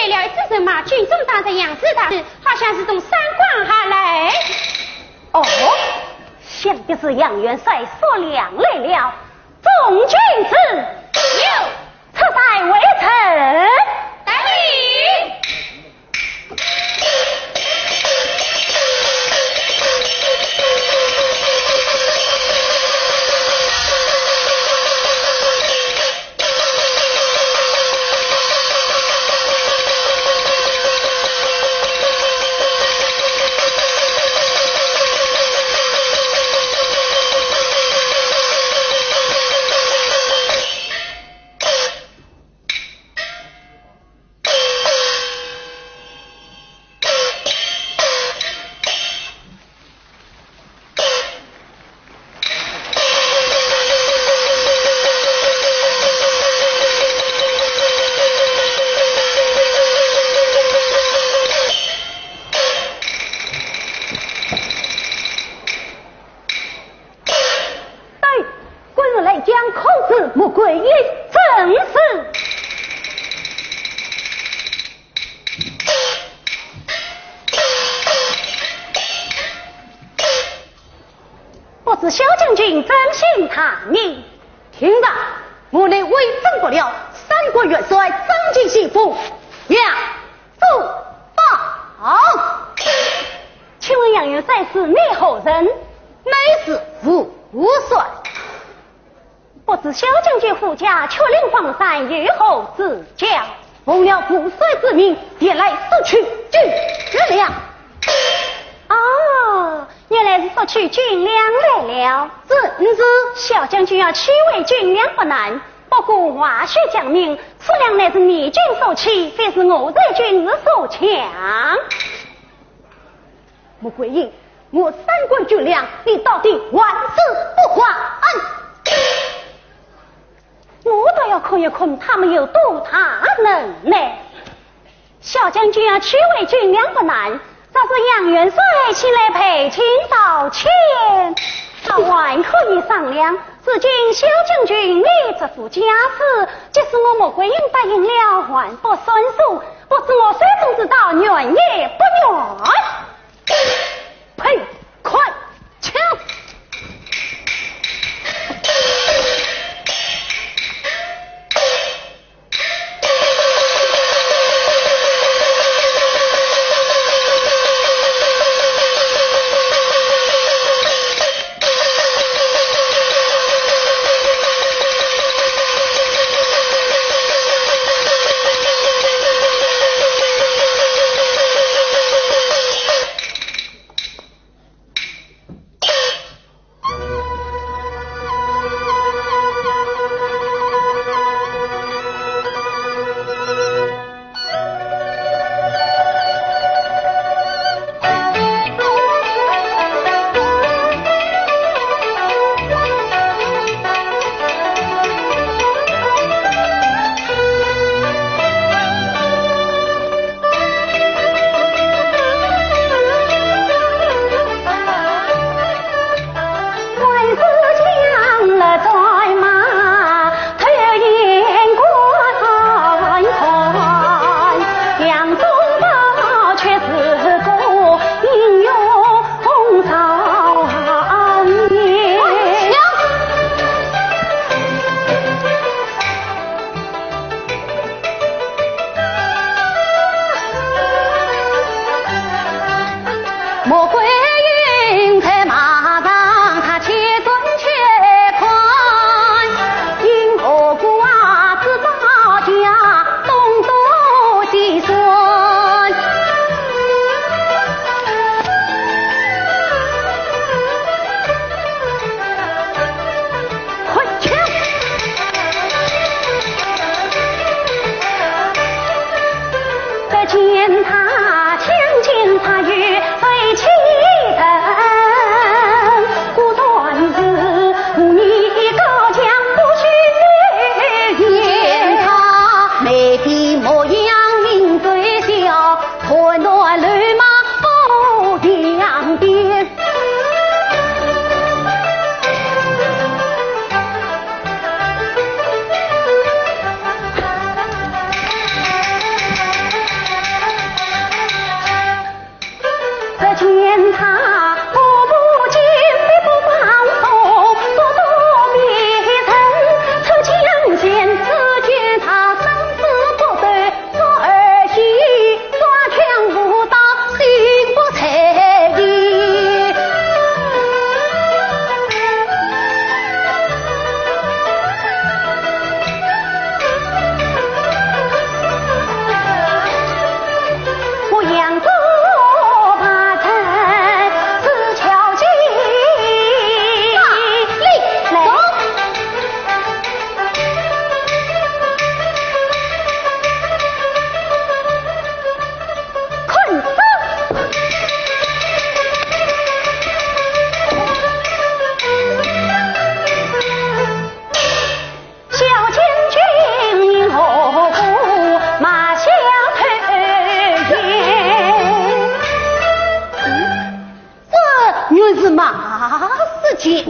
来了一支人马，军中打着杨志大人，好像是从山关下来。哦，想必是杨元帅索粮来了。众将士，有。出塞回城。得令。 哎，官人来讲，可知穆桂英？正是。不知小将军尊姓大名？听着，我乃威震不了三国元帅张京，姓封，名周霸王。请问杨元帅是你何人？乃是吴帅。不知小将军护驾，却领黄山，有何指教？奉了吴帅之命，前来索取军粮。哦，原来是索取军粮来了。正是。小将军要取回军粮不难，不过话须讲明，此粮乃是你军所取，非是我在军士所抢。穆桂英，我三关军粮，你到底还是不还？我倒要看一看他们有多大能耐。小将军要取回军粮不难，若是杨元帅前来陪亲道歉，倒还可以商量。如今小将军你这副架势，即使我穆桂英答应了，还不算数，不知我手中之刀，愿也不愿？ 嘿，快抢！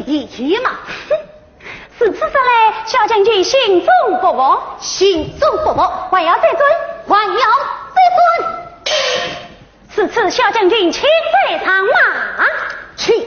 你去嘛。哼，如此说来，小将军心中不服？心中不服，还要再尊？还要再尊。如此，小将军请再上马。请。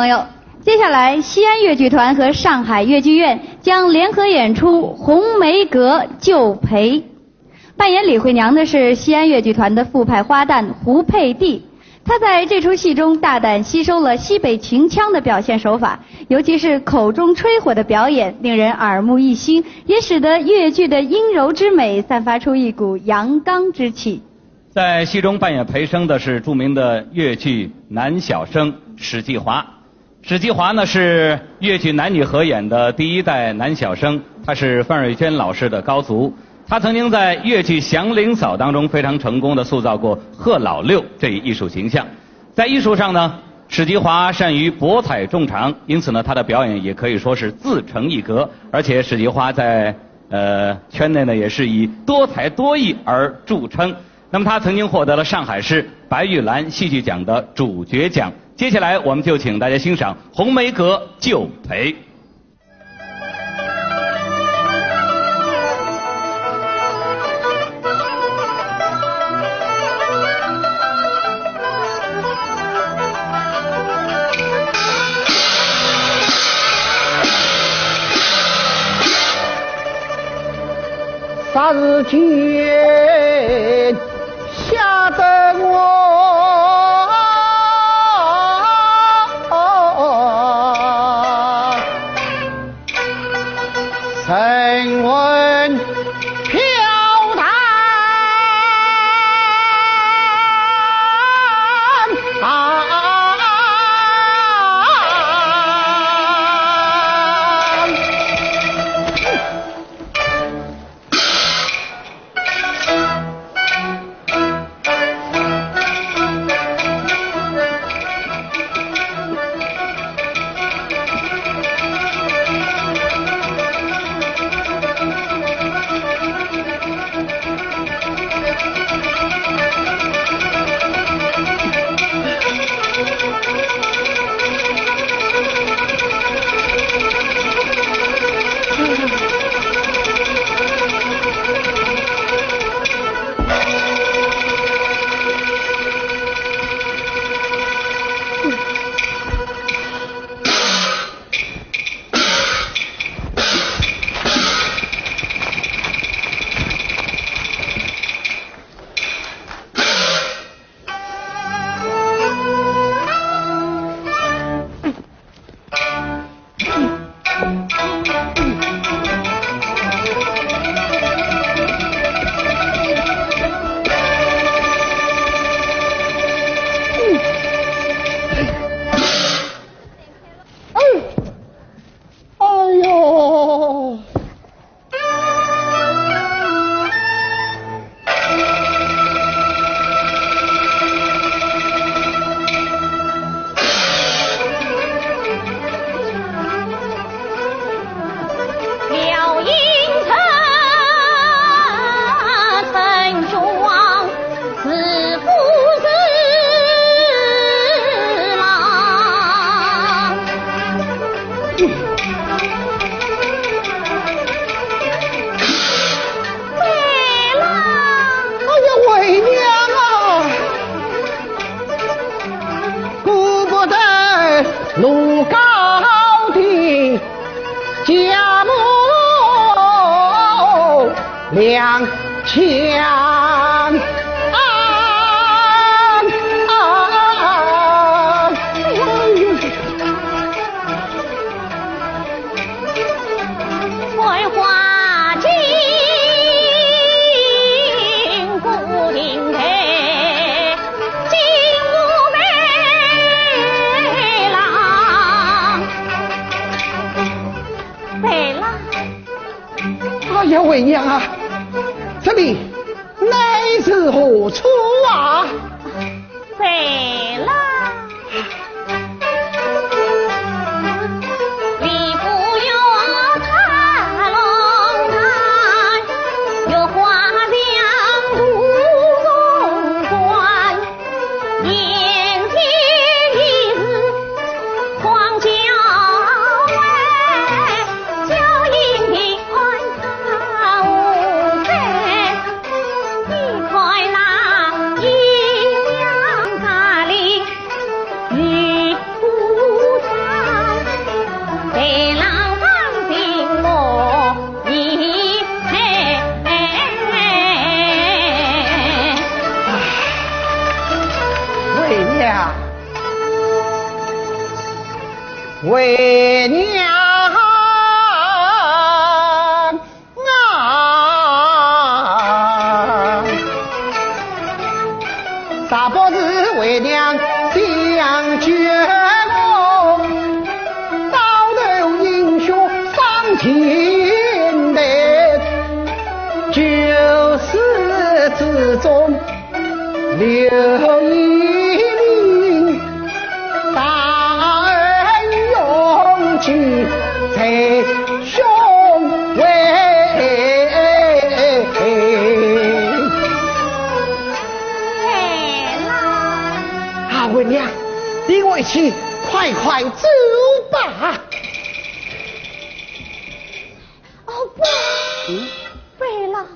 朋友，接下来西安越剧团和上海越剧院将联合演出《红梅阁·旧陪》。扮演李慧娘的是西安越剧团的副派花旦胡佩蒂。她在这出戏中大胆吸收了西北秦腔的表现手法，尤其是口中吹火的表演，令人耳目一新，也使得越剧的阴柔之美散发出一股阳刚之气。在戏中扮演裴生的是著名的越剧男小生史继华。史继华呢，是越剧男女合演的第一代男小生，他是范瑞娟老师的高足。他曾经在越剧《祥林嫂》当中非常成功地塑造过贺老六这一艺术形象。在艺术上呢，史继华善于博采众长，因此呢，他的表演也可以说是自成一格。而且史继华在，呃，圈内呢，也是以多才多艺而著称。那么他曾经获得了上海市白玉兰戏剧奖的主角奖。接下来我们就请大家欣赏《红梅阁·旧陪》。哎呦！哎呀，为娘啊！哎呀，为娘啊，这里乃是何处啊？ 你看那一样大理呀，为娘啊，啥不是为娘相救我，倒头饮血上青云，九死之中 留一名，大恩永记在胸怀。来啦！啊，为娘，你回去快快走吧。哦，不，嗯？为郎，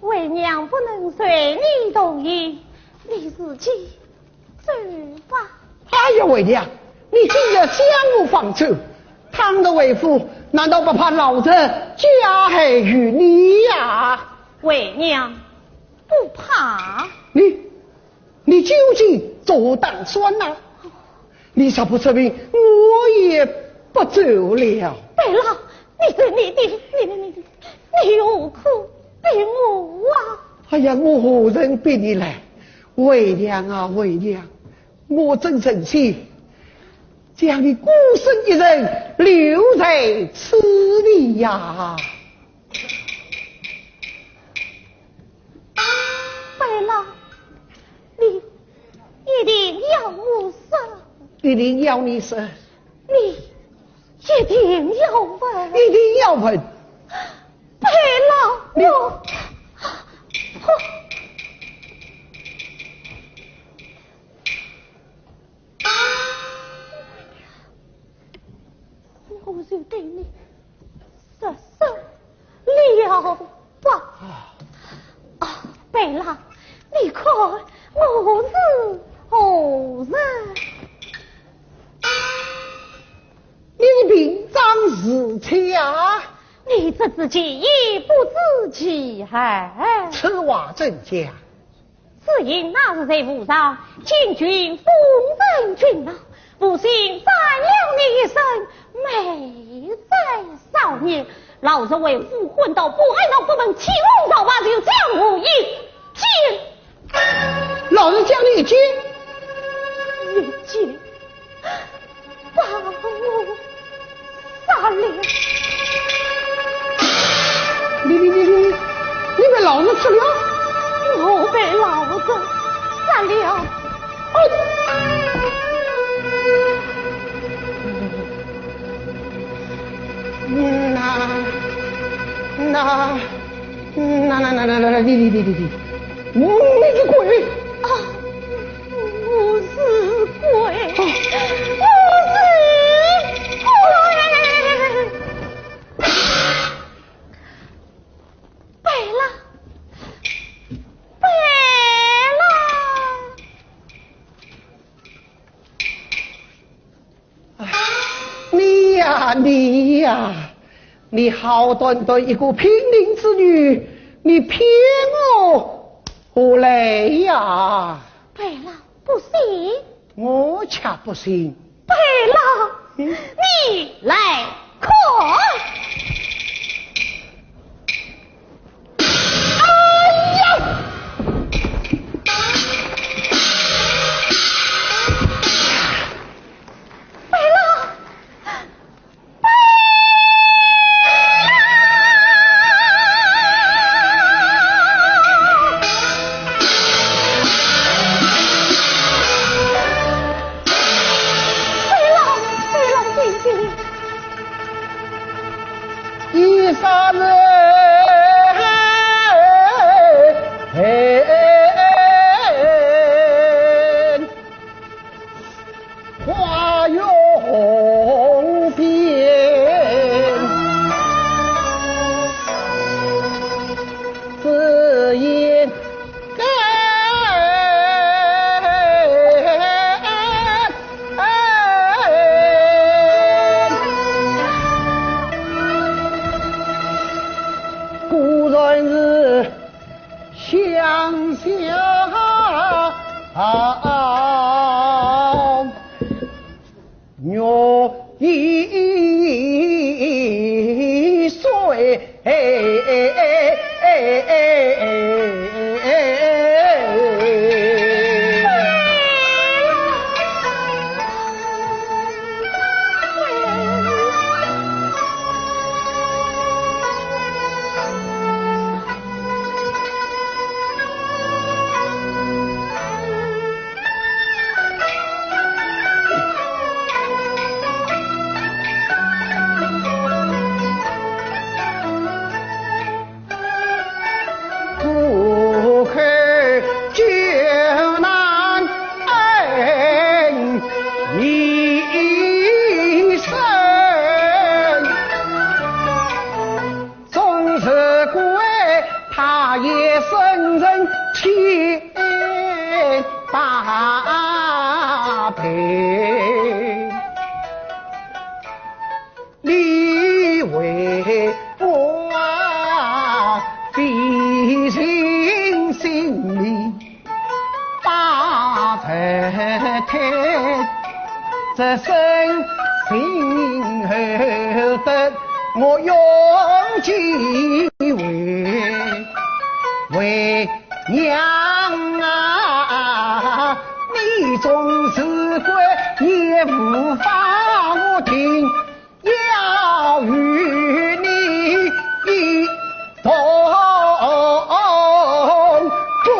为娘不能随你同行，你自己走吧。哎呀，为娘，你竟然向我放走，倘若回府，难道不怕老贼加害于你呀？为娘不怕。你，你究竟做打算呐？你若不出兵，我也不走了。白老，你这，你，你，你，你，你，你何苦逼我啊？哎呀，我何曾逼你来？为娘啊，为娘，我真诚心将你孤身一人留在此地呀。 白老，你一定要我说。一定要你说。你一定要问。一定要问。白老，你我，我就对你 说说了吧。啊，白老，你看我是何人？你是平章时期啊？你只知其一，不知其二。此话怎讲？ 只因那日在府上，禁军奉承君老，不幸斩了你一身美哉少年。老贼为父昏倒，不安到府门，欺负曹霸，就将我一剑。老贼将你一剑？一剑。 把我杀了。你，你，你，你，你被老贼杀了？我被老贼杀了。哦。那，那， 那，那，那，那，那，你，你，你，你，你，你是鬼？啊，我是鬼，啊。我是鬼。白老，白老。 哎，你呀，你呀，你好端端一个平民之女，你骗我何来呀？白老不信。我却不信。白老，嗯？你来看。 哎呀！白老，白老，白老，醒醒！你为我啊，费尽心力把这天，这身心后得我用尽为为娘啊，你总是管也无法无听，要与你一同归。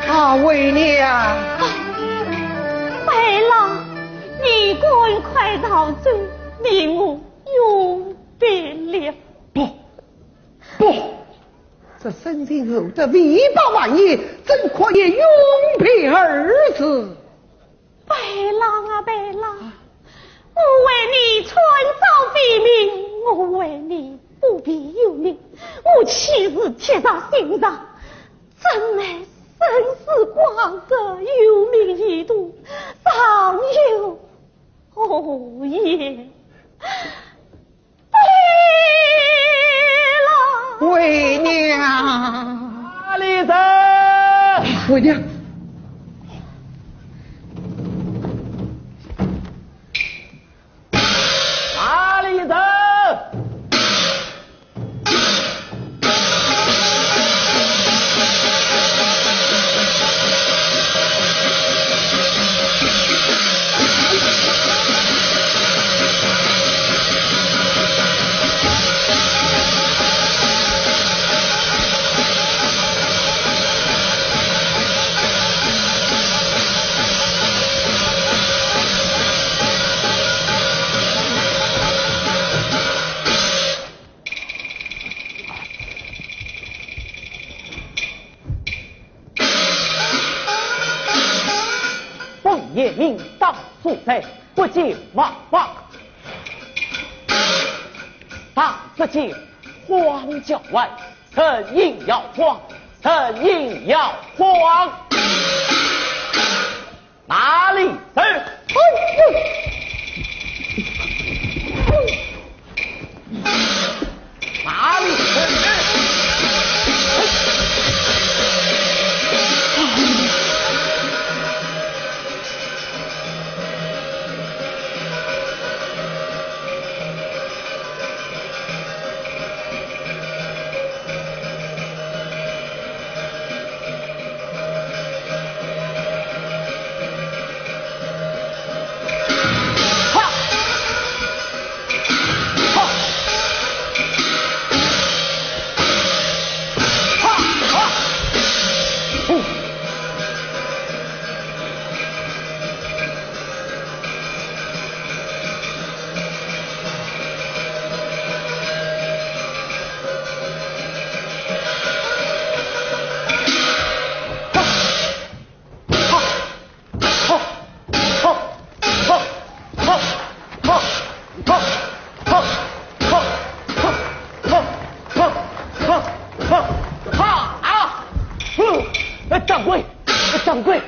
啊，为娘！白郎，你赶快逃走，你我永别了。不，不，这身心后得未报万一，怎可以永别二字？ 白郎啊，白郎，我为你穿朝为民，我为你不避忧民，我岂是铁石心肠，怎奈生死关头，有命一途，尚有后言。 为娘。哪里人？为娘。哪里人？ 王爷命当速斩，不见王法。打不见荒郊外，人影摇晃，人影摇晃。哪里人？哎呦！ 哪里人？掌柜，掌柜。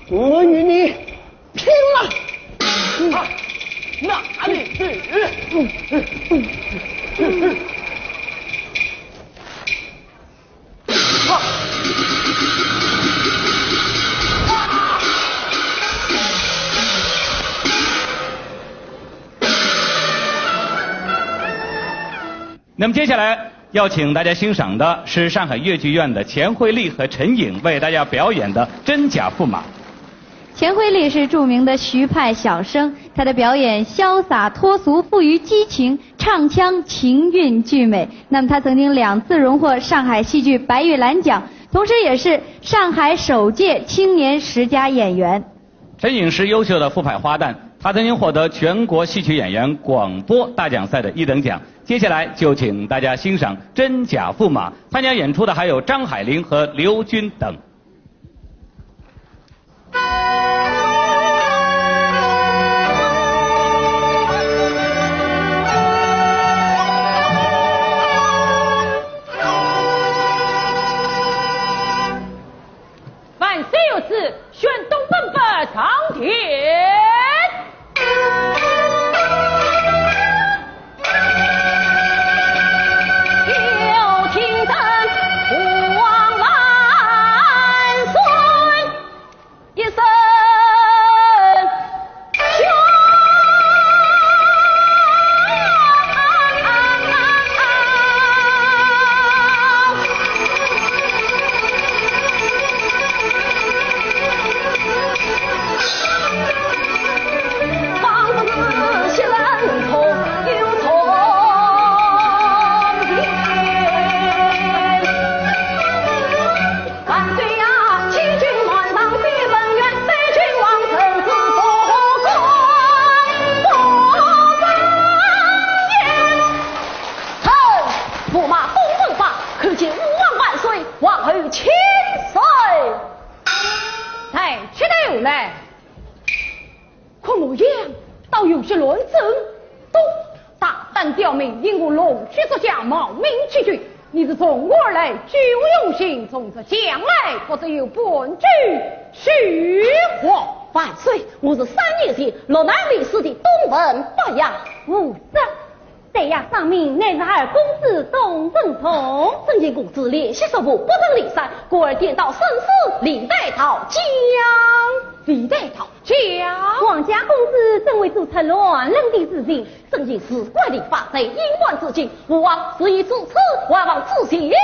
我与你拼了！啊，哪里去？ 那么接下来要请大家欣赏的是上海越剧院的钱惠丽和陈颖为大家表演的《真假驸马》。钱惠丽是著名的徐派小生，她的表演潇洒脱俗，富于激情，唱腔琴韵俱美。那么她曾经两次荣获上海戏剧白玉兰奖，同时也是上海首届青年十佳演员。 陈颖是优秀的覆派花旦，她曾经获得全国戏曲演员广播大奖赛的一等奖。接下来就请大家欣赏《真假驸马》，参加演出的还有张海玲和刘军等。 万岁有旨，宣东门不上殿。有请咱父王万岁一声。 臣驸马董文华叩见父王万岁，王后请罪。抬起头来。 看模样，倒有些乱真。都大胆刁民，因我龙须之下冒名起举，你是从何而来？居无用刑，从这墙来，不知有半句虚话。万岁，我是三年前落难未死的东文八爷。无错，在下声明，乃是二公子东文同。正因公子脸皮薄，不曾离山，故而颠倒生死，离代逃江。离代逃江？王家公子怎会做出乱伦的事情？正因是官的发财，隐瞒至今，父王是以至此，还望自省良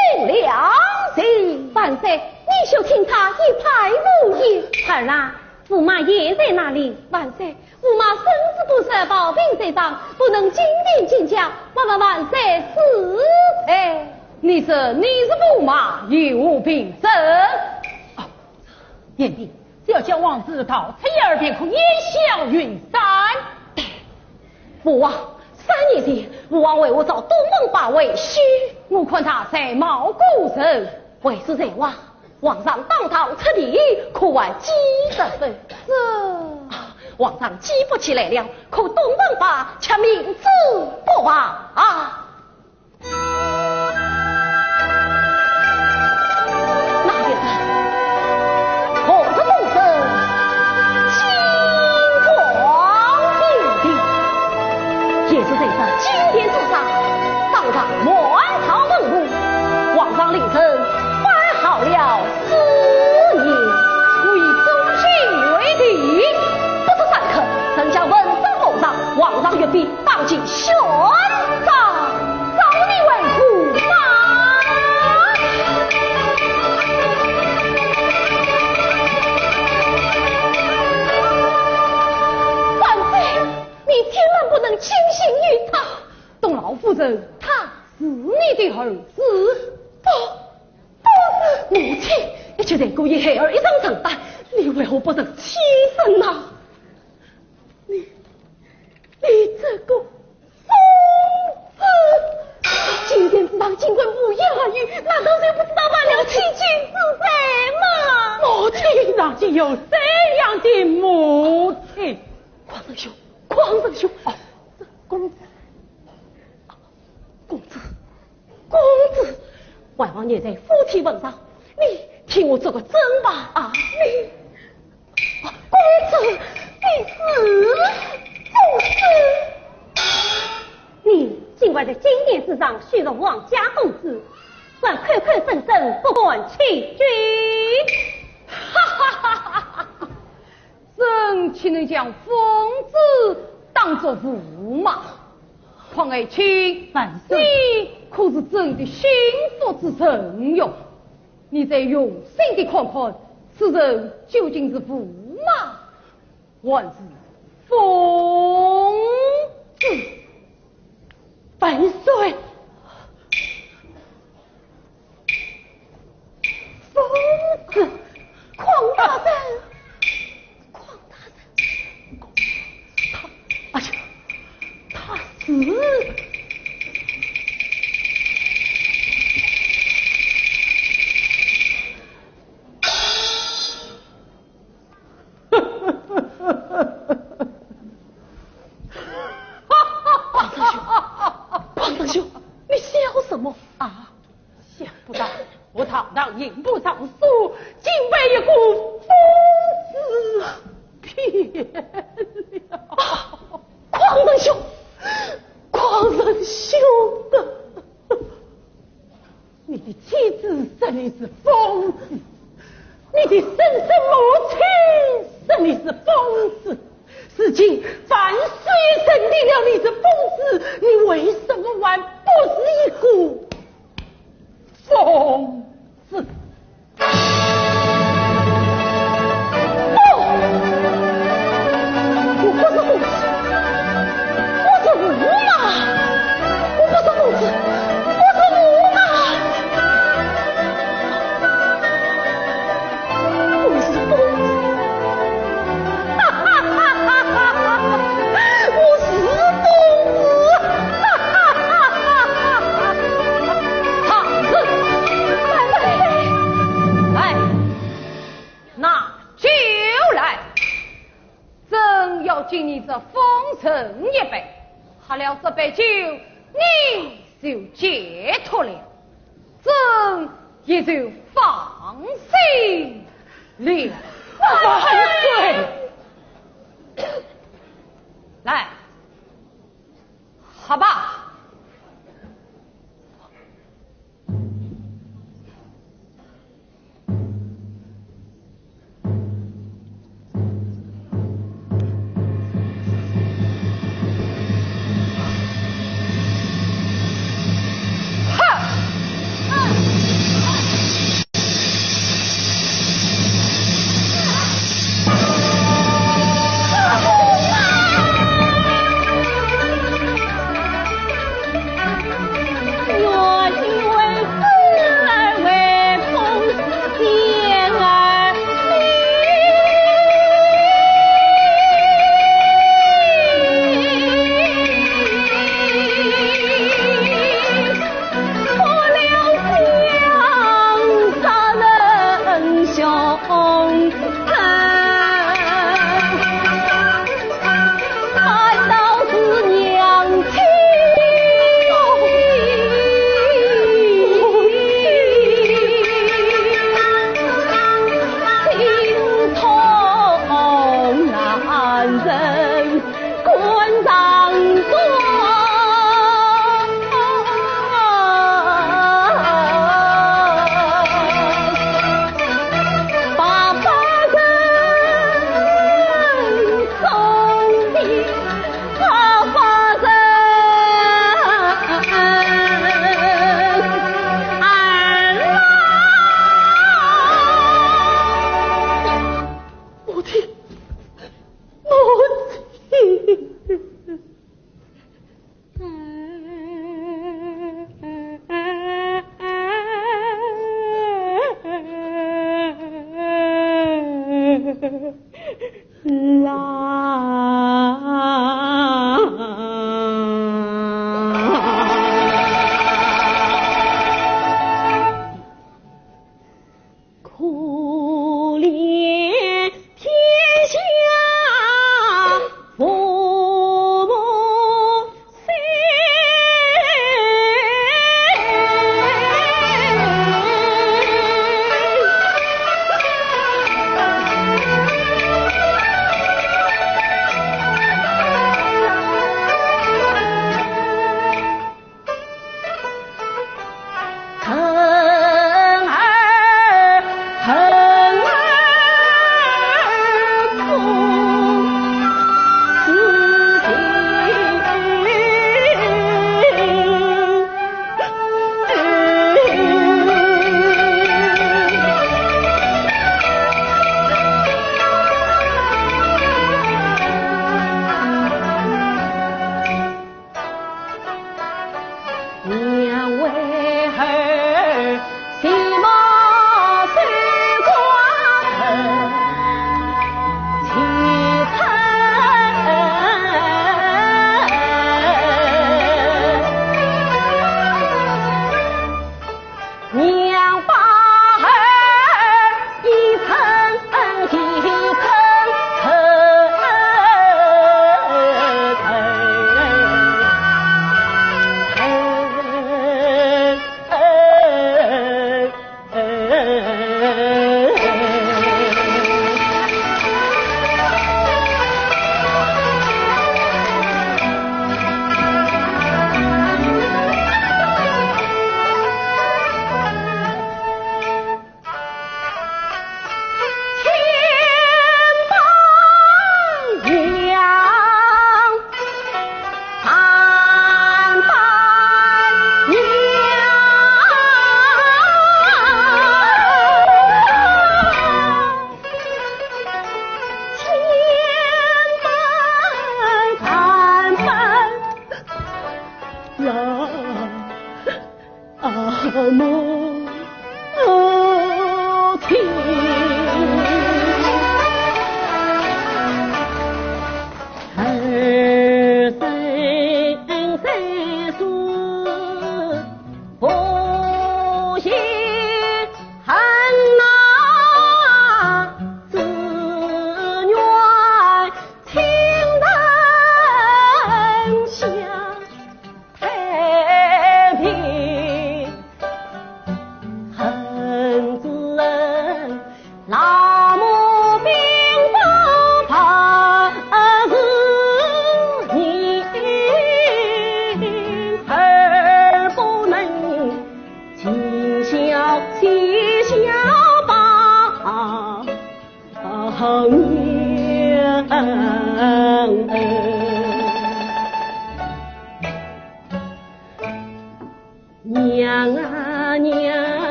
心。万岁，你休听他一派胡言。儿啊， 驸马现在哪里？万岁，驸马身子不适，抱病在床，不能进殿见驾，还望万岁恕罪。你说你是驸马，有何病症？哦，贤弟，只要将王子逃出一二，便可烟消云散。对，父王，三年前，父王为我找东门八爷，我看他才貌古人，为是才华， 皇上当堂出题，可还记得否？这……啊，皇上记不起来了，可东门八爷却铭记不忘啊。那便是何日东升，金光点地。 也是在这金殿之上，赏赐满朝文武，皇上令臣摆好了寿宴，我以忠心为题，不出三刻，丞相文章奉上，皇上御笔，当即宣召，召你回驸马。万岁！ 你千万不能轻信于他。东老夫人，他是你的儿子？不，不是。母亲，一切罪过与孩儿一同承担，你为何不忍欺人呐？你，你这个疯子！金殿之上，尽管无言而喻，难道谁不知道他了欺君之罪吗？母亲，那竟有怎样的母亲？ 匡正兄，匡正兄，哦，这公子，公子，公子，还望念在夫妻份上，你替我做个证吧。啊，你，哦，公子，你是，公子，你竟敢在金殿之上羞辱王家公子，敢口口声声不敢欺君？哈哈哈哈哈哈！ 朕岂能将疯子当作驸马？况爱卿，万岁，你可是朕的心腹之人哟。你再用心地看看，此人究竟是驸马，还是疯子？万岁！ 疯子，匡大人，匡大人，他，哎呀，他是……匡正兄，匡正兄，你笑什么啊？ 想不到我堂堂刑部尚书，竟被一个疯子骗了。匡正兄，匡正兄啊！你的妻子说你是疯子，你的生身母亲说你是疯子，如今万岁认定了你是疯子，你为什么还不是一个 疯子！不，我不是疯子，我是驸马，我不是疯子，我是驸马。 我是疯子，哈哈哈哈哈哈！我是疯子，哈哈哈哈哈哈！好，是，万岁！来，拿酒来。朕要敬你这疯人一杯，喝了这杯酒，你 就解脱了，朕也就放心了。万岁！啦。可怜天下父母心。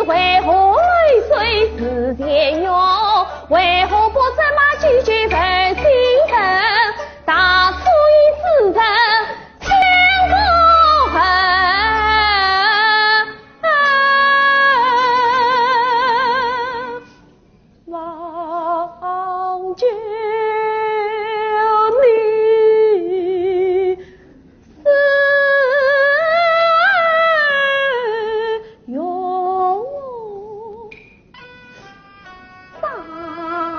为何泪水似泉涌？为何不怎么句句问心声？大水之人，天不痕。望救你 死永上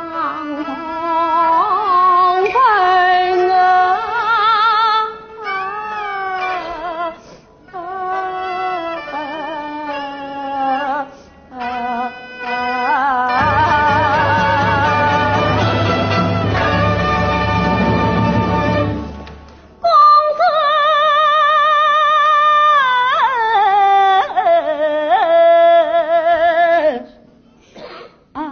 当分啊！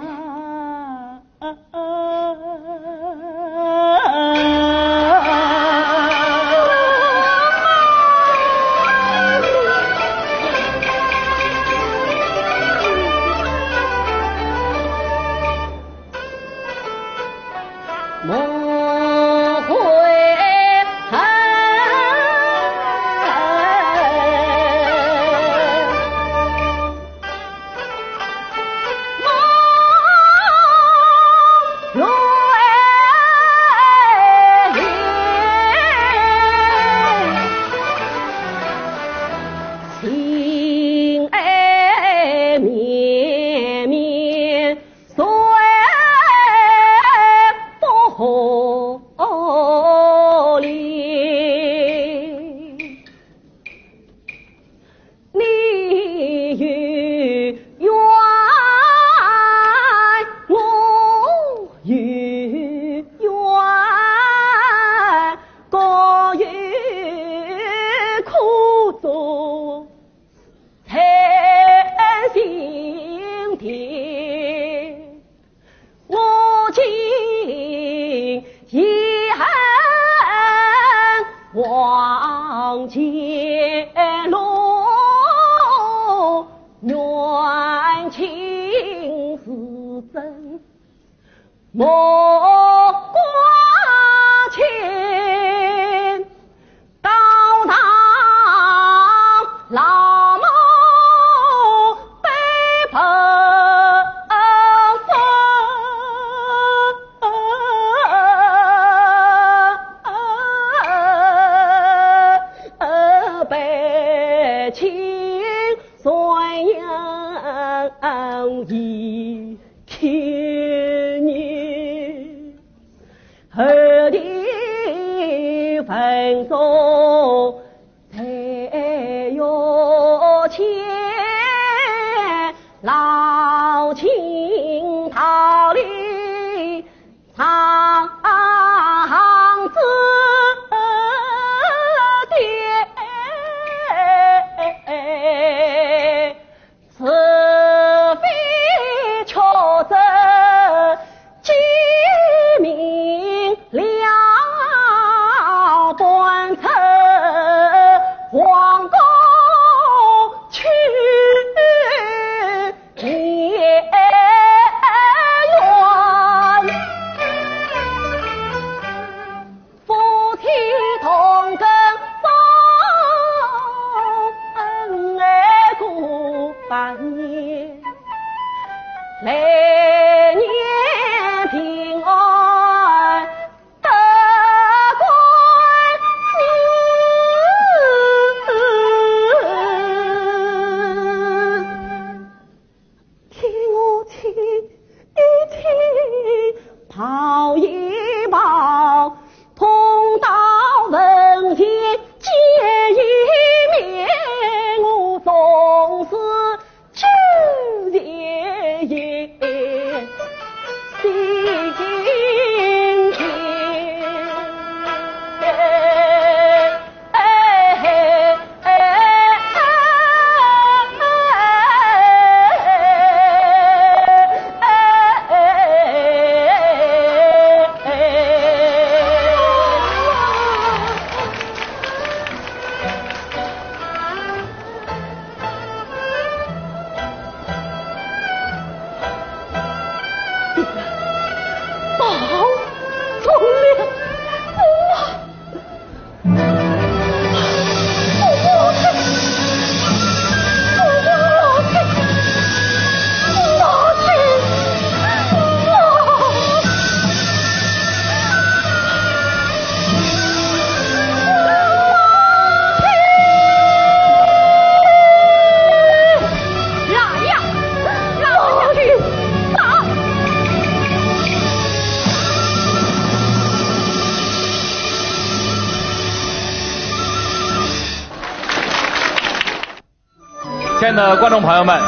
的观众朋友们，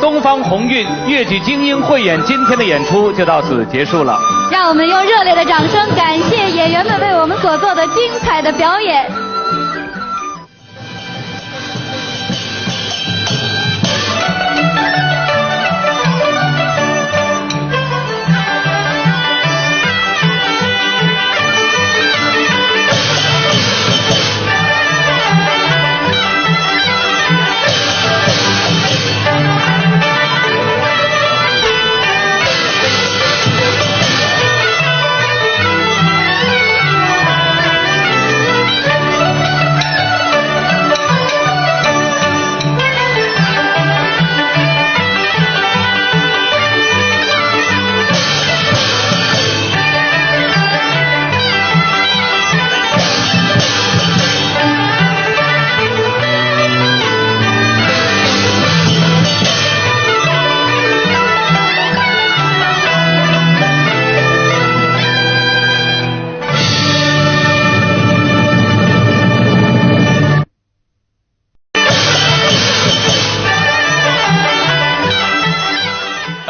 东方红韵越剧精英汇演今天的演出就到此结束了。让我们用热烈的掌声感谢演员们为我们所做的精彩的表演。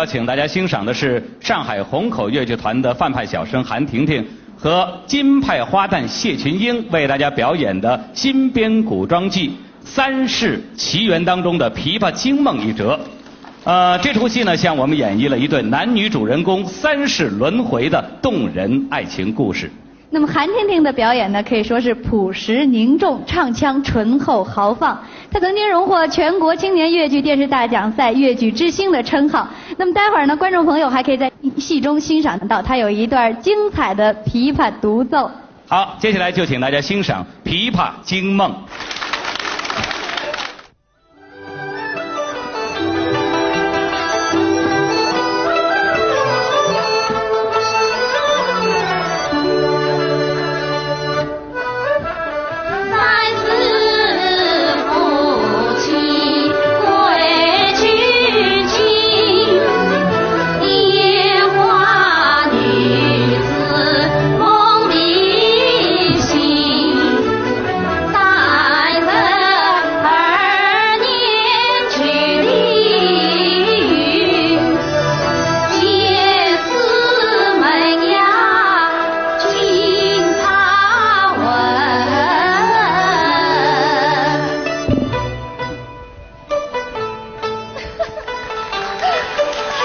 要请大家欣赏的是上海虹口越剧团的范派小生韩婷婷和京派花旦谢群英为大家表演的京编古装剧《三世奇缘》当中的《琵琶惊梦》一折。呃，这出戏呢，向我们演绎了一对男女主人公三世轮回的动人爱情故事。那么韩婷婷的表演呢，可以说是朴实凝重，唱腔醇厚豪放。她曾经荣获全国青年越剧电视大奖赛越剧之星的称号。那么待会儿呢，观众朋友还可以在戏中欣赏到她有一段精彩的琵琶独奏。好，接下来就请大家欣赏《琵琶惊梦》。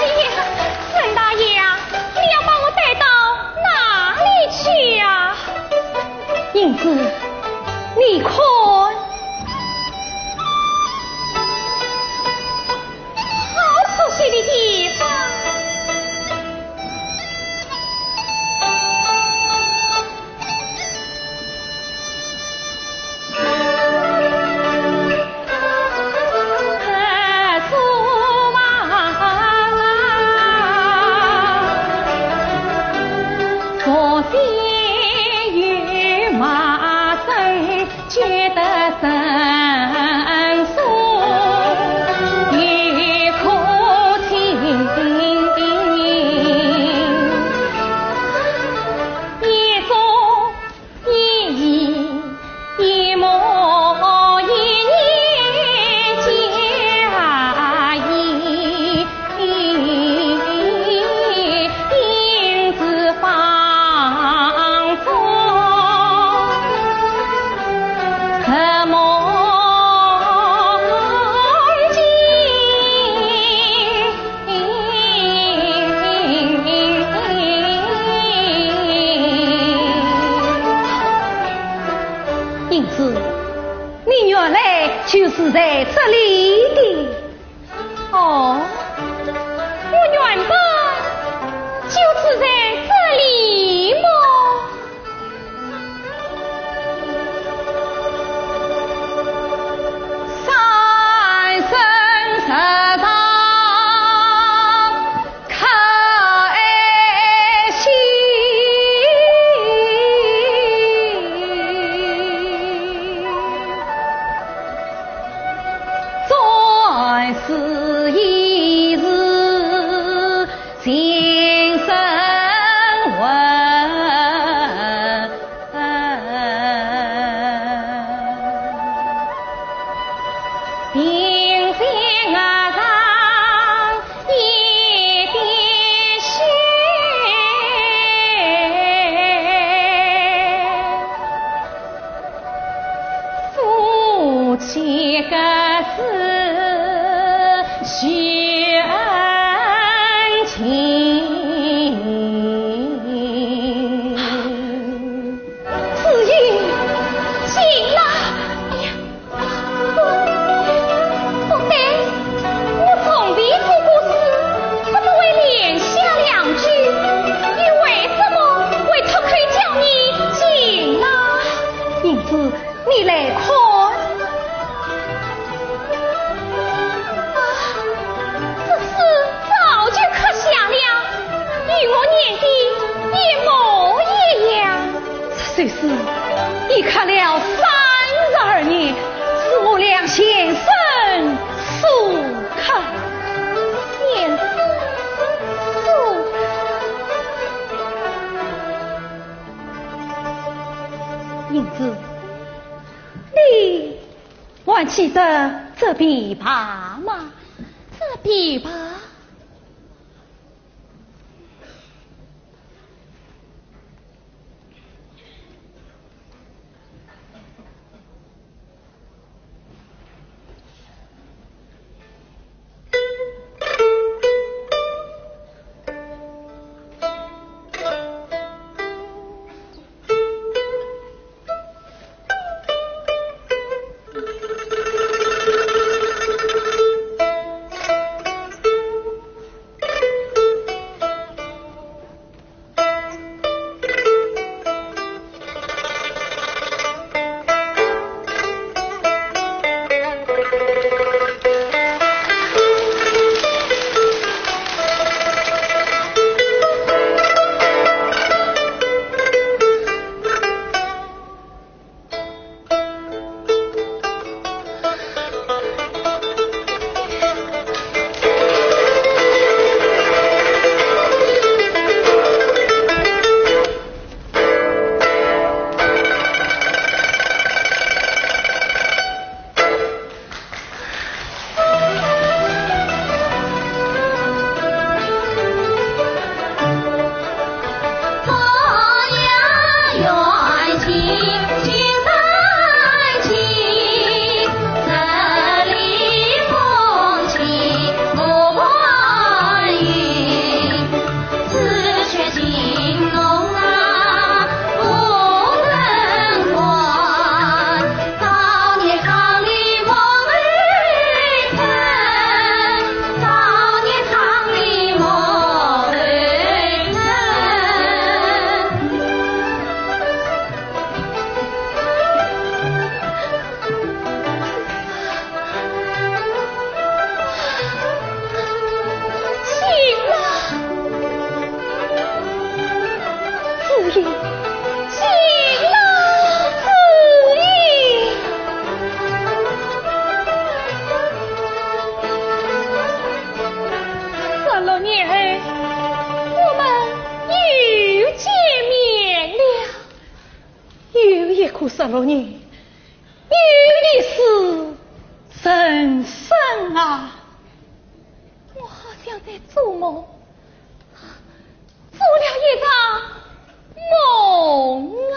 哎呀，沈大爷啊，你要把我带到哪里去呀？英子，你看，好熟悉的地方。英子，你原来就住在这里的。哦，我原本就住在这里么。这事已刻了三十二年，是我梁先生所刻。胭脂，坐。胭脂，你还记得这琵琶吗？这琵琶？十六年后，我们又见面了。又一个十六年，又一世人生啊！我好像在做梦，做了一场梦啊！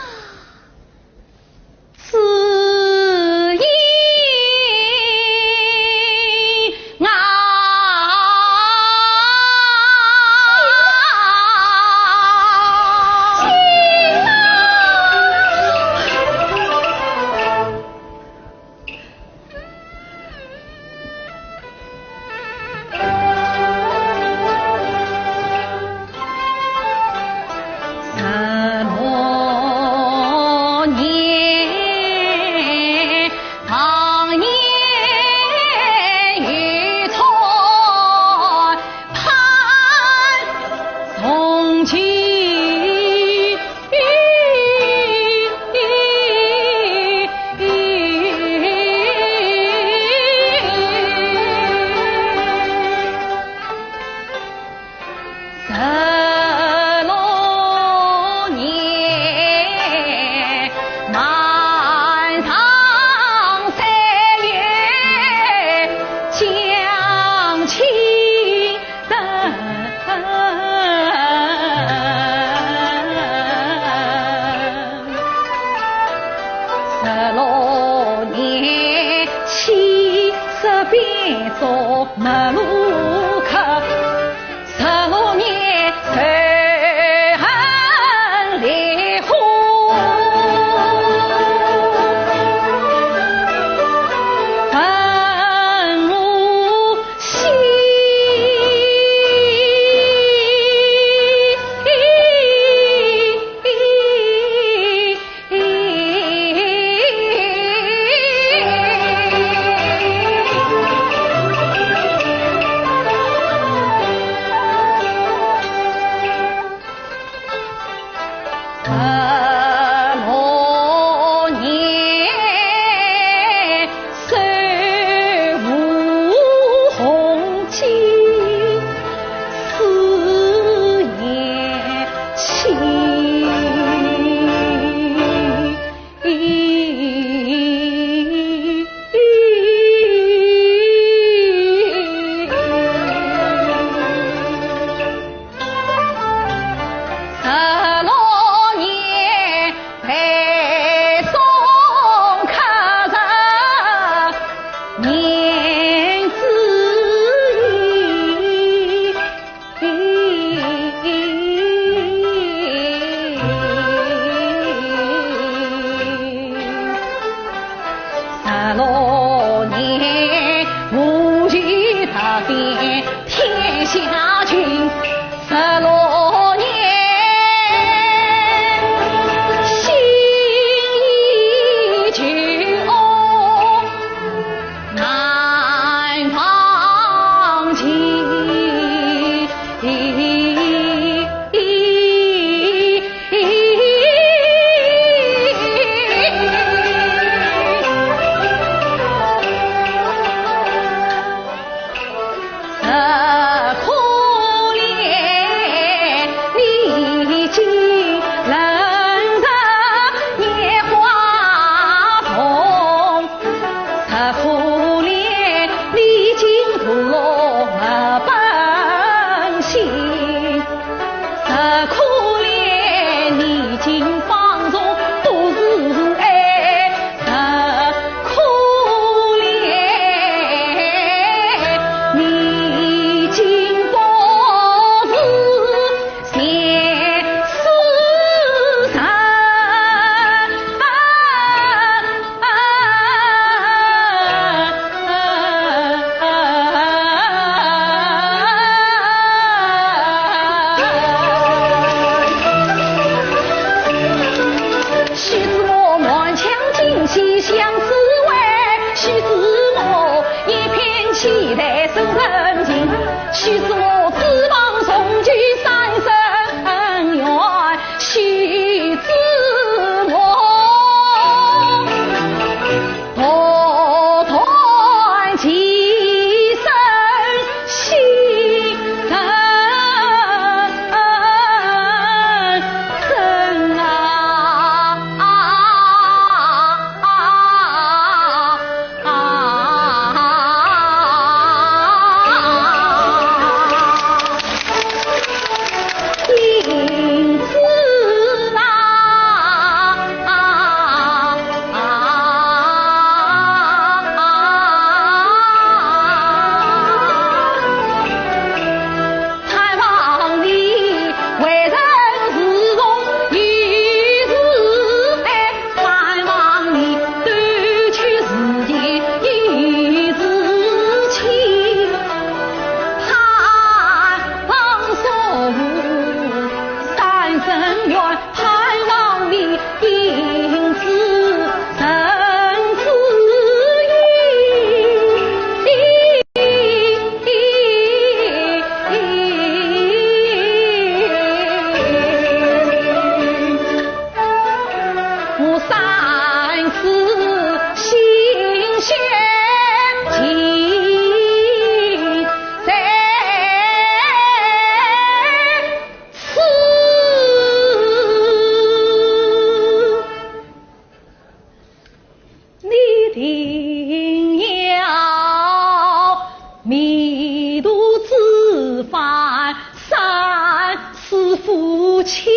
半山师父起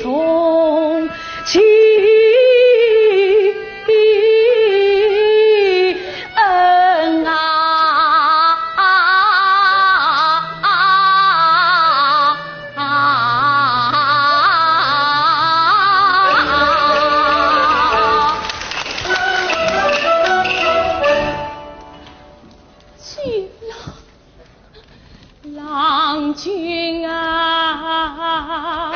重情恩啊。去了。 郎君啊，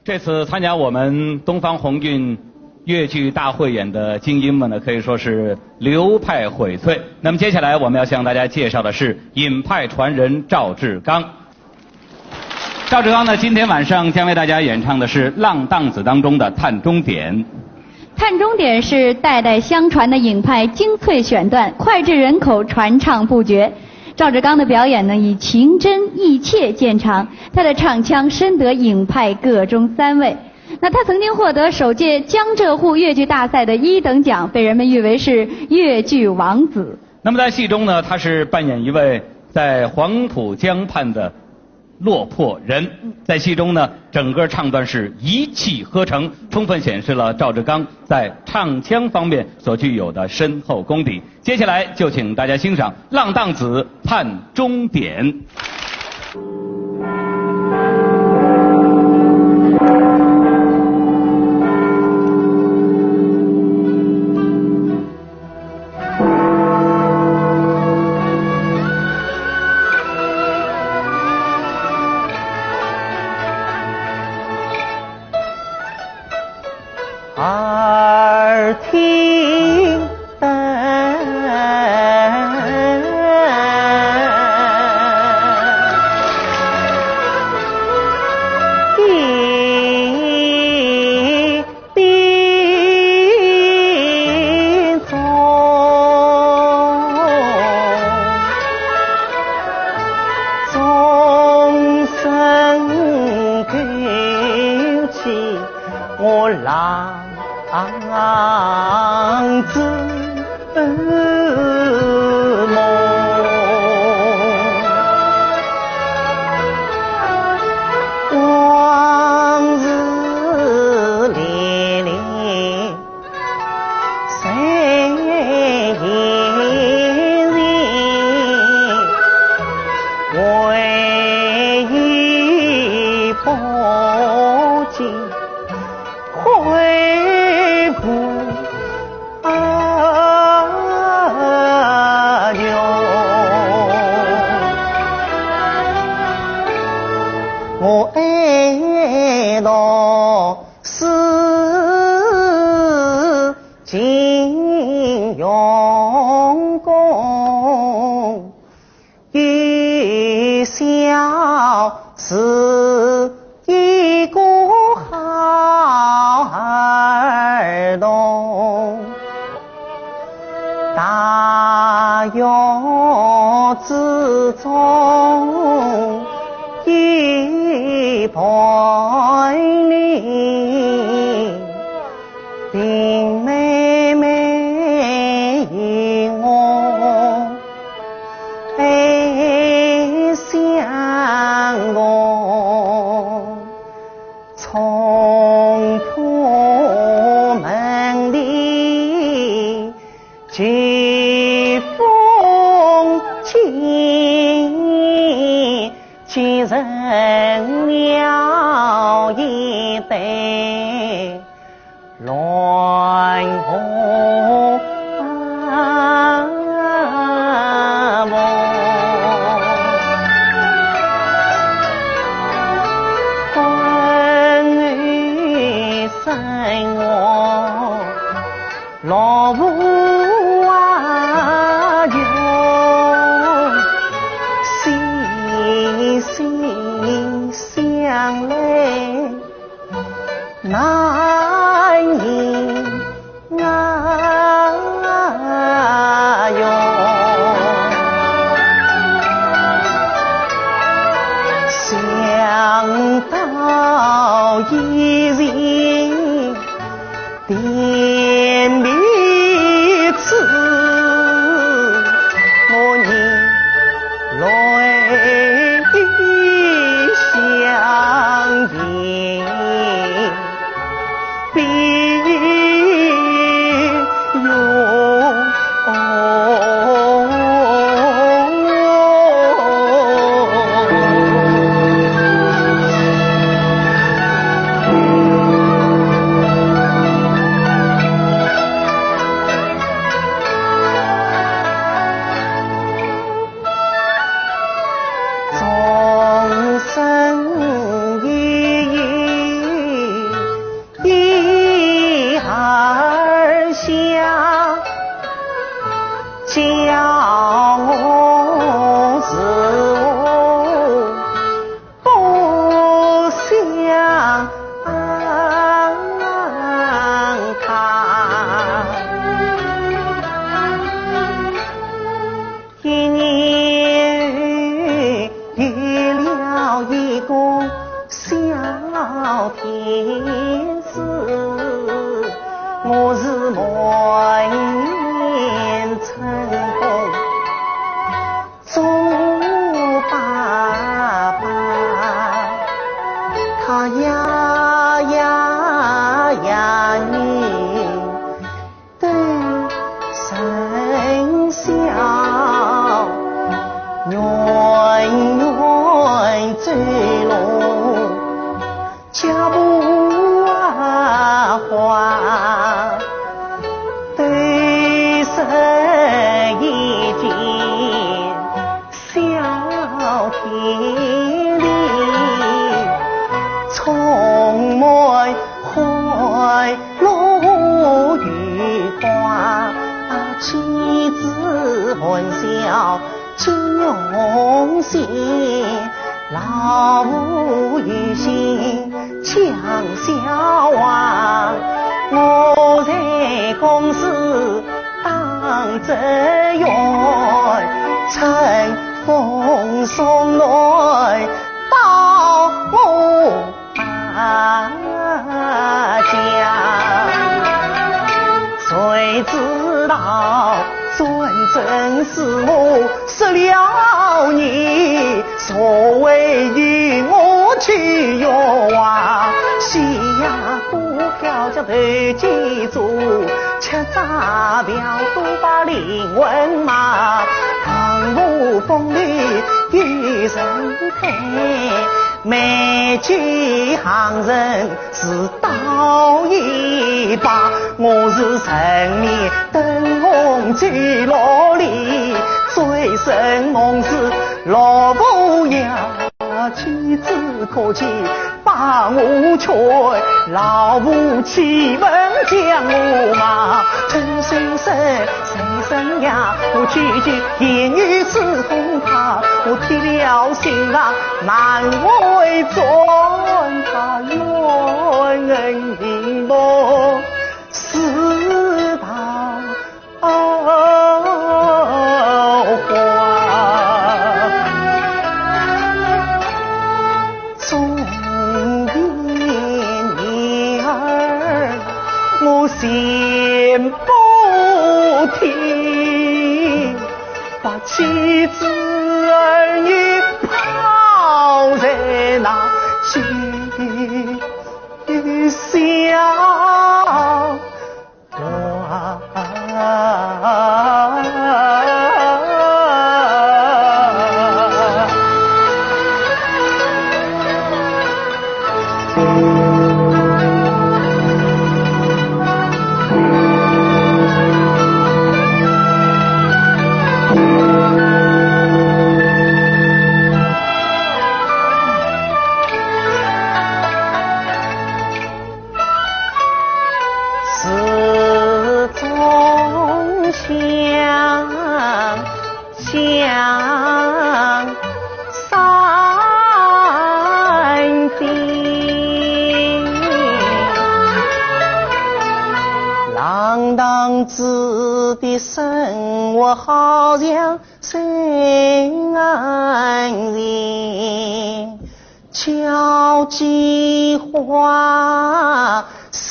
这次参加我们东方红韵越剧大汇演的京音们呢，可以说是流派荟萃。那么接下来我们要向大家介绍的是尹派传人赵志刚。赵志刚呢，今天晚上将为大家演唱的是《浪荡子》当中的《探钟点》。《探钟点》是代代相传的尹派精粹选段，脍炙人口，传唱不绝。赵志刚的表演呢，以情真意切见长，他的唱腔深得尹派各中三味。那他曾经获得首届江浙沪越剧大赛的一等奖，被人们誉为是越剧王子。那么在戏中呢，他是扮演一位在黄浦江畔的落魄人。在戏中呢，整个唱段是一气呵成，充分显示了赵志刚在唱腔方面所具有的深厚功底。接下来就请大家欣赏《浪荡子》《探钟点》。小天使，我是满面春风做爸爸，他呀呀呀你 对生笑，远远走路脚步啊花，对生一见 小天地，充满欢乐与光，妻子含笑尽用心，老父有心 讲笑话，我在公司打着鸢，乘风送暖到我家。谁知道转正是我失了你， 所为与我去哟啊，西呀股票叫头记住，吃炸票都把灵魂嘛，唐伯虎风流有人陪，每句行人 是道一把，我是人面灯红酒落里，醉生梦死老不要，妻子可气把我劝，老婆气愤将我骂，春生生，谁生呀，我句句言语刺痛他，我铁了心肠难回转，他怨恨 情薄似桃花。总言女儿，我心不定，把妻子儿女抛在那街 笑话。始终想，想三遍。浪荡子弟生活好像 人人交际花，小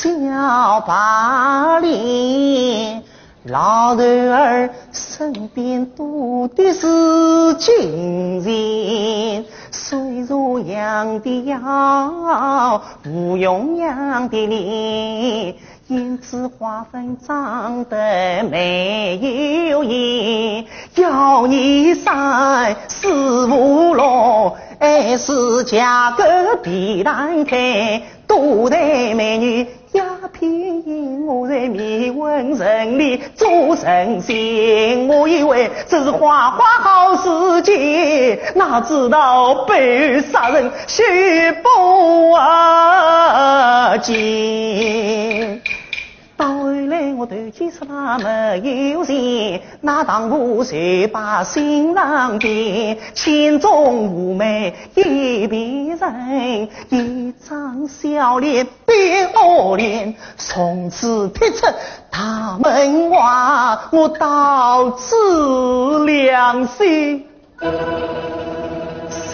白脸，老头儿身边多的是亲人。虽说养的要，不用养的你， 胭脂花粉长得没有影，要你三十五六，还是嫁个地摊开，多的美女鸦片烟，我在迷魂阵里做神仙。我以为这是花花好时节，哪知道被杀人血不见。 到后来我投机出来没有钱，那当铺谁把心上变，千种妩媚一遍人，一张笑脸变恶脸，从此踢出大门外，我倒致良心。 谁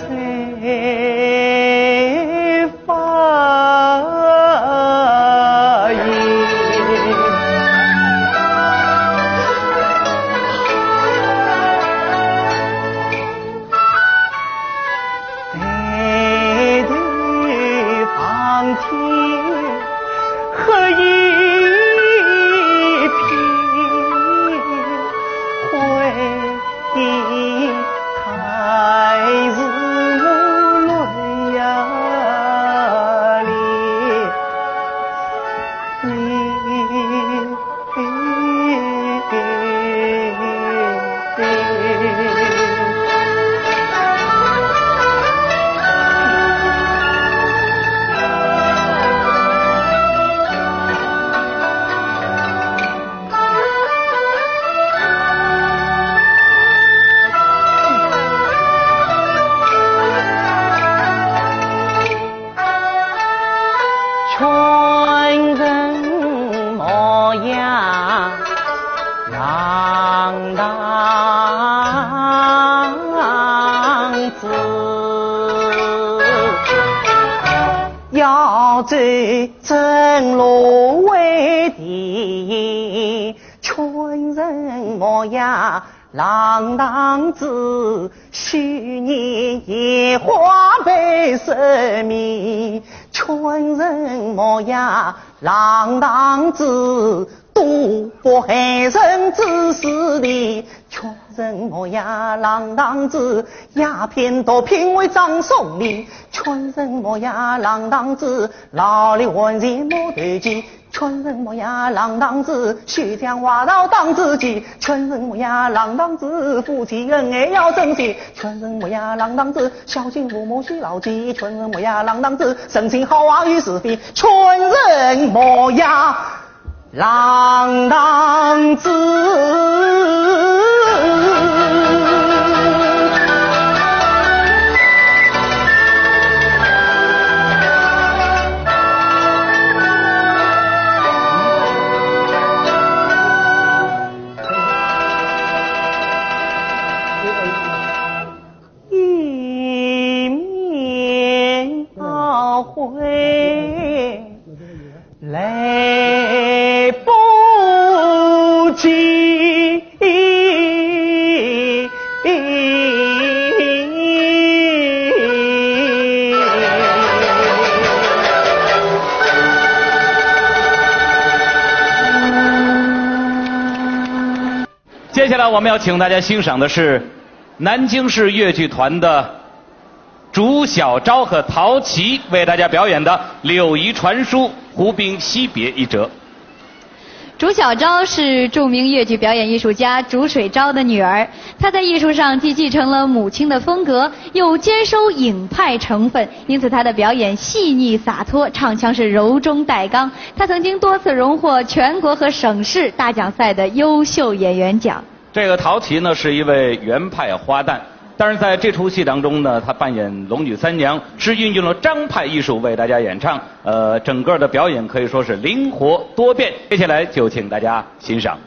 要走正路为第一，劝人莫要浪荡子，昔年野花被蛇迷，劝人莫要浪荡子，赌博害人之事的，劝人莫要浪荡子，鸦片毒品为张松林，劝人莫要浪荡子，劳力完全没头绪，劝人莫要浪荡子，休将花刀当自己，劝人莫要浪荡子，夫妻恩爱要珍惜，劝人莫要浪荡子，孝敬父母需牢记，劝人莫要浪荡子，人心好坏与是非，劝人莫要 浪荡子。一面懊悔来不及。接下来我们要请大家欣赏的是南京市越剧团的竹小昭和陶琪为大家表演的《柳遗传书·胡兵惜别》一折。竹小昭是著名越剧表演艺术家竹水昭的女儿，她在艺术上既继承了母亲的风格，又兼收影派成分，因此她的表演细腻洒脱，唱腔是柔中带刚。她曾经多次荣获全国和省市大奖赛的优秀演员奖。 这个陶琪呢，是一位原派花旦，但是在这出戏当中呢，她扮演龙女三娘，是运用了张派艺术为大家演唱，呃，整个的表演可以说是灵活多变。接下来就请大家欣赏。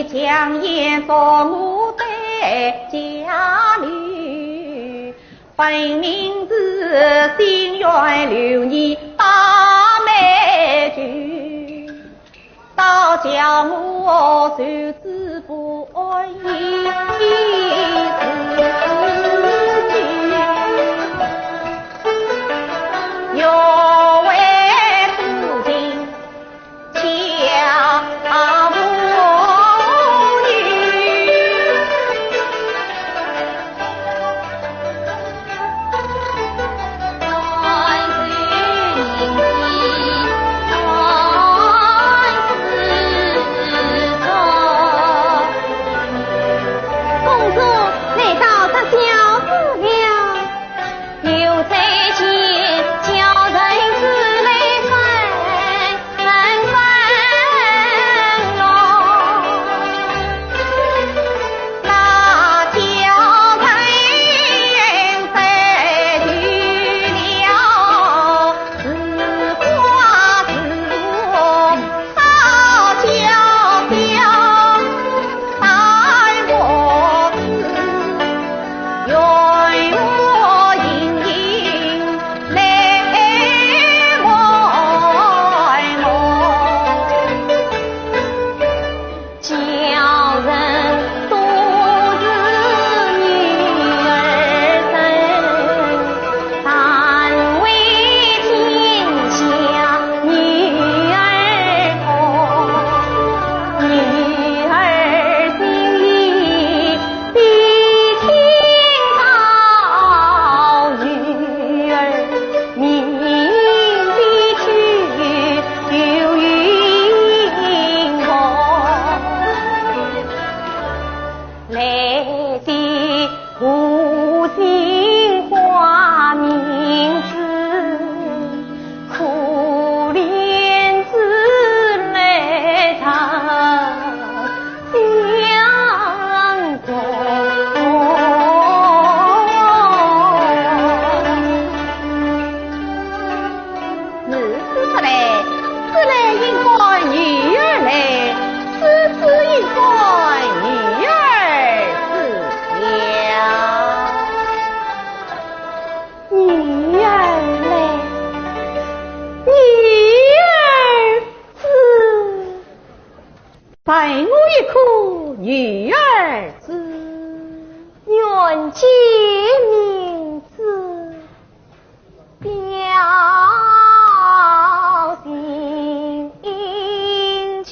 香烟送我回家里，分明是心愿留你把妹救，倒叫我受之不安于自己。若为此情 公主，难道得小事了？ 女子不来，自来应该女儿来，此事应该女儿知晓。女儿来，女儿知。 分我一颗女儿珠，愿解明珠，表情清秋。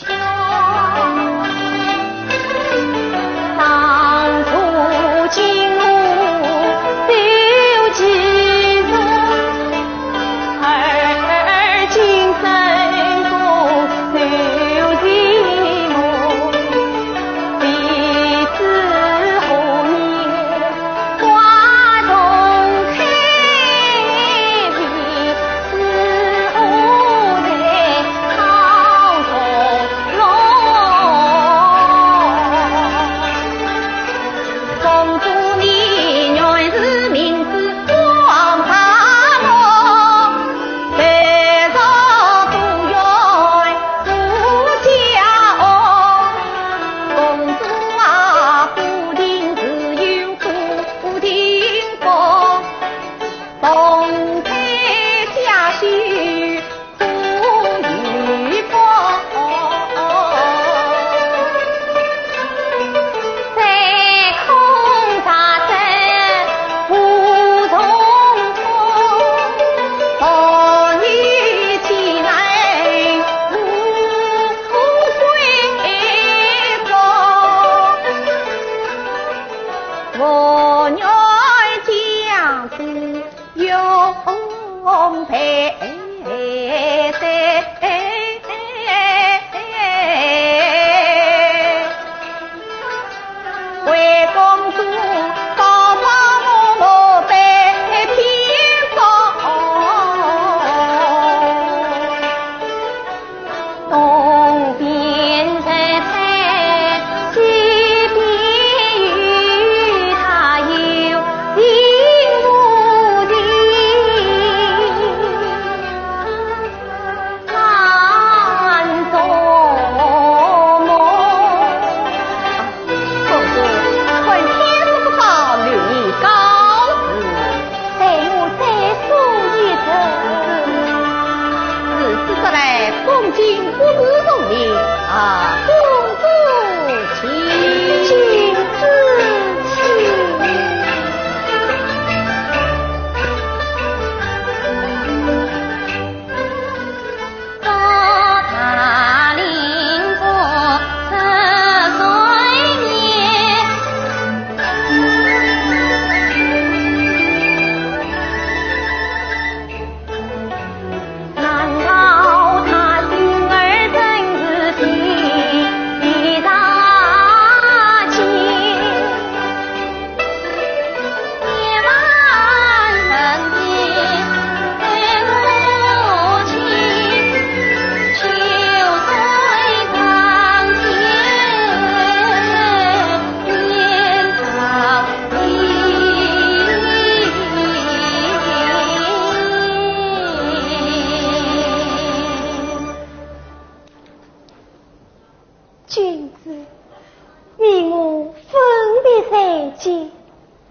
你我分别在即，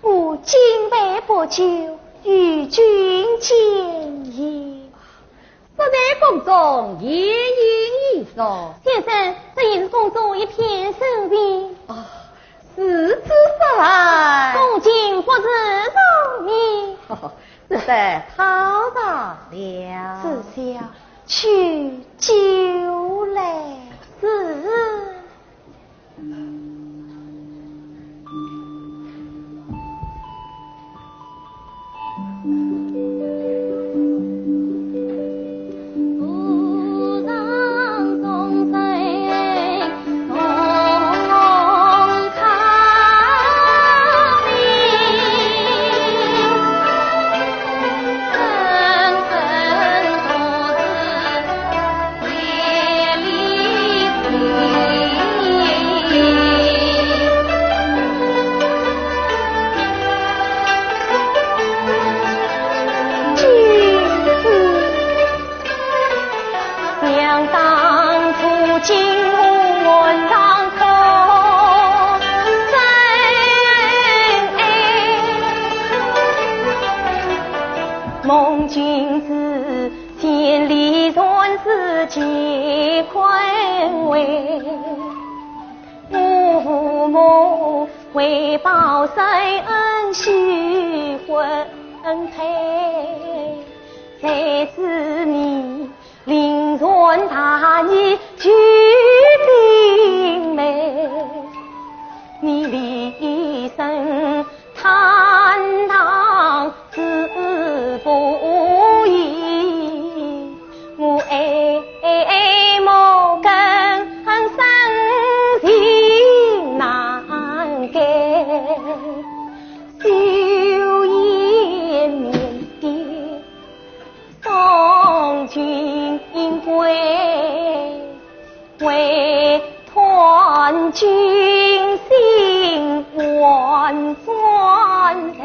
我今晚不久与君见阕。不在宫中阕音已熟。先生，这也是宫中一片盛情。哦，如此说来，恭敬不如从命。这就讨上了。是。 去酒来。是。想当初金屋门当户对，梦君子千里传，是几回味。父母为报深恩，须婚配。 谁知你凌乱大义，拒兵备。你厉声坦荡志不移，我哀莫根深情难改。 酒宴眠的送君归，唯叹君心万转在。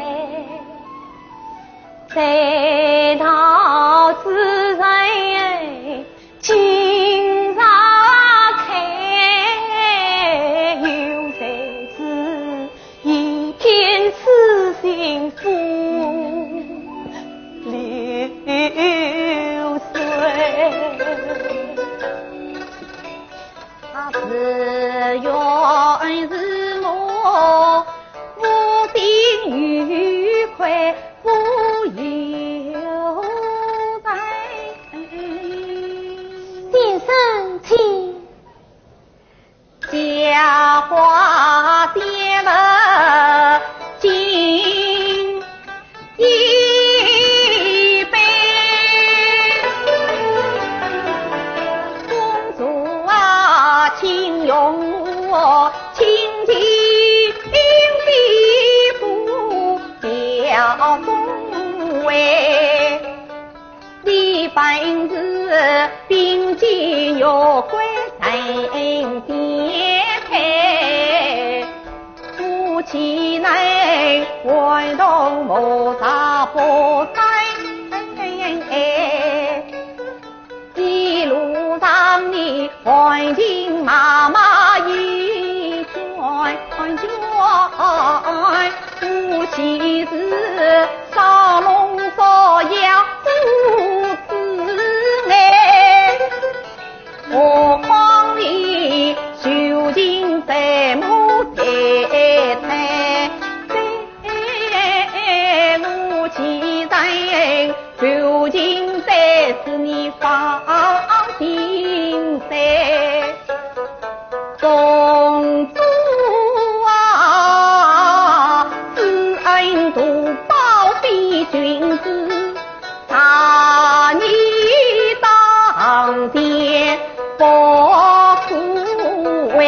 谁道此人 今日看，又谁知一片痴心付流水。啊，自怨自我，无心愉快 无有人。先生，请。佳话点了今一杯，公主啊，请容我，请进这府 表恭维。你本是并肩月桂神殿配，夫妻能玩同谋杀不三。 一路上你含情脉脉一转转，夫妻是烧龙烧药如此爱，何况你旧情在目在眼。 我既然旧情在，使你放心哉。公主啊，知恩图报非君子，大义当前不可违。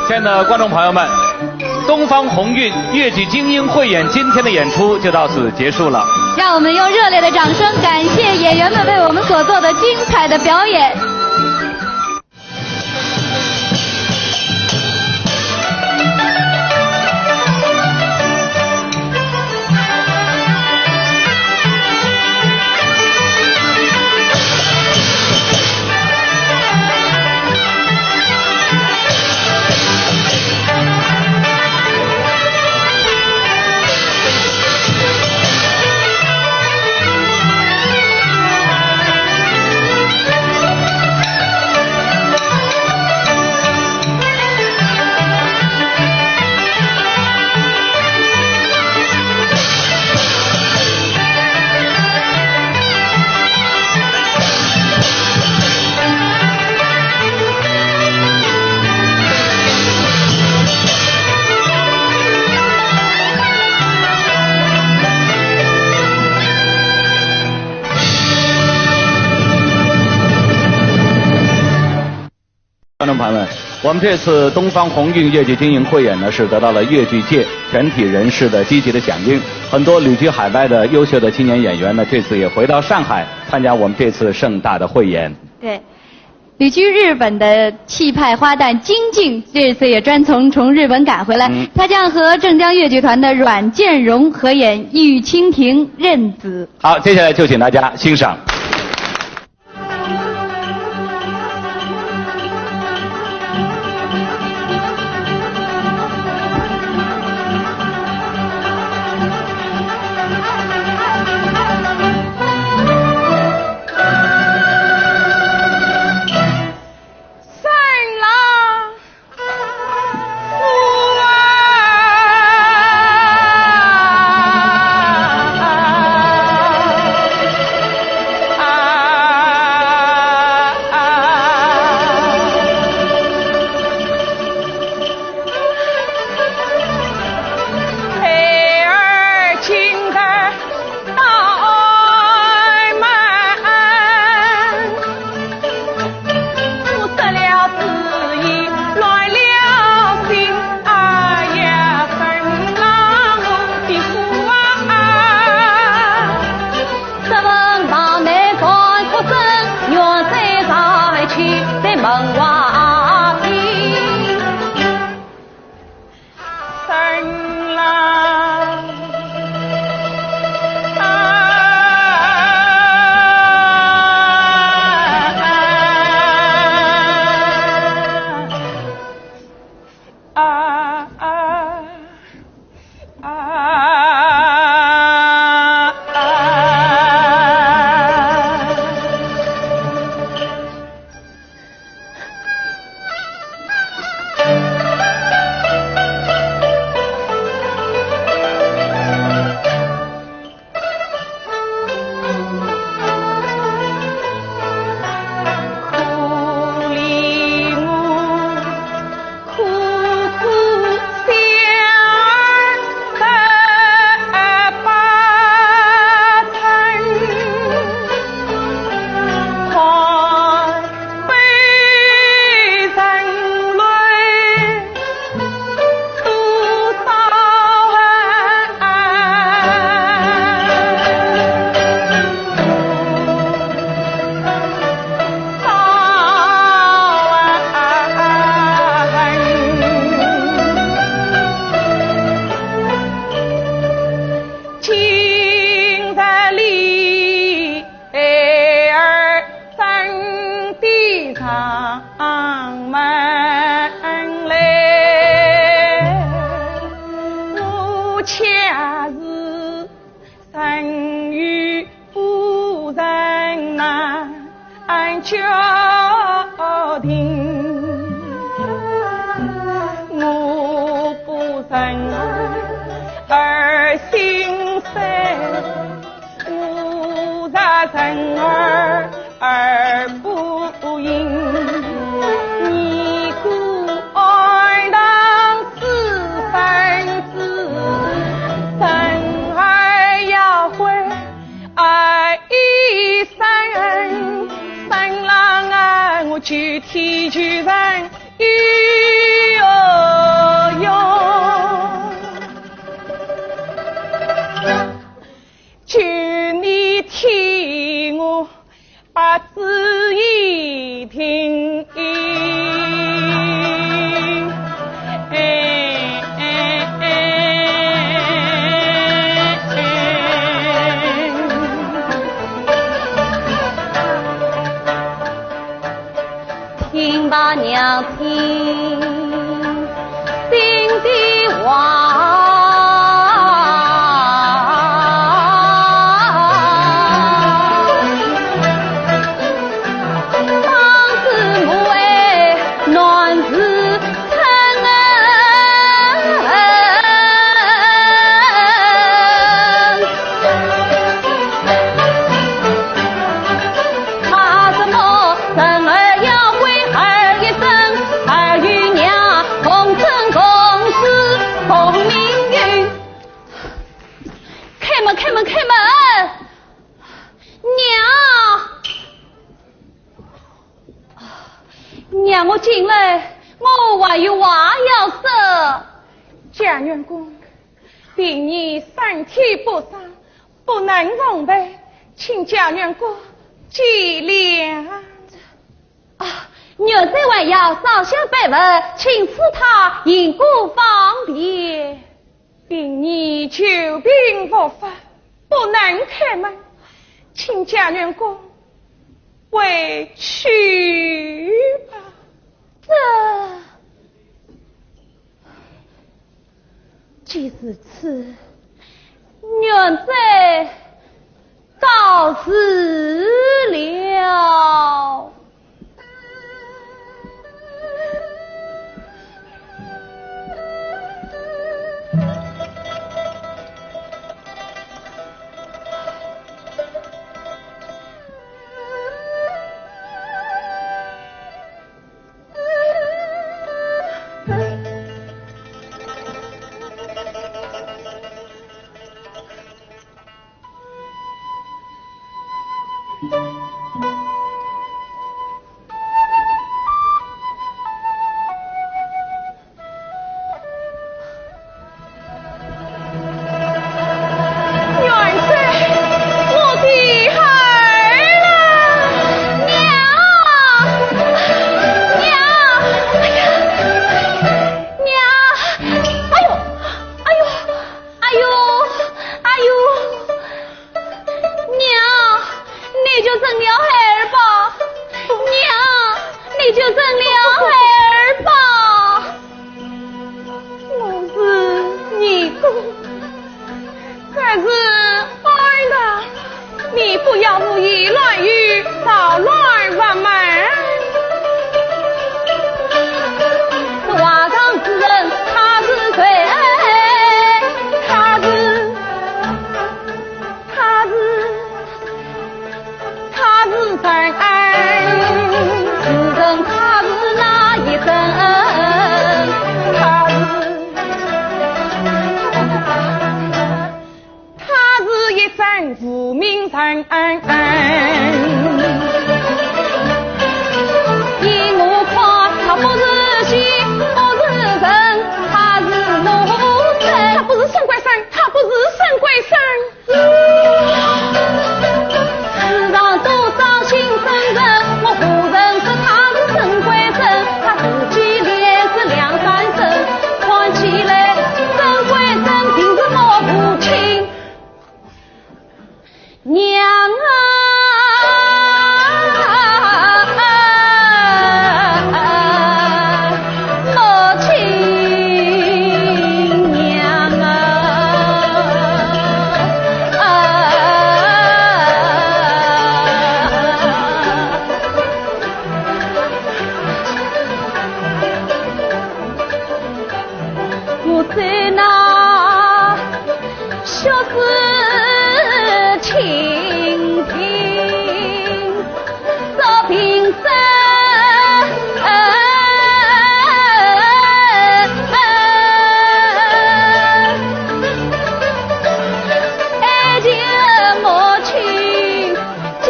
亲爱的观众朋友们，东方红韵越剧精英汇演今天的演出就到此结束了。让我们用热烈的掌声感谢演员们为我们所做的精彩的表演。观众朋友们，我们这次东方红韵越剧精英汇演呢，是得到了越剧界全体人士的积极的响应。很多旅居海外的优秀的青年演员呢，这次也回到上海，参加我们这次盛大的汇演。对，旅居日本的气派花旦金靖这次也专程从日本赶回来，嗯。他将和镇江越剧团的阮建荣合演《玉蜻蜓·认子》。好，接下来就请大家欣赏。听罢娘亲心的话。当时母爱难自称。 怕什么？人儿要归儿一声，儿与娘同生共死共命运。开门，开门，开门！娘，娘，我进来，我还有话要说。状元公， 病已三天不上，不能奉陪，请状元公见谅。啊，元帅还要烧香拜佛，请赐他行过方便。病已久病复发，不能开门，请状元公回去吧。这 既如此，元帅告辞了。元帅，我的孩儿啊！娘，娘，哎呀，娘，哎呦，哎呦，哎呦，哎呦！ 娘，你就认了孩儿吧。娘，你就认了孩儿吧。我是义工，这是哀悼，你不要胡言乱语，扰乱佛门。话上之人，他是谁？他是 他是，他是谁？是人，他是哪一人？他是，他是一生无名人。依我看，他不是仙，不是神，他是奴才。他不是沈贵生，他不是沈贵生。 世上多少姓沈人，我何曾说他是沈贵生，他自己脸是梁山生，看起来沈贵生定是我父亲。娘啊！ 母亲，娘啊！我在那 血水清清，烧平身。哀求母亲 家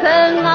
人啊！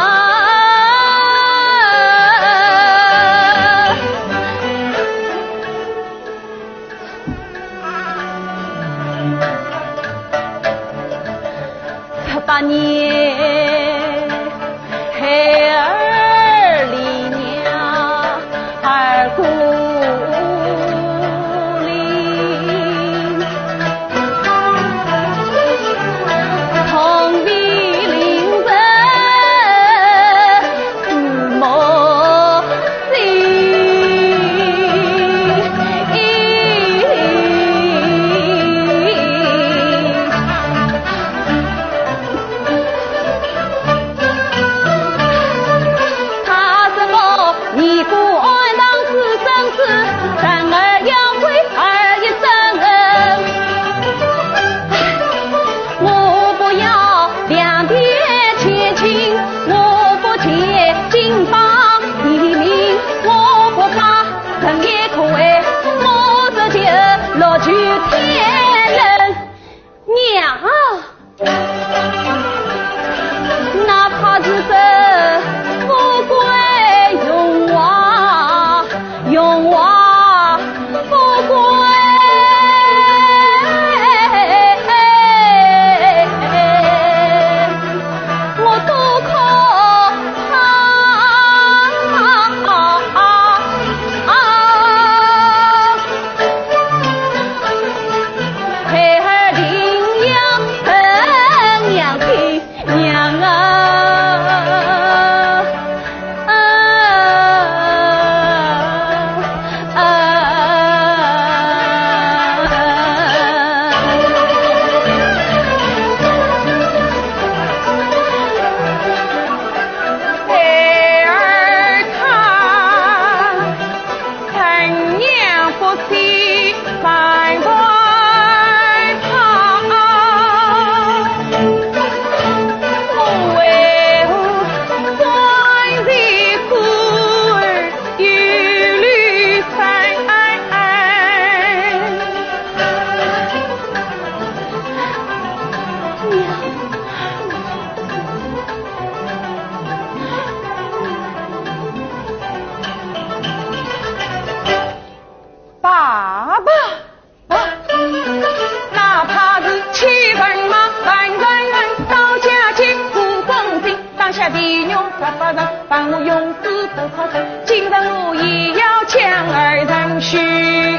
十八人，帮我用死都操心，今日我也要将二人许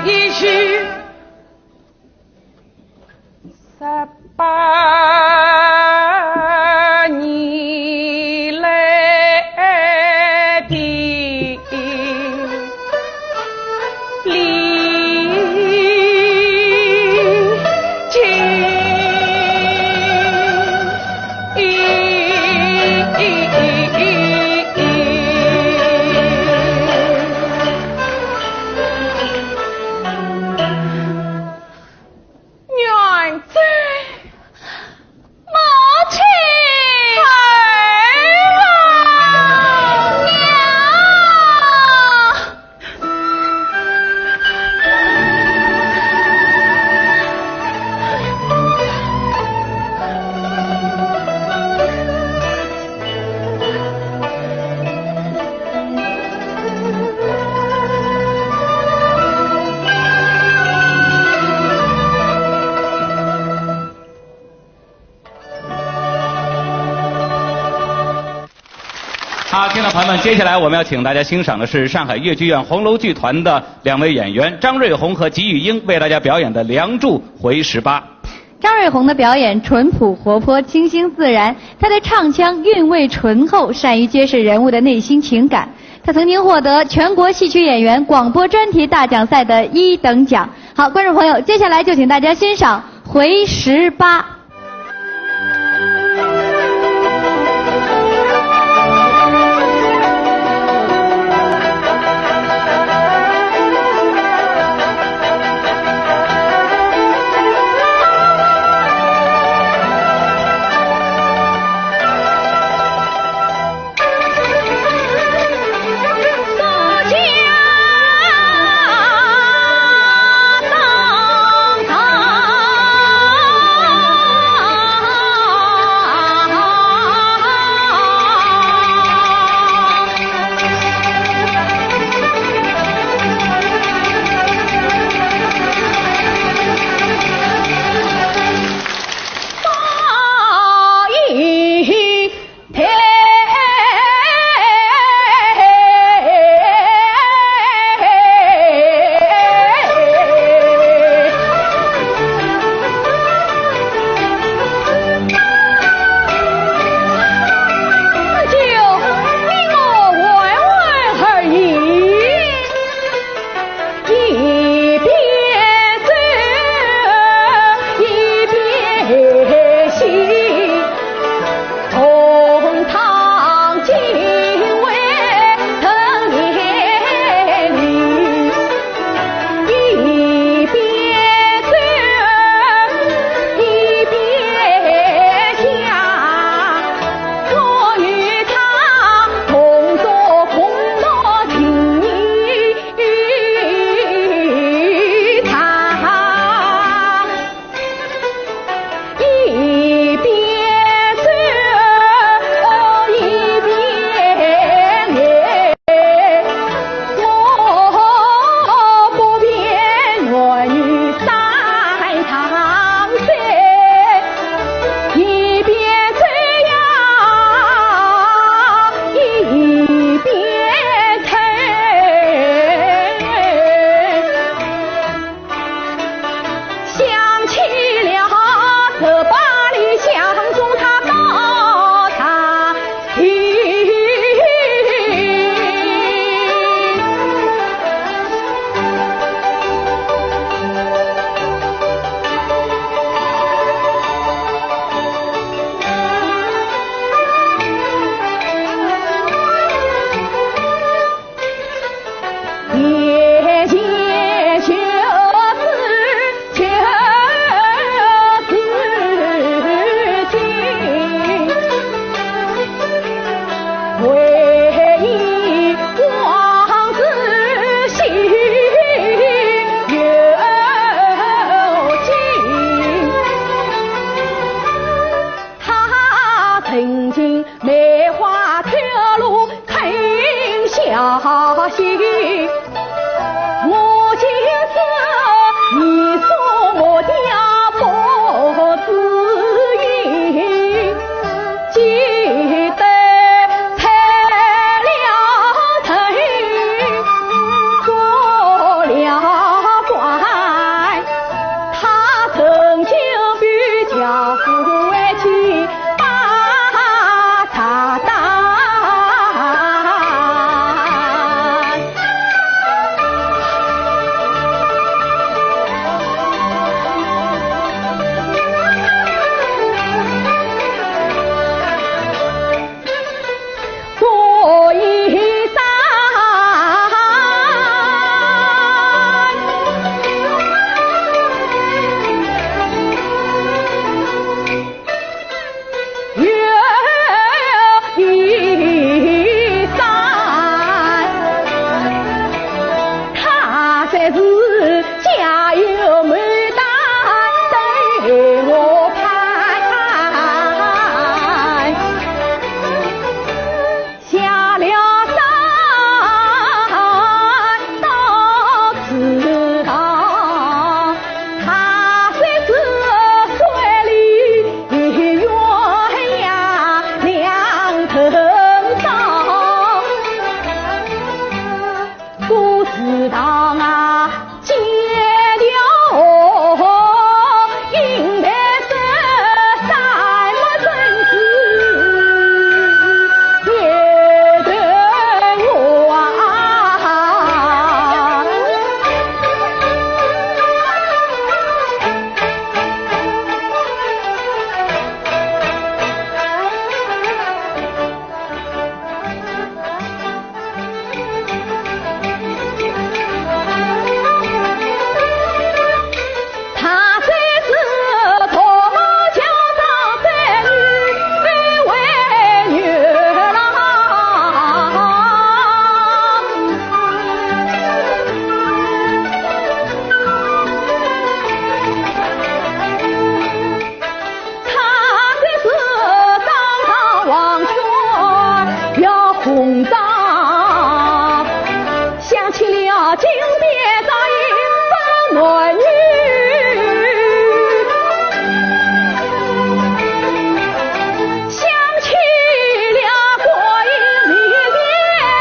一许。十八年来的 好，听众朋友们，接下来我们要请大家欣赏的是上海越剧院红楼剧团的两位演员张瑞红和吉玉英为大家表演的《梁祝》回十八。张瑞红的表演淳朴活泼，清新自然。她的唱腔韵味醇厚，善于揭示人物的内心情感。她曾经获得全国戏曲演员广播专题大奖赛的一等奖。好，观众朋友，接下来就请大家欣赏回十八。红妆，想起了金殿照影分男女，想起了观音面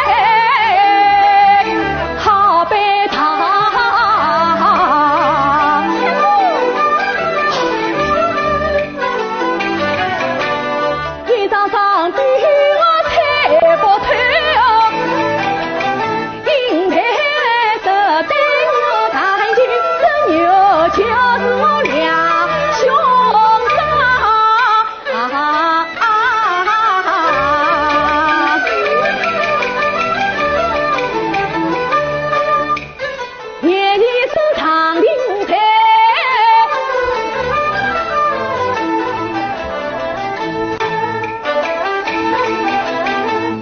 前好悲怆。一张张的我猜不透，因为这对牛弹琴，这牛就是我两兄长。啊，年已是长亭台，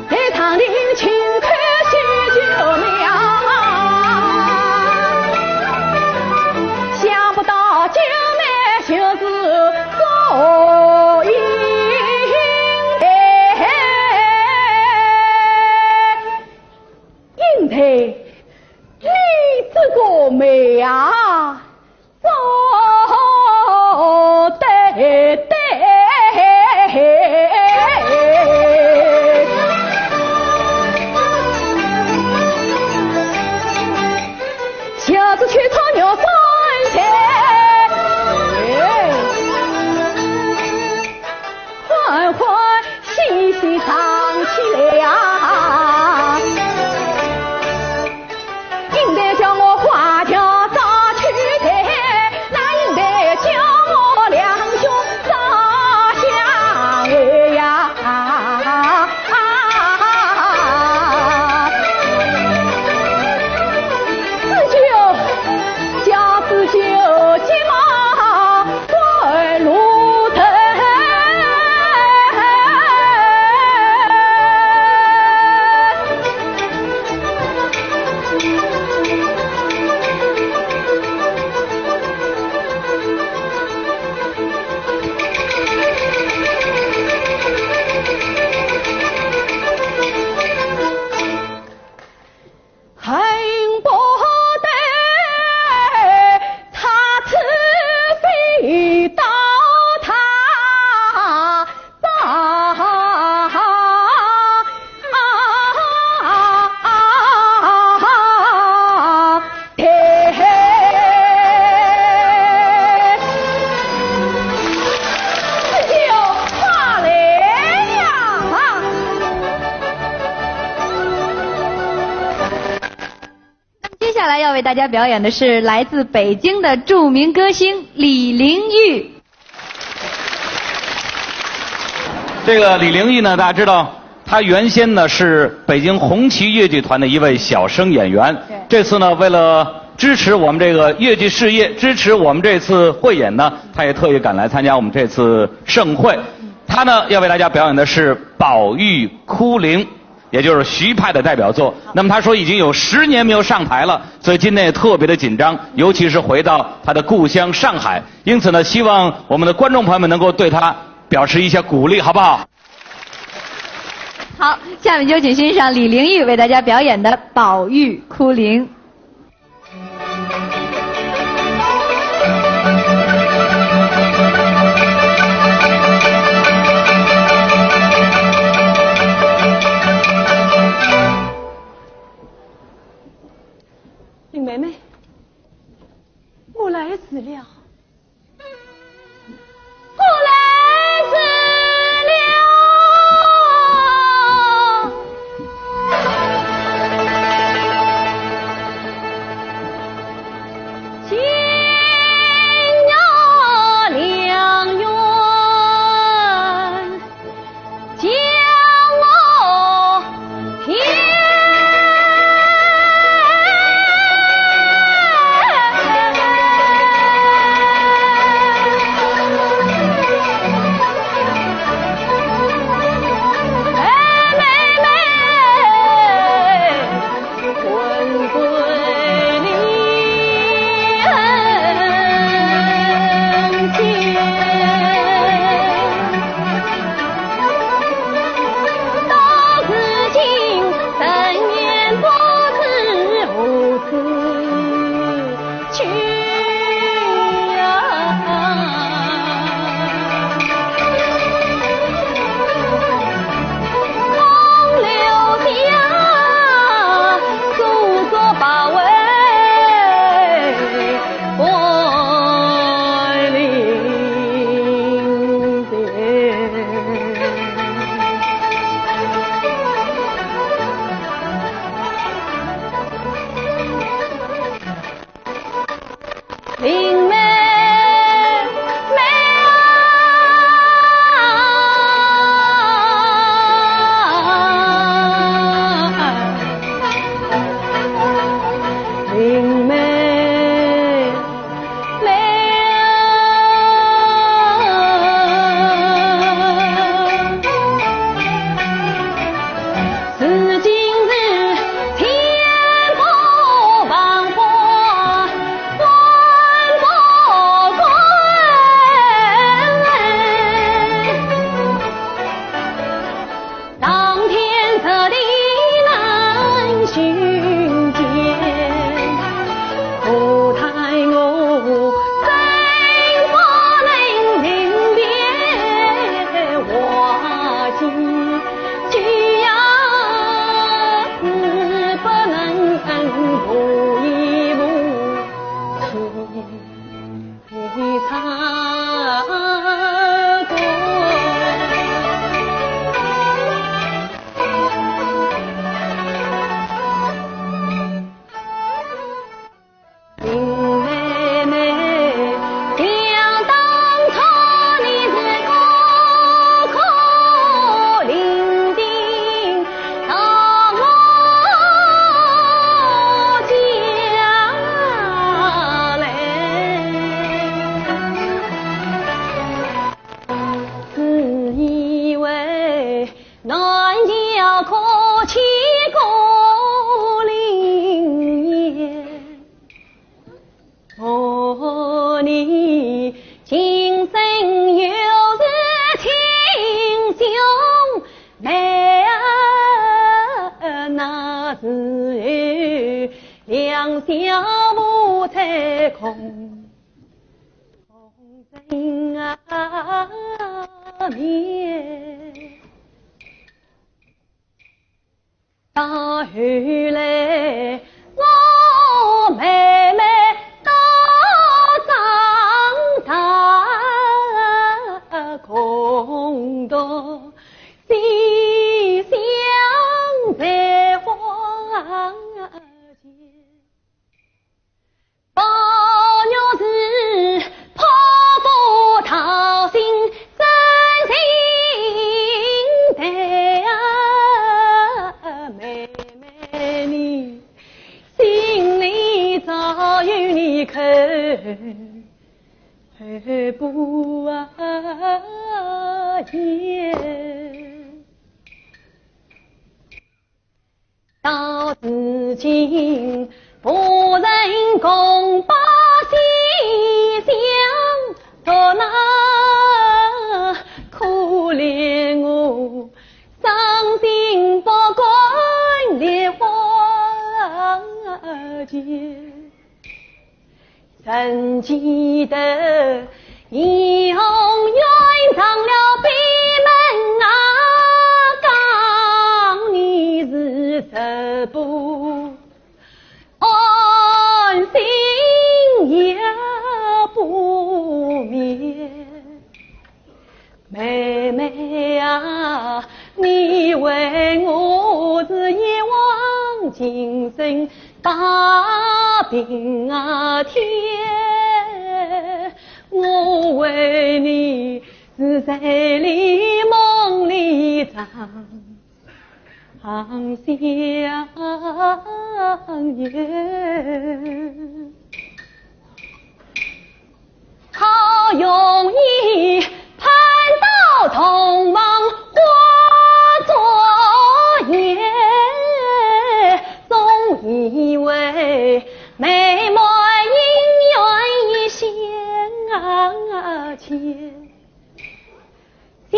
在长亭琴口叙旧了。想不到九妹就是祝英台。 英台，你这个妹啊，做得对。小子去托牛山去。 欢欢喜喜唱起来呀。英台叫我花轿早去抬，那英台叫我两兄早相会呀。子舅，叫子舅急忙 赶路灯。恨不得他自飞到他方。 那么接下来要为大家表演的是来自北京的著名歌星李玲玉。这个李玲玉呢，大家知道，她原先呢是北京红旗越剧团的一位小生演员。对。这次呢，为了支持我们这个越剧事业，支持我们这次汇演呢，她也特意赶来参加我们这次盛会。她呢，要为大家表演的是《宝玉哭灵》。 也就是徐派的代表作。那么她说已经有十年没有上台了，所以今天也特别的紧张，尤其是回到她的故乡上海。因此呢，希望我们的观众朋友们能够对她表示一下鼓励，好不好？好，下面有请欣赏李玲玉为大家表演的《宝玉哭灵》。 林妹妹，我来迟了。 我来迟了。人间，何待我怎不能明辨花期？只要是不能无一无情。 自以为南桥客起过灵岩，我你今生又是天兄妹啊，那时候两小无猜空。 红尘啊，面。到后来，我妹妹到长大，共度西厢繁华间。 宝玉是拍破桃心真情淡啊，妹妹你心里早有你口不言。 到如今，无人共把西厢读，那可怜我伤心不敢立花间。 曾记得怡红院上了闭门啊，讲你是直不安心也不眠。 妹妹啊，你为我是一往情深打拼啊天，我为你是醉里梦里长相嗑。 好容易盼到同窗花烛夜，总以为美满姻缘一线牵。 想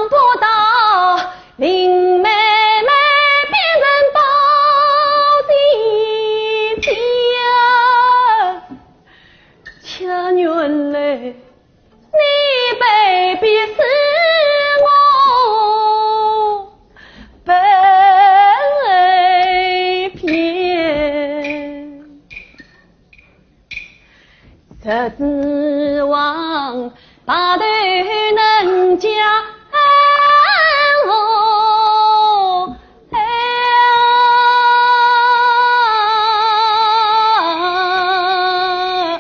不到林妹妹变成宝姐姐，却原来你被逼死我被骗。 实指望白头人家哦，哎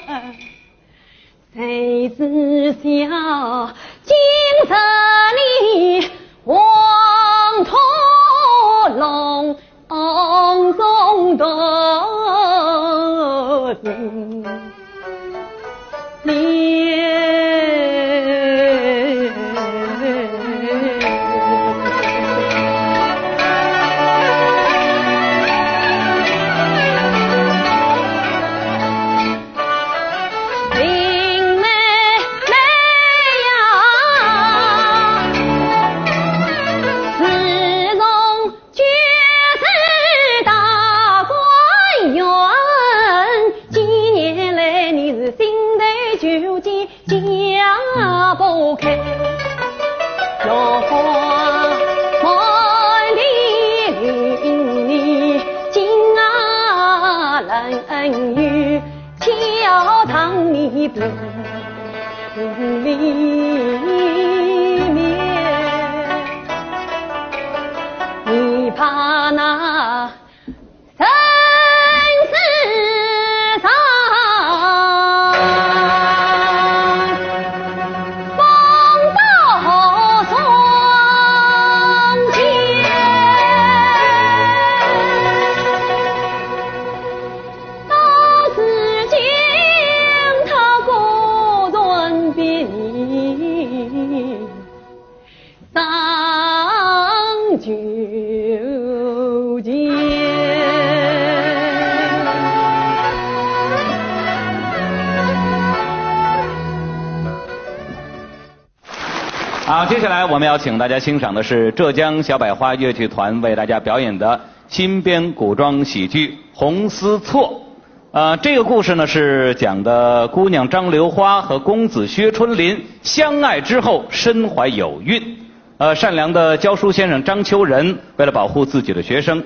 呀，谁知晓今日你黄土浪 中独自念。林妹妹呀，自从 举头到里面，你怕那生死上风刀霜剑。 到如今他果然比你长久见。好，接下来我们要请大家欣赏的是浙江小百花越剧团为大家表演的新编古装喜剧《红丝错》。呃，这个故事呢是讲的姑娘张流花和公子薛春林相爱之后身怀有孕。呃，善良的教书先生张秋仁为了保护自己的学生，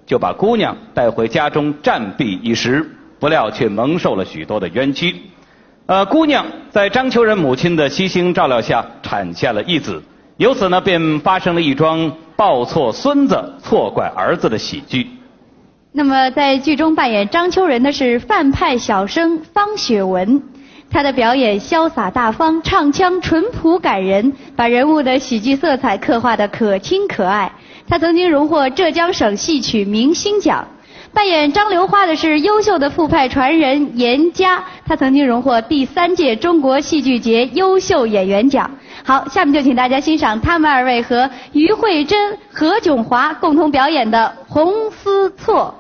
就把姑娘带回家中暂避一时，不料却蒙受了许多的冤屈。 呃，姑娘在张秋仁母亲的悉心照料下产下了一子，由此呢，便发生了一桩抱错孙子、错怪儿子的喜剧。那么在剧中扮演张秋仁的是范派小生方雪文，他的表演潇洒大方，唱腔淳朴感人，把人物的喜剧色彩刻画得可亲可爱。他曾经荣获浙江省戏曲明星奖。 扮演张流花的是优秀的傅派传人严佳，她曾经荣获第三届中国戏剧节优秀演员奖。好，下面就请大家欣赏他们二位和于慧珍、何炅华共同表演的《红丝错》。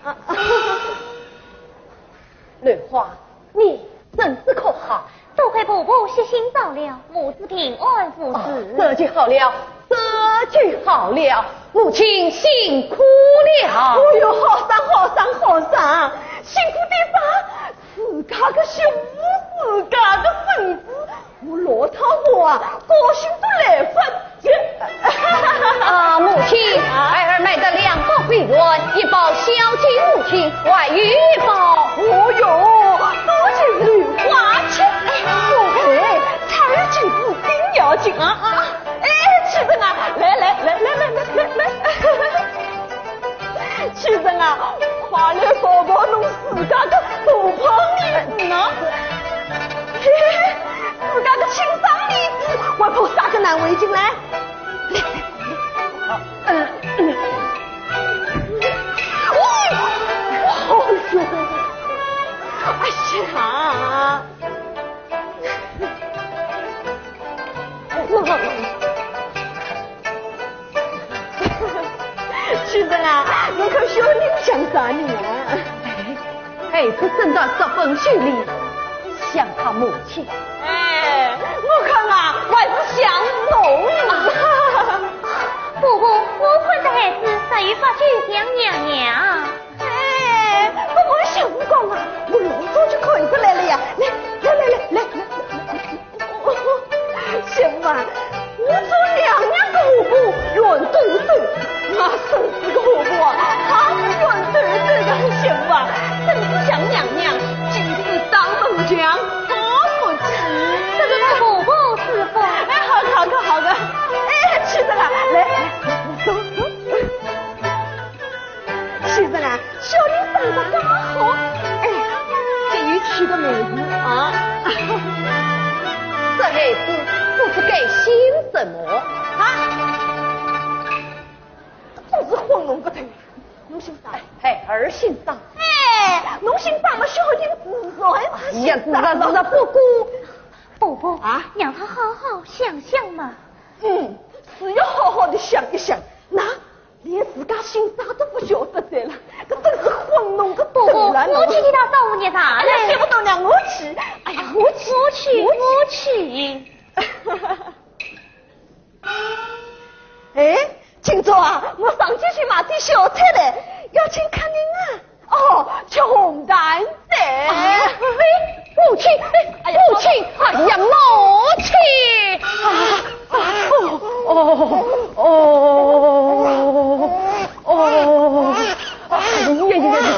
啊，啊。兰花，你身子可好？多亏婆婆悉心照料，母子平安无事。哦，这就好了，这就好了，母亲辛苦了。哎哟，好生，好生，好生，辛苦点啥？自家个媳妇，自家个孙子， 我老太婆啊，高兴得来勿及。啊，母亲，啊。孩儿买的两包桂圆，一包小姐母亲，还有一包。哦哟，多谢兰花姐。哎，我来，采苹子顶要紧啊啊！哎，启贞啊，来来来来来来来。 启贞啊，快来抱抱侬自家个大胖儿子呢。嘿嘿嘿，自家个亲生儿子，还抱啥个难为情来？来，来，来。嗯，嗯。哦，哎呦，哎呀！ 启贞啊，侬看小人像啥人啊？哎，孩子生得十分秀丽，像他母亲。哎，我看啊，还是像侬。啊，婆婆，我看这孩子十有八九像娘娘。哎，我没想过啊，我老早就看出来了呀。来，来，来，来，来，来，来。 媳妇啊，我做娘娘个婆婆圆嘟嘟，我孙子个婆婆啊，还是圆嘟嘟个。媳妇啊，孙子像娘娘，今世当门墙好福气。这个是婆婆师傅。哎，好个，好个，好个。哎，启贞啊，来，来，来，走，走。 启贞啊，小人生得刚好，哎，就有趣个名字啊。这孩子不知该姓什么？啊？真是昏弄个头。侬姓啥？孩儿姓张。哎，侬姓张嘛，小人自然是姓张了。哎呀，是啊，是啊，不过，婆婆，啊？让他好好想想嘛。嗯，是要好好的想一想。那 连自家姓啥都不晓得哉了，搿真是昏弄个头了。我去给他找热茶来。哎呀，想不到让我去。哎呀，我去，我去，我去。我去。哎，今朝啊，我上街去买点小菜来，要请客人啊。 哦，吃红蛋糕。啊，哎，母亲，哎，哎呀，母亲，哎呀，母亲！啊，啊，哦，哦，哦，哦，哎呀呀呀！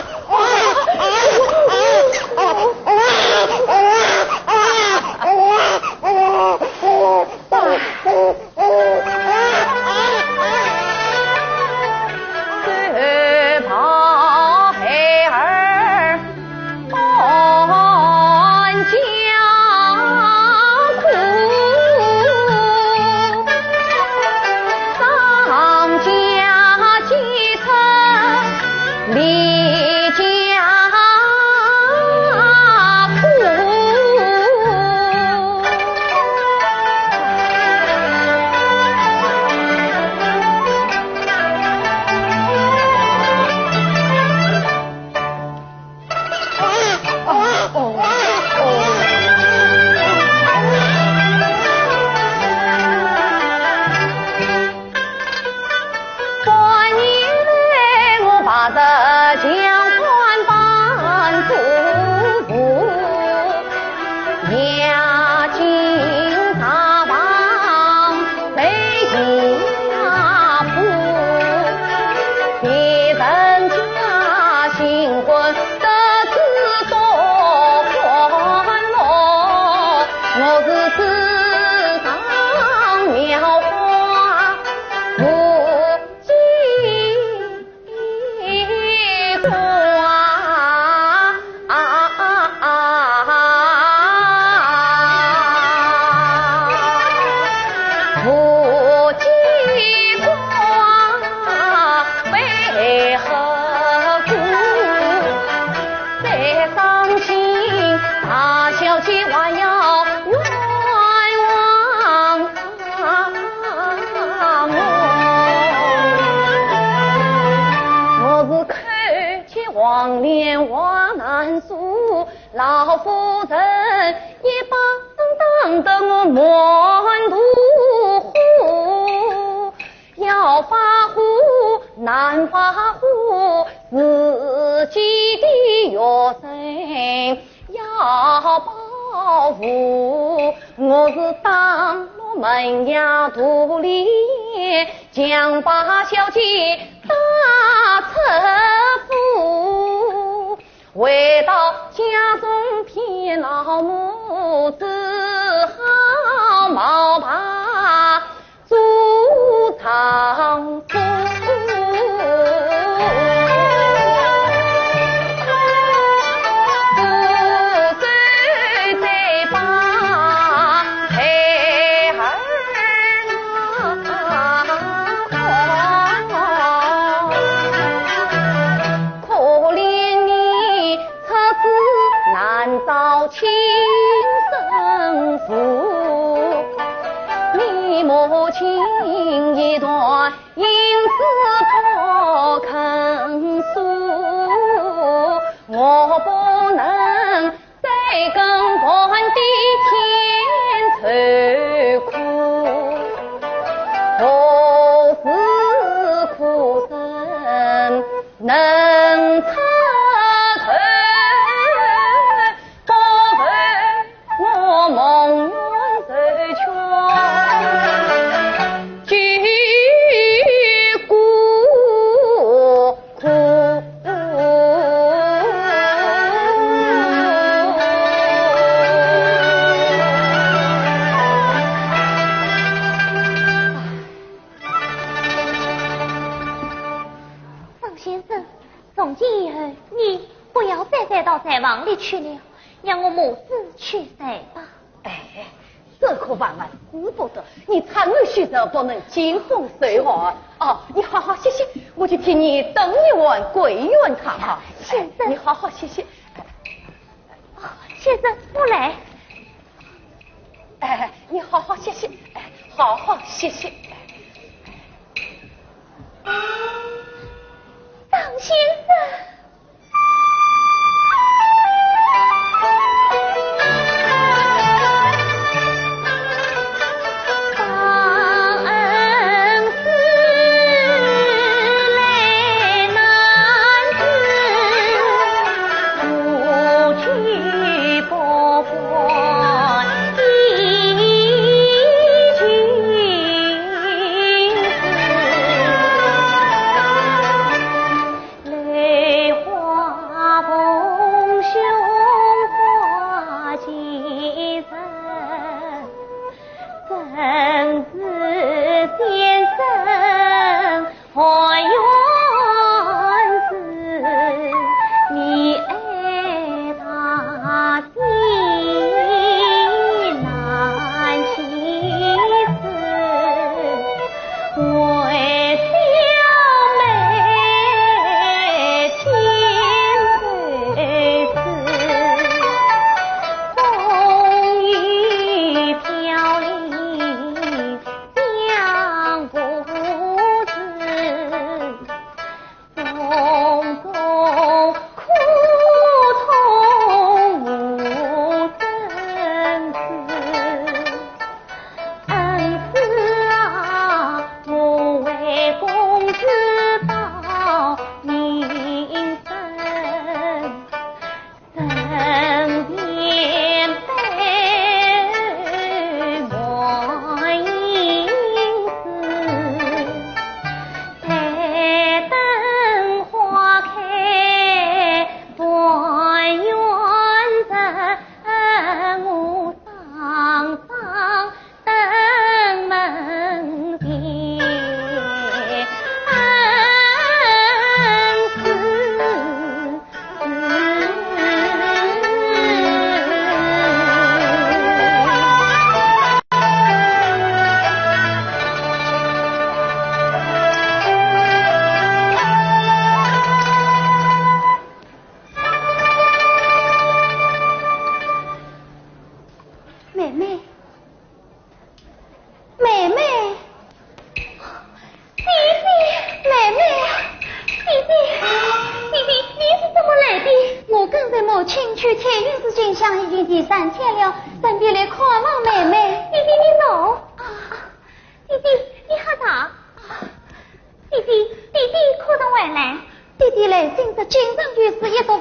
难把握自己的学生要保护，我是当了门呀独立，将把小姐打出府。回到家中骗老母，只好冒牌 做丈夫。可怜你出自难找亲生父，你母亲一段心事不肯诉，我不能再跟皇帝添愁苦，何时可生 能出头，不为我蒙冤受屈，结果苦。方先生， 从今以后，你不要再带到柴房里去了，让我母子去睡吧。哎，这可万万使不得，你拆我须则不能见风受寒。哦，你好好歇歇，我去替你炖一碗桂圆汤啊。先生。你好好歇歇。哦，先生，我来。哎，你好好歇歇，哎，好好歇歇。 张先生。妹妹，妹妹，弟弟，妹妹，弟弟，弟弟，你是怎么来的？我跟随母亲去彩云寺进香已经第三天了，准备来看望妹妹。弟弟，你走。啊，弟弟，你喝茶。啊，弟弟，弟弟，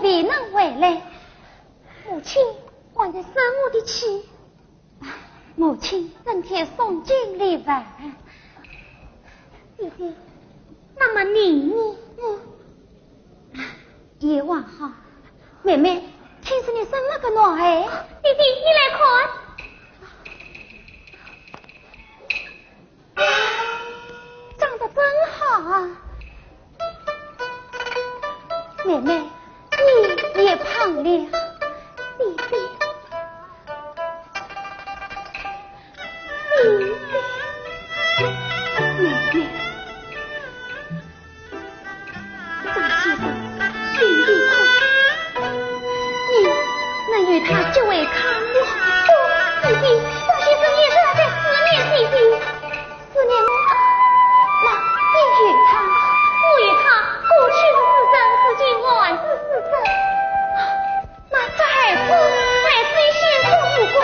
未能回来。母亲还在生我的气。母亲整天送进礼物。弟弟，那么你呢？我……也还好。妹妹，听说你生了个男孩。弟弟，你来看。 长得真好啊。妹妹，你也胖了。弟弟，弟弟，妹妹。张先生心里苦，你能与他结为伉俪？不，弟弟，张先生也是在思念弟弟。 思念我，那你与他，我与他，过去是师生，如今还是师生。那这孩子，孩子已先生不过，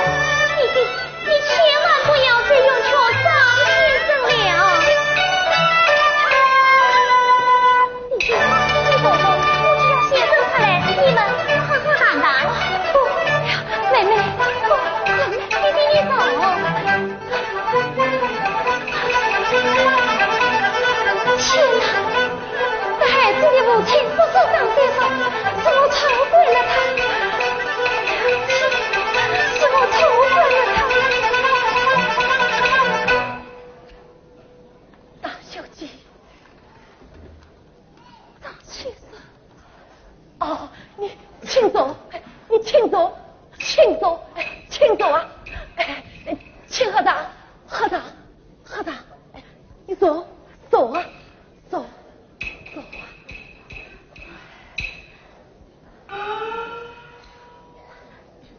弟弟，你千万不要再冤屈张先生了。弟弟，你坐坐，我去叫先生出来，你们好好谈谈。不，妹妹，不，弟弟，你走。 天哪！这孩子的母亲不是张先生，是我错怪了她，是我错怪了她。大小姐，张先生。 哦，你请坐，哎，你请坐，请坐，哎，请坐啊！哎，哎，请喝茶，喝茶，喝茶！哎，你坐，坐啊，坐，坐啊！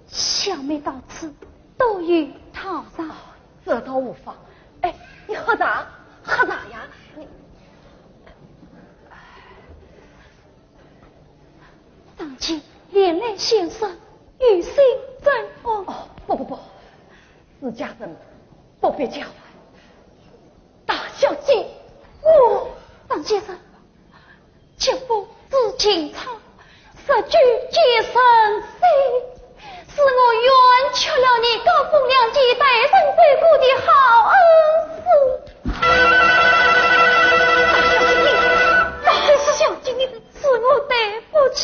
小妹到此都有敨晌。哦，这倒无妨。哎，你喝茶，喝茶呀！你 当今连累先生，于心真烦。哦，不不不，自家人不必叫唤。大小姐，我……张先生，媳妇知情操，日久见人心。 是我冤屈了你高风亮节、待人照顾的好恩师。大小姐，大小姐，你是我对不起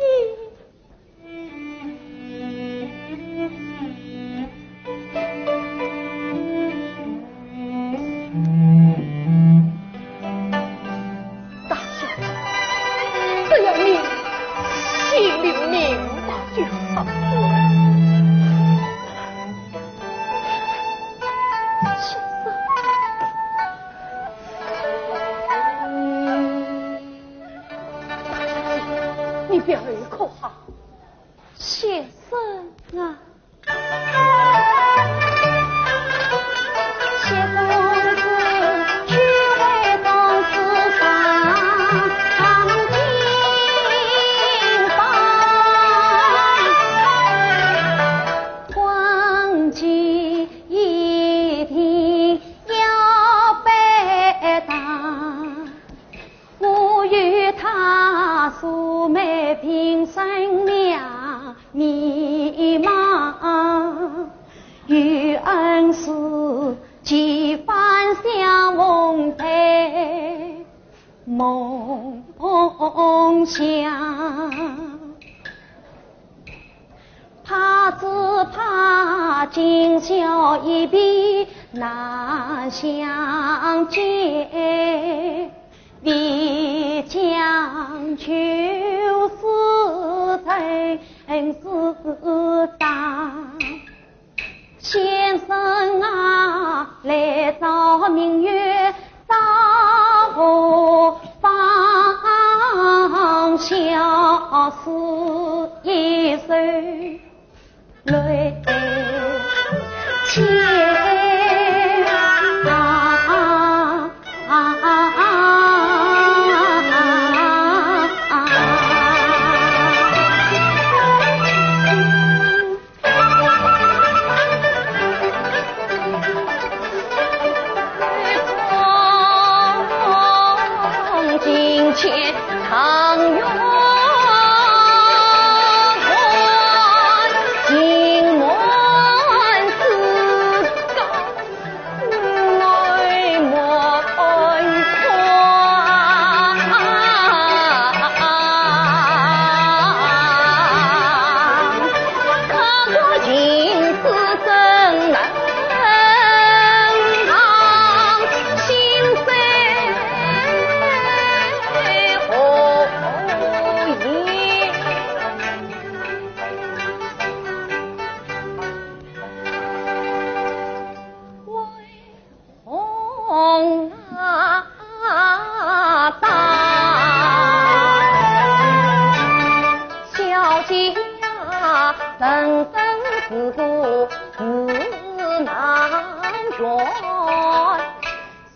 你。 大小姐，只要你心里明白就好。先生。大小姐，你表妹可好？先生啊。 我与她素昧平生两面貌，有恩师几番相逢在梦乡。怕只怕今宵一别难相见， 未将旧事陈词道。先生啊，来朝明月照何方？小诗一首。 今天长远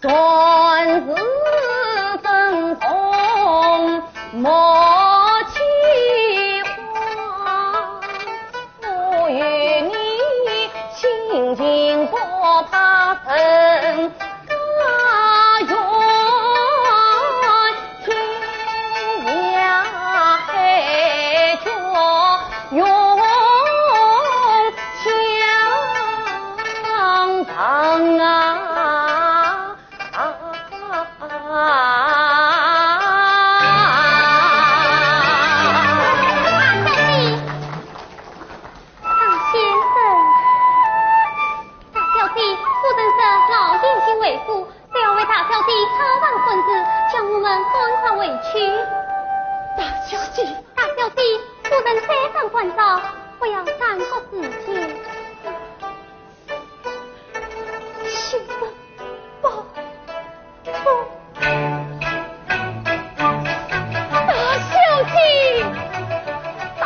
算是正宗莫欺花，我与你心情不怕人家园，天涯海角永相逢啊。 张先生。大小姐，夫人说老爷已经回府，非要为大小姐操办婚事，叫我们赶快回去。大小姐，大小姐，夫人再三关照，不要耽搁时间。先生， 不，不，大小姐，大，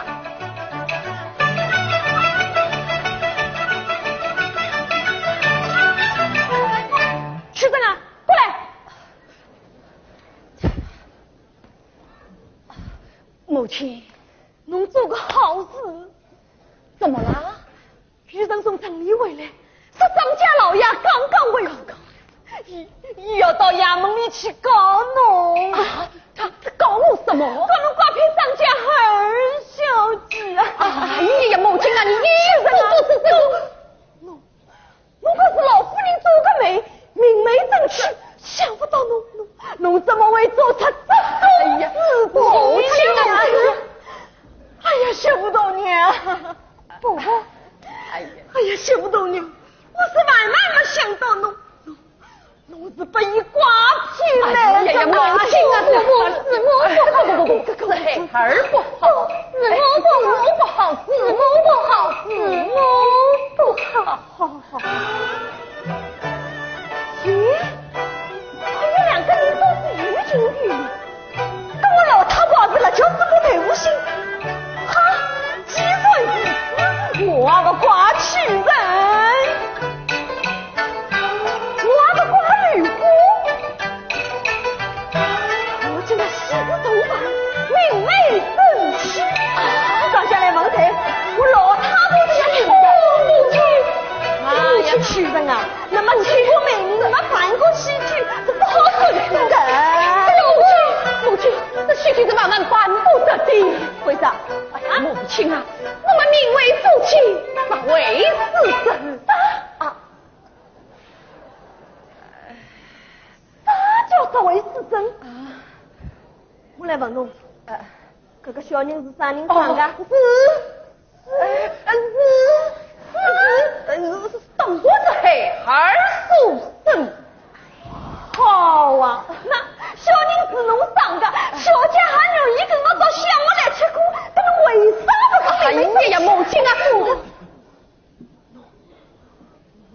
秋珍啊，过来。母亲，侬做个好事。怎么了？ 有人从城里回来，说张家老爷刚刚回府，伊，伊要到衙门里去告侬。啊，他，他告我什么？告侬拐骗张家二小姐啊！哎呀，母亲啊，你，你，你，你，侬，侬可是老夫人做个媒，明媒正娶，想不到侬，侬，侬怎么会做出这种事情啊？哎呀，母亲啊！哎呀，想不到呢。 不，哎呀，哎呀，想不到呢，我是万万没想到侬，侬，侬是被伊拐骗来的。哎呀呀，母亲啊，是我，是我不好，是孩儿不好，是我不好，是我不好，是我不好，是我不好。好，好，好。咦，他们两个人都是有情有义。 搿我老太婆是辣叫是我配无心。哈，既然如此，我也勿怪秋珍，我也勿怪绿花。我今朝喜事重办，明媒正娶。啊，张家来问罪，我老太婆是要定的。母亲，哎呀，秋珍啊， 那么经过媒人，那么办个喜酒，是不好说的。哎呀，母亲，母亲，这喜酒是万万办不得的。为啥？哎呀，母亲啊，我们名为夫妻，实为私生。啊，啥叫实为私生？啊，我来问侬，呃，搿个小人是啥人生的？哦，是 呃，是，是，呃，是，是，当然是孩儿所生。好啊，那小人是侬生的，小姐还愿意跟我到乡下来吃苦，搿侬为啥勿说明白？哎呀呀，母亲啊！侬，侬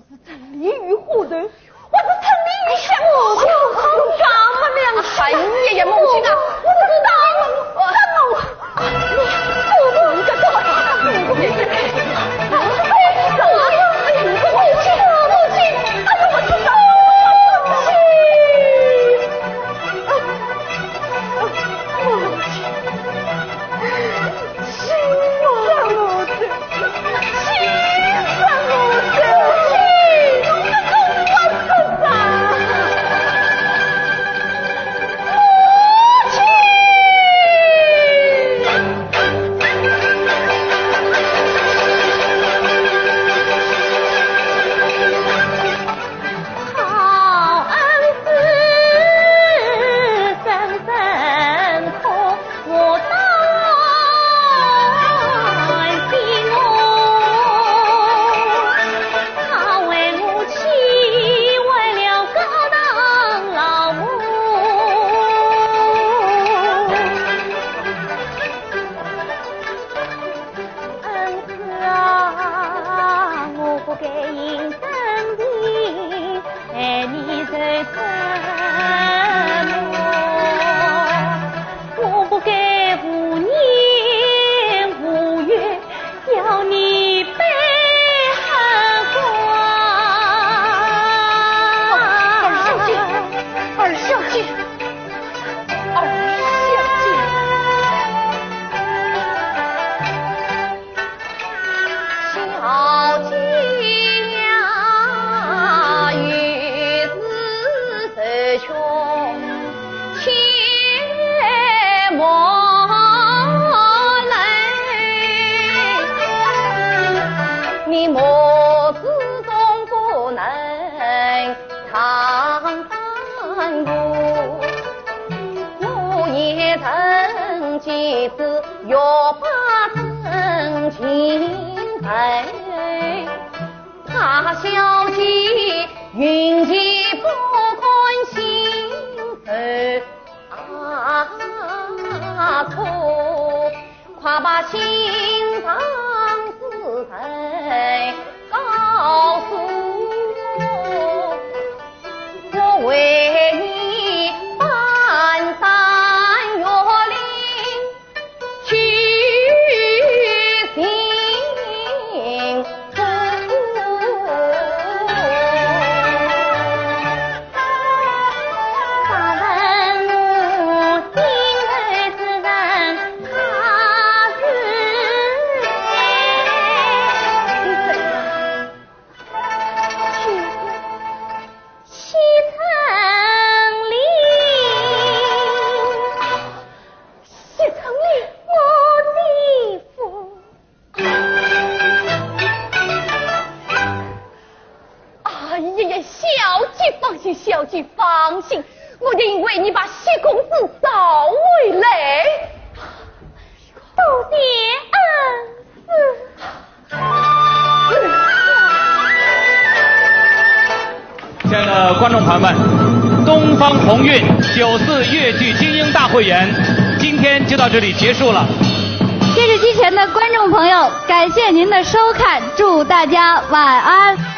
是城里有花头， 我是城里有香火，我好丈母娘。哎呀呀，母亲啊，我是丈母，丈母，我是丈母，母亲，哎呀，我是丈母，母亲，哎呀，我是丈母，母亲。恩师啊，我不该因生病害你受折磨，我不该无年无月叫你背后光。欲把真情在，大小姐云集不甘心受啊苦，快把心肠自在告诉我，我为你搬山越岭。 去寻夫。西城里，西城里，我的夫。哎呀呀，小姐放心，小姐放心，我定为你把西公子找回来。多谢恩师。 亲爱的观众朋友们，东方红韵九四越剧精英大会演，今天就到这里结束了。电视机前的观众朋友，感谢您的收看，祝大家晚安。